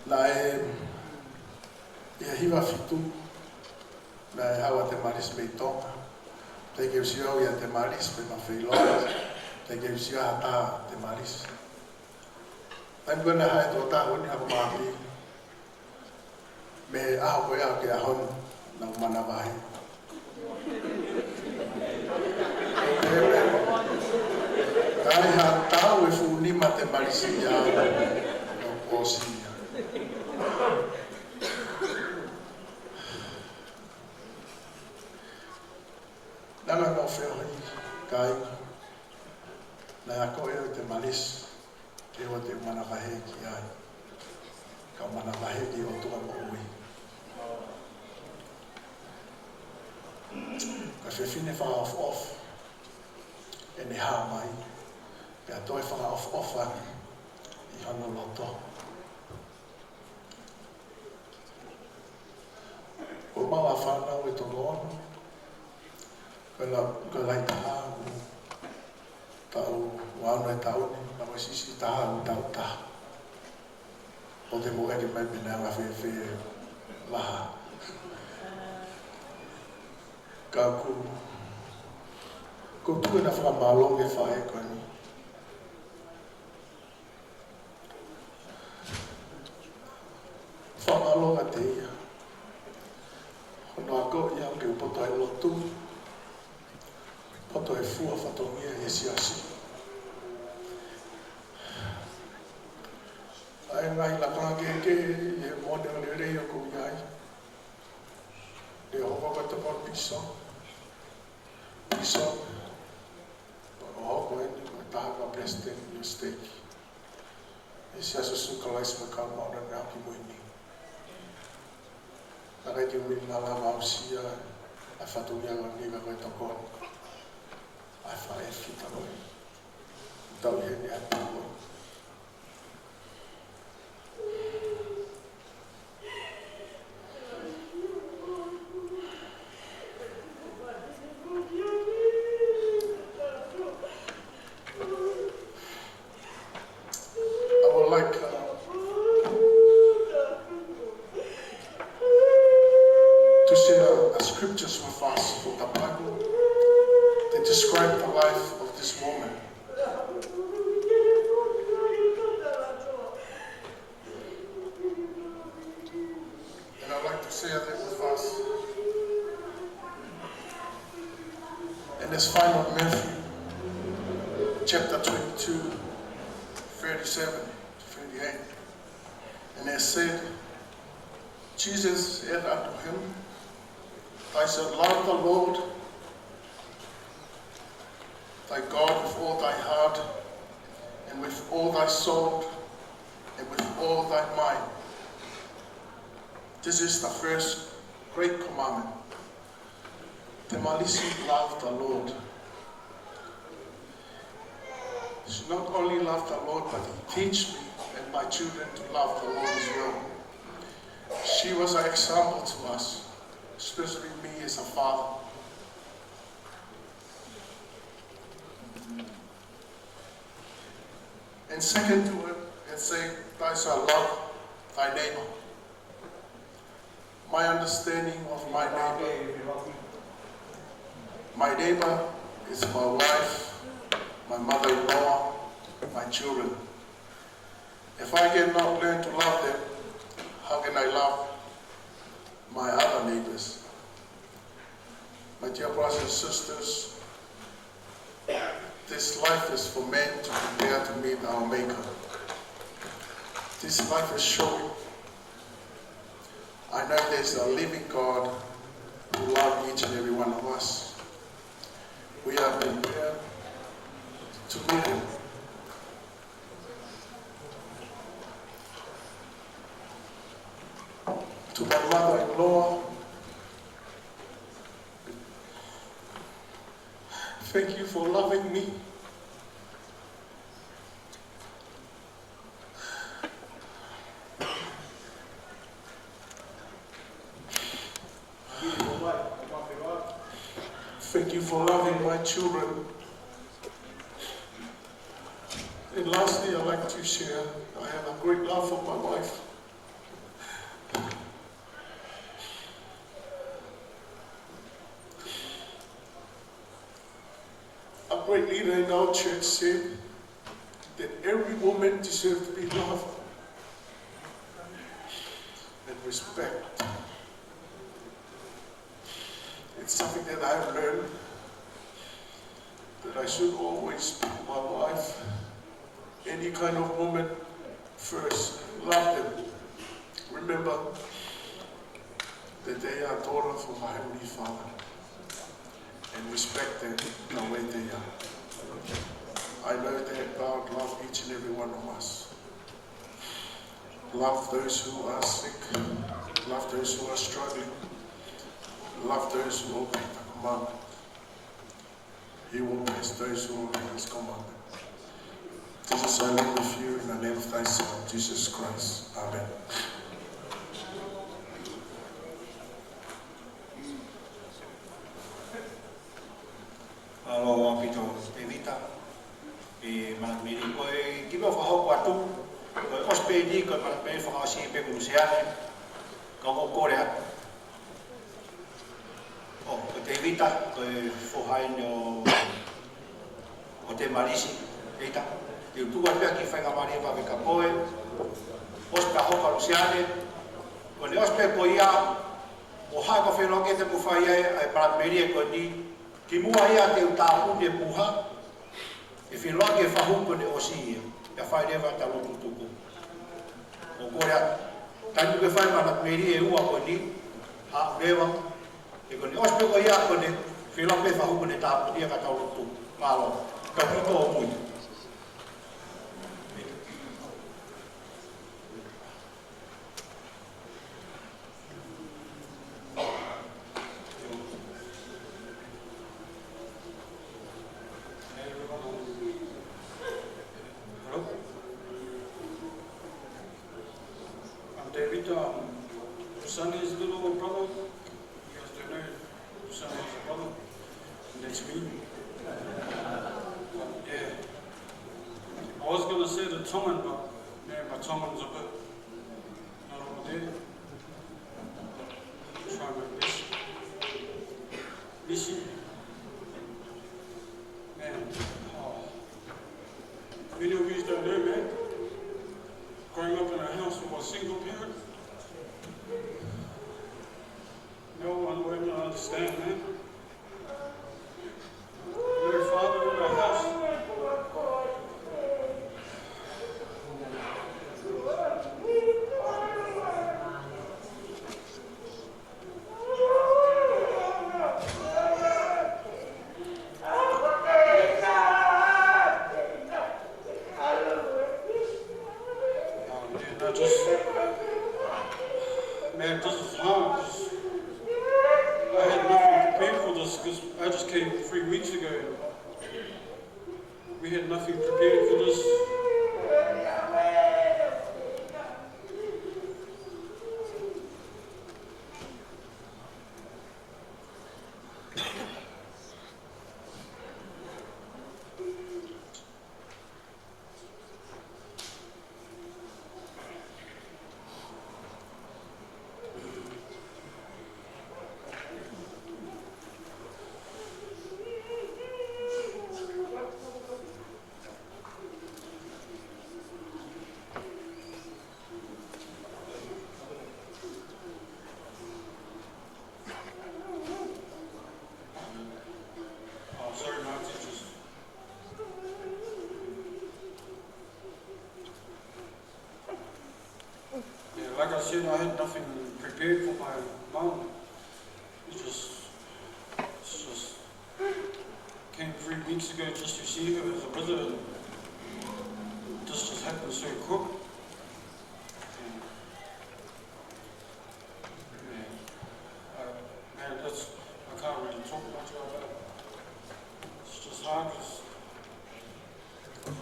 Naʻe ʻi he hiva fitu, naʻe haʻu ʻa Temalisi mei Tonga. Teʻeki ke u sio au ʻia Temalisi pe ma feiloa. Teʻeki ke u sio ha taha Temalisi. Taimi ko ē naʻe haʻu e tokotaha ko eni, haʻu ko Māti. Mei he ʻaho ko ia ki he ʻaho ni, naʻa ku manavahē. Ka ʻi ha taʻu ʻe fuʻu nima Temalisi ia, naʻa ku ʻosi ia. Naʻa ku feohi, kāinga. Naʻe akoʻi au ʻe Temalisi ke ʻoua te u manavahē ki ai, ka u manavahē ki he ʻOtua moʻui. Ko e fefine fakaʻofoʻofa ʻene hā mai, pea toe fakaʻofoʻofa ʻi hono loto. Ko homau fānau ʻe toko ono, ko e la-, ko e lahi taha ʻoku taʻu ua ono he taʻu ni, pea mo e siʻisiʻi taha ʻoku taʻu taha. ʻOua te mou ʻeke mai pe naʻe anga fēfē lahi. Ka ʻoku, ʻoku ou tuku ʻena fakamālō ki he faʻē ko eni. Fakamālō kiate ia hono akoʻi au ke u poto he lotu, poto he fua fatongia ʻi he siasi. ʻA e ngaahi lakanga kehekehe ʻi he moʻoni ʻo e lelei ʻoku ou ʻi ai. Naʻe hoko ko e tokoni pīsope. Pīsope. ʻO hoko eni ko e taha ko e palesiteni ʻo e siteiki ʻi he Siasi ʻo Sīsū Kalaisi ʻo e Kau Māʻoniʻoni ʻi he Ngaahi ʻAho Kimui Ni. Naʻe ʻikai ke u malava ʻo aʻusia ʻa e fatongia ko eni ka ko e tokoni ʻa e faʻē fita ko ē. Tau ʻi heni ʻa e tokoni. scriptures with us for the Bible. They describe the life of this woman. And I'd like to share that with us. And it's found in Matthew chapter twenty-two, thirty-seven to thirty-eight. And it said, Jesus said unto him, Thou shalt love the Lord thy God with all thy heart, and with all thy soul, and with all thy mind. This is the first great commandment. Te Malisi loved the Lord. She not only loved the Lord, but he teach me and my children to love the Lord as well. She was an example to us, especially me as a father. And second to it, it say, Thou shalt love thy neighbor. My understanding of my neighbor, my neighbor is my wife, my mother-in-law, my children. If I cannot learn to love them, how can I love my other neighbors? My dear brothers and sisters, this life is for men to prepare to meet our Maker. This life is short. I know there's a living God who loves each and every one of us. We are prepared to meet him. To my mother-in-law, thank you for loving me. Thank you for loving my children. And lastly, I'd like to share, I have a great love for my wife. A great leader in our church said that every woman deserves to be loved and respected. It's something that I've learned, that I should always put my wife, any kind of woman, first. Love them. Remember that they are daughters of our Heavenly Father, and respect them the way they are. I know that God loves each and every one of us. Love those who are sick. Love those who are struggling. Love those who obey the commandment. He will bless those who obey his commandment. This is I leave with you in the name of thy Son, Jesus Christ. Amen. Mālō ʻaupito Tēvita. ʻE Manatu Mele, ko e kiʻi meʻa fakahoko atu, ko e ʻosi pē eni ko e Manatu Mele fakaʻosi pē kuo ʻosi ʻalu, ka ʻoku ou kole atu. ʻO, ko Tēvita, ko e foha eni ʻo, ʻo Tēmalisi, Tēvita. Te u tuku atu pē ʻa e kiʻi faingamālie ʻo pehē kia koe, ʻosi pē hoʻo kau Lusiane, ko ʻene ʻosi pē ko ia, ʻo hangē ko e feʻiloaki te u fai ai ʻa e Manatu Mele ko eni, kimuʻa ia te u tāpuni e puha, ʻe feʻiloaki e fahu ko ʻene ʻosi ia, pea fai leva ʻeta lotu tuku. ʻO ko ia, taimi ke fai Manatu Mele ʻe ua ko eni, haʻu leva, he ko ʻene ʻosi pē ko ia ko ʻene feʻiloaki e fahu ko ʻene tāpuni ia kae tau lotu tuku. Mālō, tau hito ʻo mui. Hello? I'm David. Um, Lusiane is a little brother. You guys don't know Lusiane is a brother. And that's me. Yeah. I was gonna say the Tongan, but yeah, my Tongan's a bit Not all day. Try my best. I had nothing prepared for this because I just came three weeks ago. We had nothing prepared for this. Oh, sorry, my teachers. Yeah, like I said, I had nothing prepared for my mum. It just, it's just came three weeks ago just to see her as a visit, and this just happened so quick. Yeah. Yeah. I, man, that's, I can't really talk much about it. It's just hard. Just, um,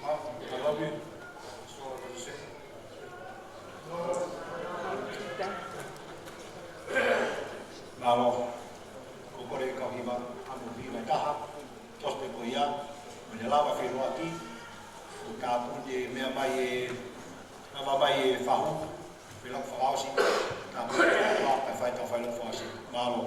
Mum, I love you. That's all I gotta say. Mālō. Ko e kole ʻa e kau hiva, ʻa e kau hiva ʻe taha, Tospe ko ia, mo e lava feiloaki, ʻo tāpuni e meʻa mai e, lava mai e fahu, feiloaki fakaʻosi, tāpuni e lava, kae fai ʻetau feiloaki fakaʻosi. Mālō.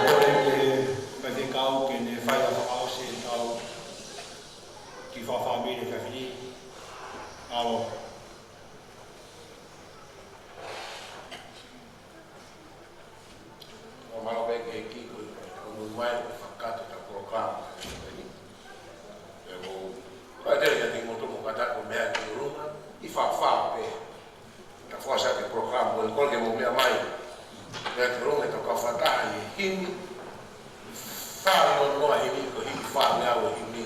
Kole ki he faifekau ke ne fai ha fakaʻosi ʻetau kiʻi fakafāmili fefine. ʻAlo. Mālō pē ki he ʻEiki ko e ʻunu mai ʻo fakakakato ʻetau polokalama. Pea ʻoku ou talitali atu kiate kimoutolu mou kātaki ʻo meʻa ki ʻolunga, ʻi fafā pē. Ta fua sa ke polokalama ko e kole ke mou meʻa mai. Meʻa ki ʻolunga ʻetau kau fakataha ʻi he himi. Fā noa noa himi ko e himi fā meʻa ʻo himi.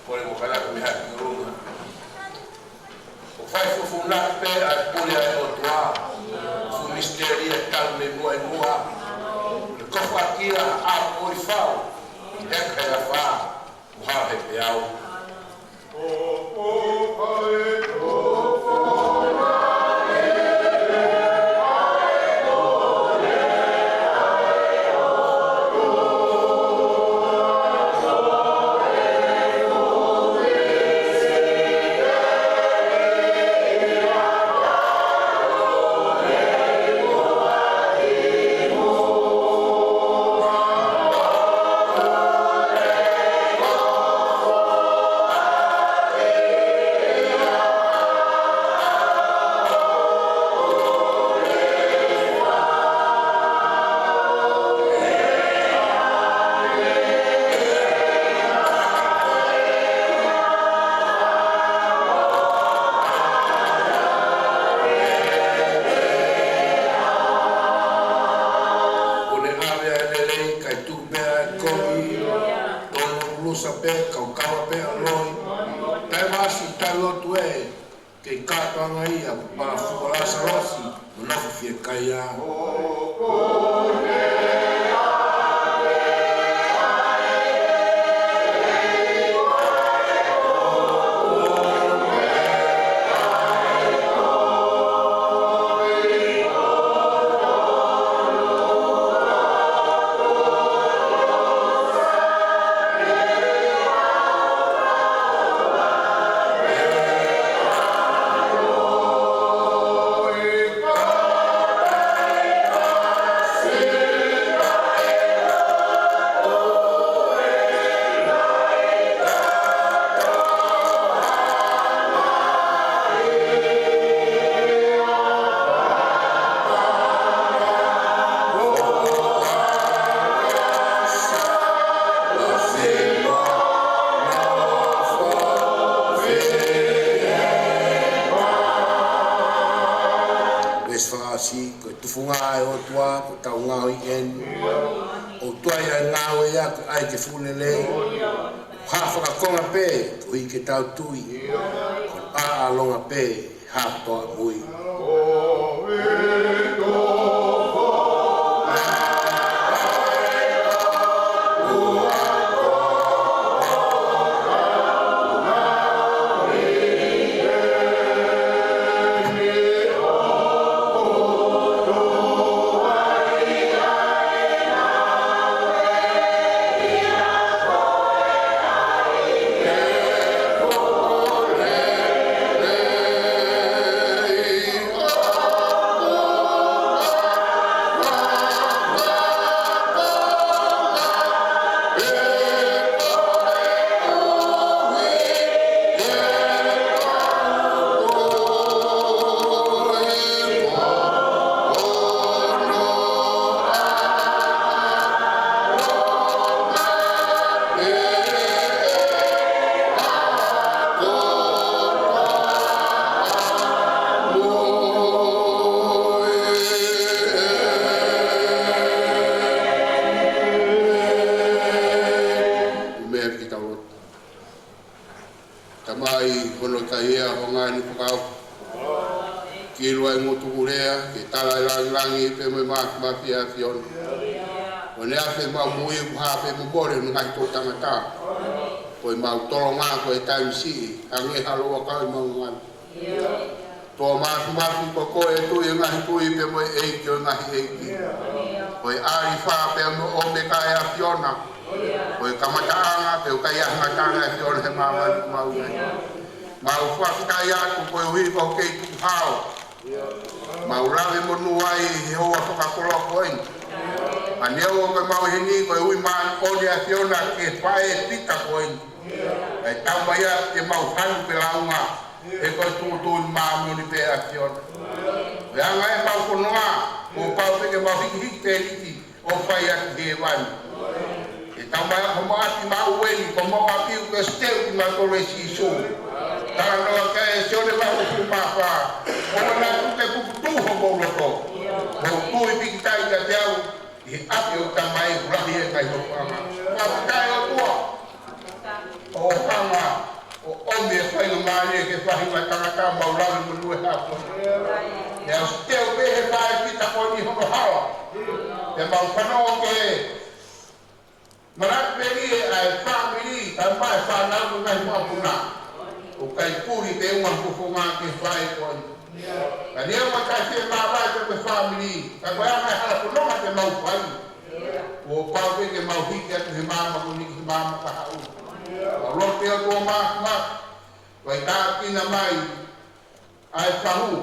Kole mou kātaki meʻa ki ʻolunga. ʻOku fai fufuuʻaki pē ʻa e pule ʻa e ʻOtua. Fuʻu misiteli ʻa e tau mei muʻa ʻi muʻa. Ko e kofuʻaki ia ʻa ʻOifau. Heka he afā. Mo Hao he peau. Kuo ne ʻave ʻa e lelei kae tuku pē ʻa e kovi. Tonu ʻulusa pē kae kava pē ʻa e loi. Taʻe vasi taʻe lotu ē. Kei kātoanga ia, pala fua Lasalosi, mo nofo fiekaia. Tau ngāue ʻeni. ʻOku tuai ʻa e ngāue ia ʻoku ʻai ke fuʻu lelei. Ha fakakonga pē, koeʻuhi ke tau tui. Ko e ʻaʻalonga pē, ha toa mui. Meʻa ki he tau lotu. Tamai, hono tahi ʻa e ʻaho ni ʻoku mau kilu ai mo tukulea, ke tala ʻa e langilangi pea mo e māfimafi ʻa e ʻAfiona. Ko ʻene ʻafe ʻemau moʻui ʻoku hā pē mo mole ʻi he ngaahi toʻu tangata. Ko ʻemau tolonga, ko e taimi siʻi, hangē ha lōua kau ʻemau ngāue. Toa Māfimafi, ko koe ʻa e Tuʻi ʻo e ngaahi tuʻi pea mo e ʻEiki ʻo e ngaahi ʻeiki. Ko e ʻAlifa pea mo e ʻOmeka ʻa e ʻAfiona. Ko e kamataʻanga pea ʻoku ʻikai ha ngataʻanga ʻa e ʻAfiona he māmani ʻoku mau ʻi ai. Mau fakafetaʻi atu koeʻuhi ko e kei tukuhao. Mau lave monū ai he houa fakakoloa ko eni. Ka neongo ko ʻemau ʻi heni, ko e ui māʻoniʻoni ʻa e ʻAfiona ki he faʻē Pita ko eni. ʻE taumaiā ke mau hanu pē lāunga, he ko e tuʻutuʻuni māʻoniʻoni pē ʻa e ʻAfiona. Ko e anga ʻemau fononga, kuo pau pē ke mau hikihiki pē liki ʻo fai atu ki hēvani. ʻE taumaiā ko homau ʻapi maʻu eni, ko homau ʻapi ʻoku ke siteu kimautolu ʻe Sīsū. Talanoa ki ai ʻa Sione vahe hongofulu mā fā, ʻoua naʻa tuku ke puputuʻu homou loto. Mou tui pīkitai kiate au, ʻi he ʻapi ʻo e Tamai ʻoku lahi ʻa e ngaahi ʻofaʻanga. Fakafetaʻi ʻOtua. ʻOfaʻanga, ʻo ʻomi ʻa e faingamālie ke faʻahinga tangata mau lave monū he ʻaho ni. ʻE au siteu pē he faʻē Pita ko eni hono hala. ʻE mau fanongo ki he manatu melie ʻa e fāmili, kae ʻumaʻā e fānau mo e ngaahi mokopuna. ʻOku ʻikai puli pē ʻa e fofonga ki he faʻē ko eni. Ka neongo ʻa e taʻefiemāvae ko e fāmili, ka ko e anga e hala fononga te mau fai. Kuo pau pē ke mau hiki atu he maama ko eni ki he maama kahaʻu. Mau lotu pē ʻOtua Māfimafi, ʻoua ʻe tākina mai ʻa e fahu.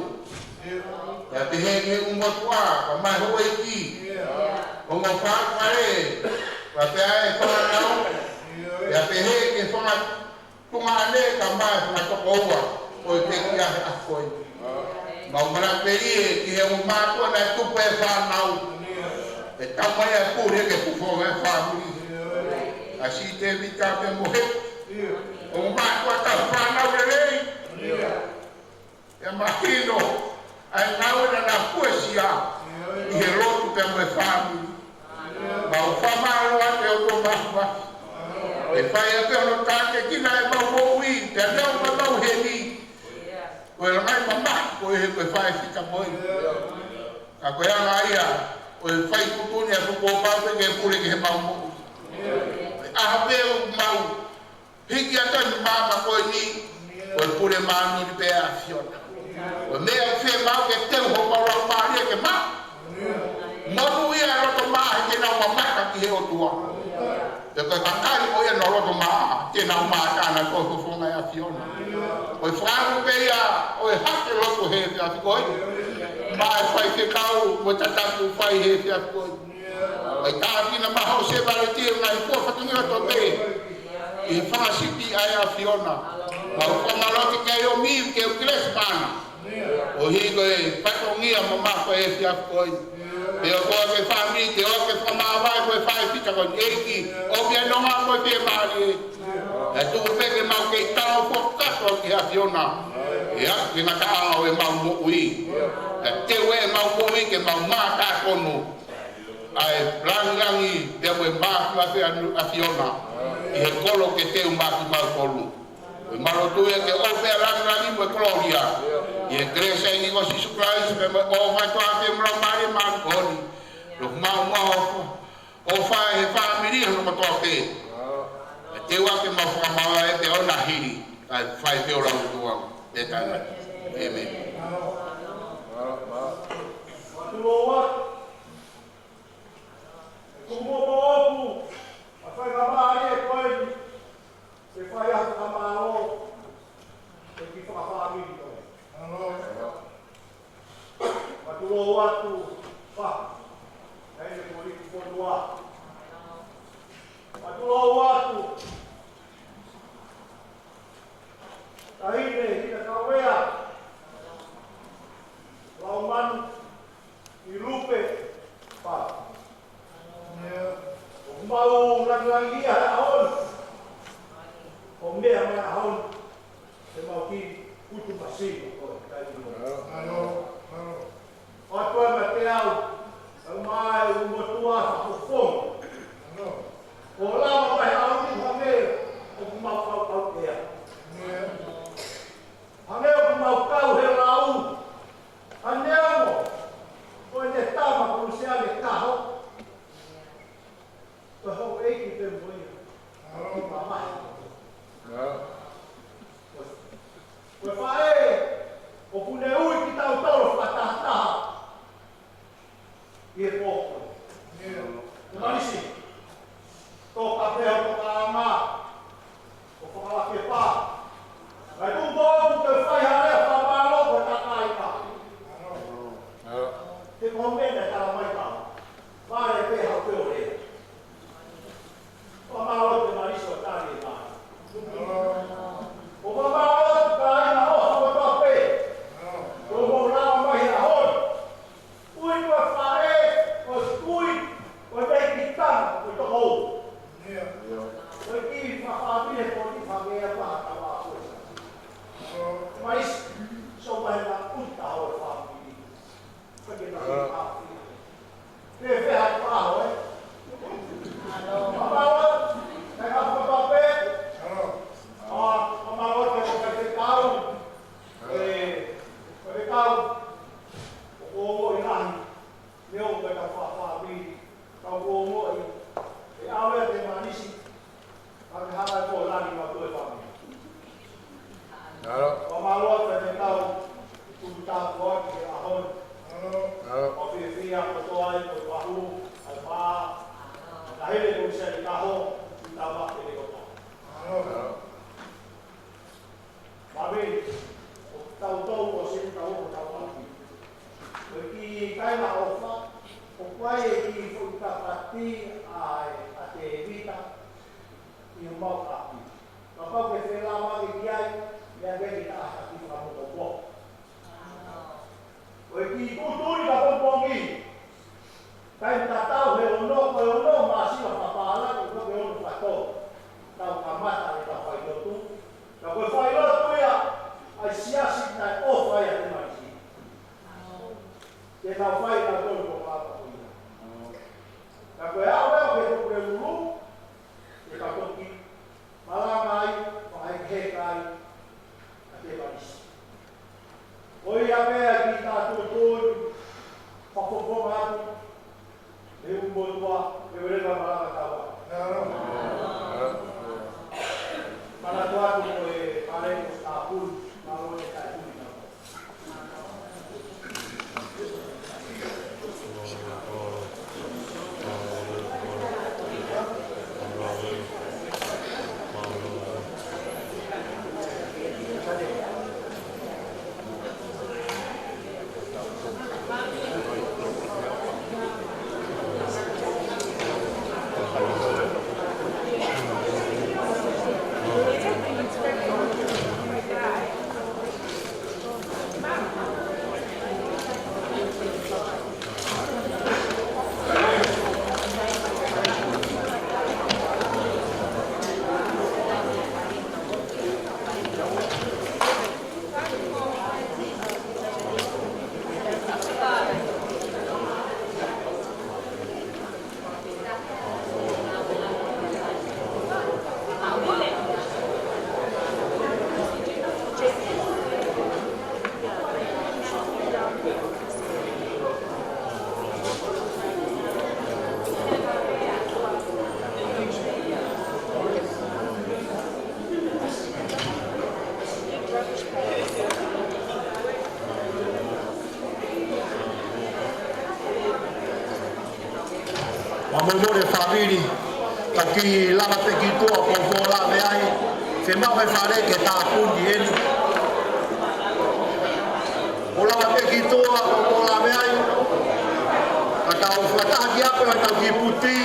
Pea pehē ki he ʻū motuʻa, kae ʻumaʻā e houʻeiki. Ongo fānau, pea pehē ki he fānau. Pea pehē ki he fanga tuongaʻane kae ʻumaʻā e fanga tokoua ʻo e pekia he ʻaho ko eni. Mau manatu melie ki he ongo mātuʻa naʻe tupu e fānau. ʻE taumaiā pule ke pufo e fāmili. ʻA Sitevita pea mo Hepi. Ongo mātuʻa tauhi fānau lelei. ʻE mahino ʻa e ngāue naʻa na puesia ʻi he lotu pea mo e fāmili. Mau fakamālō atu ʻOtua Māfimafi. ʻE fai atu hono tākiekina ʻemau moʻui, pea neongo ʻemau ʻi heni. Ko e langai mamahi ko ē he ko e faʻē Pita ko ē. Ka ko e anga ia ʻo e fai tuʻutuʻuni ʻa e kuo pau pē ke pule ki heʻemau moʻui. ʻA e ʻaho pē ʻoku mau hiki atu ai e maama ko eni, ko e pule māʻoniʻoni pē ʻa e ʻAfiona. Ko e meʻa ʻoku fiemaʻu ke teu homau laumālie ke maʻu. Monūʻia e loto maʻa he te nau mamata ki he ʻOtua. Pea ko e kakai ko ia naʻa nau loto maʻa, te nau mamata ʻanautolu he fofonga ʻo e ʻAfiona. Ko e fakaʻamu pē ia ʻo e hake lotu he efiafi ko eni. Maʻa e faifekau mo e tataki ʻoku fai he efiafi ko eni. ʻOua ʻe tākina mai haʻo sevāliti ʻo e ngaahi fua fatongia ʻo e tope ʻi he fanga sipi ʻa e ʻAfiona. Mau fakamālō atu kia ʻEomi, kia Ukilesi Mana. ʻO hiki ko e fatongia mamafa he efiafi ko eni. Pea ʻoku ke fāmili, te ʻoua ke fakamāvae ko e faʻē Pita ko eni, ʻEiki, ʻomi ʻa e nonga mo e fiemālie. ʻE tuku pē ke mau kei tala ʻo fakakakato ki he ʻAfiona. ʻE ʻi ai ke ngataʻanga ʻo ʻemau moʻui. ʻE teu ʻemau moʻui ke mau mātākono. ʻa e langilangi pea mo e māfimafi ʻa ʻAfiona ʻi he kolo ke teu maʻa kimautolu. Ko e mālō tuʻu ia ke ʻofa ʻa e langilangi mo e kolōlia ʻi he kelesi ʻa e ʻEiki ko Sīsū Kalaisi pea mo e ʻofa ʻa e ʻOtua pea mo e Laumālie Māʻoniʻoni. Lo mau mau ʻofa ʻofa he fāmili hono kotoa pē. ʻE teu ake mau fakamaau ʻa e pea ʻoua naʻa hili, kae fai pē ʻo lautua. Pea taimi. ʻĒmeni. Tulou atu. Ko mo mo oku, ʻa e faingamālie ko eni ke fai ʻa e fakamālō ʻi he kiʻi fakafāmili ko eni. Mālō. Mālō atu, Fa. Taʻahine Kulikifonua. Mālō atu, Taʻahine Hina Kauea. Laumanu, ʻi Lupe, Fa. ʻOku mau langilangiʻia he ʻaho ni. ʻO meʻa mai he ʻaho ni. He mau kiʻi kutu masino ko e kai ino. Mālō, mālō. ʻOatu ai meiate au, ʻa e motuʻa fakafofonga. Mālō. ʻO lava mai he ʻaho ni hangē ʻoku mau kau kau ea. Hangē ʻoku mau kau he lau. Hangē ʻoku, ko ʻene tama ko Luseane Kaho. Ko e houʻeiki pē mo ia. Mālō. Mamahi. Ko e faʻē, ʻoku ne ui kitautolu fakatahataha ʻi he pō ko eni. Te Malisi, toka pē hoʻo tokanga, ʻo fakalakepa. Kae tuku atu ke fai ha lea fakamālō ko e takai ka. He ko e meʻa naʻe tala mai ka. Vale pē haʻu pē ʻo lea. Fakamālō te Malisi ʻo tali e mai. ʻO fakamālō te kāinga ʻofa kotoa pē. Ko mo lava mai he ʻaho ni. Ui ko e faʻē, ko e kui, ko e meʻa ki tana, ko e toko. Ko e kiʻi fakafāmili ko ni fangea paha tau a ko e sa. Malisi, so mai na uta ho e fāmili. Ko e ke na uta. Te fea ko aho, ē? Mālō, kai ka ko pape. Mālō, mālō, te ko kai te kau. Ē, ko te kau. ʻOku ou ongoʻi lahi, neongo ko e kau fakafāmili, ka ʻoku ou ongoʻi, ʻe ʻave te Malisi, ka ke hanga ko lani ma toe fāmili. Mālō. Fakamālō atu e kau, kuku tāpuaki he ʻaho ni. Mālō. Mālō. ʻO fiefia kotoa ai ko e pahu, ʻa e pā, na hele ko se ni kaho, ki tama ke le kotoa. Mālō. Mālō. Mami, ʻo tau tau ʻo se tau ʻo tau ʻapi. Ko e kiʻi kāinga ʻofa, ʻoku ʻi ai e kiʻi foʻi kapati ʻa e, ʻa Tēvita, ʻi homau ʻapi. Kapau ke felama ke ki ai, meʻa ke ki ta ʻata ki fakamokomoko. Ko e kiʻi tuʻutuʻuni ka pongipongi. Taimi tatau he ono, ko e ono māsila papālangi, ko e ono fato. Tau kamata e tau failotu. Ka ko e failotu ia, ʻa e siasi naʻe ʻofa ia te maisi. Te tau fai tau tolu ko papa ko ia. Ka ko e aʻu leva ke tuku e Tavili, tau kiʻi lava pē ki tuʻa ʻo kou lave ai, fiemaʻu ʻe he fale ke tāpuni eni. ʻO lava pē ki tuʻa ʻo kou lave ai, ka tau fakataha ki ʻapi ʻo tau kiʻi puti,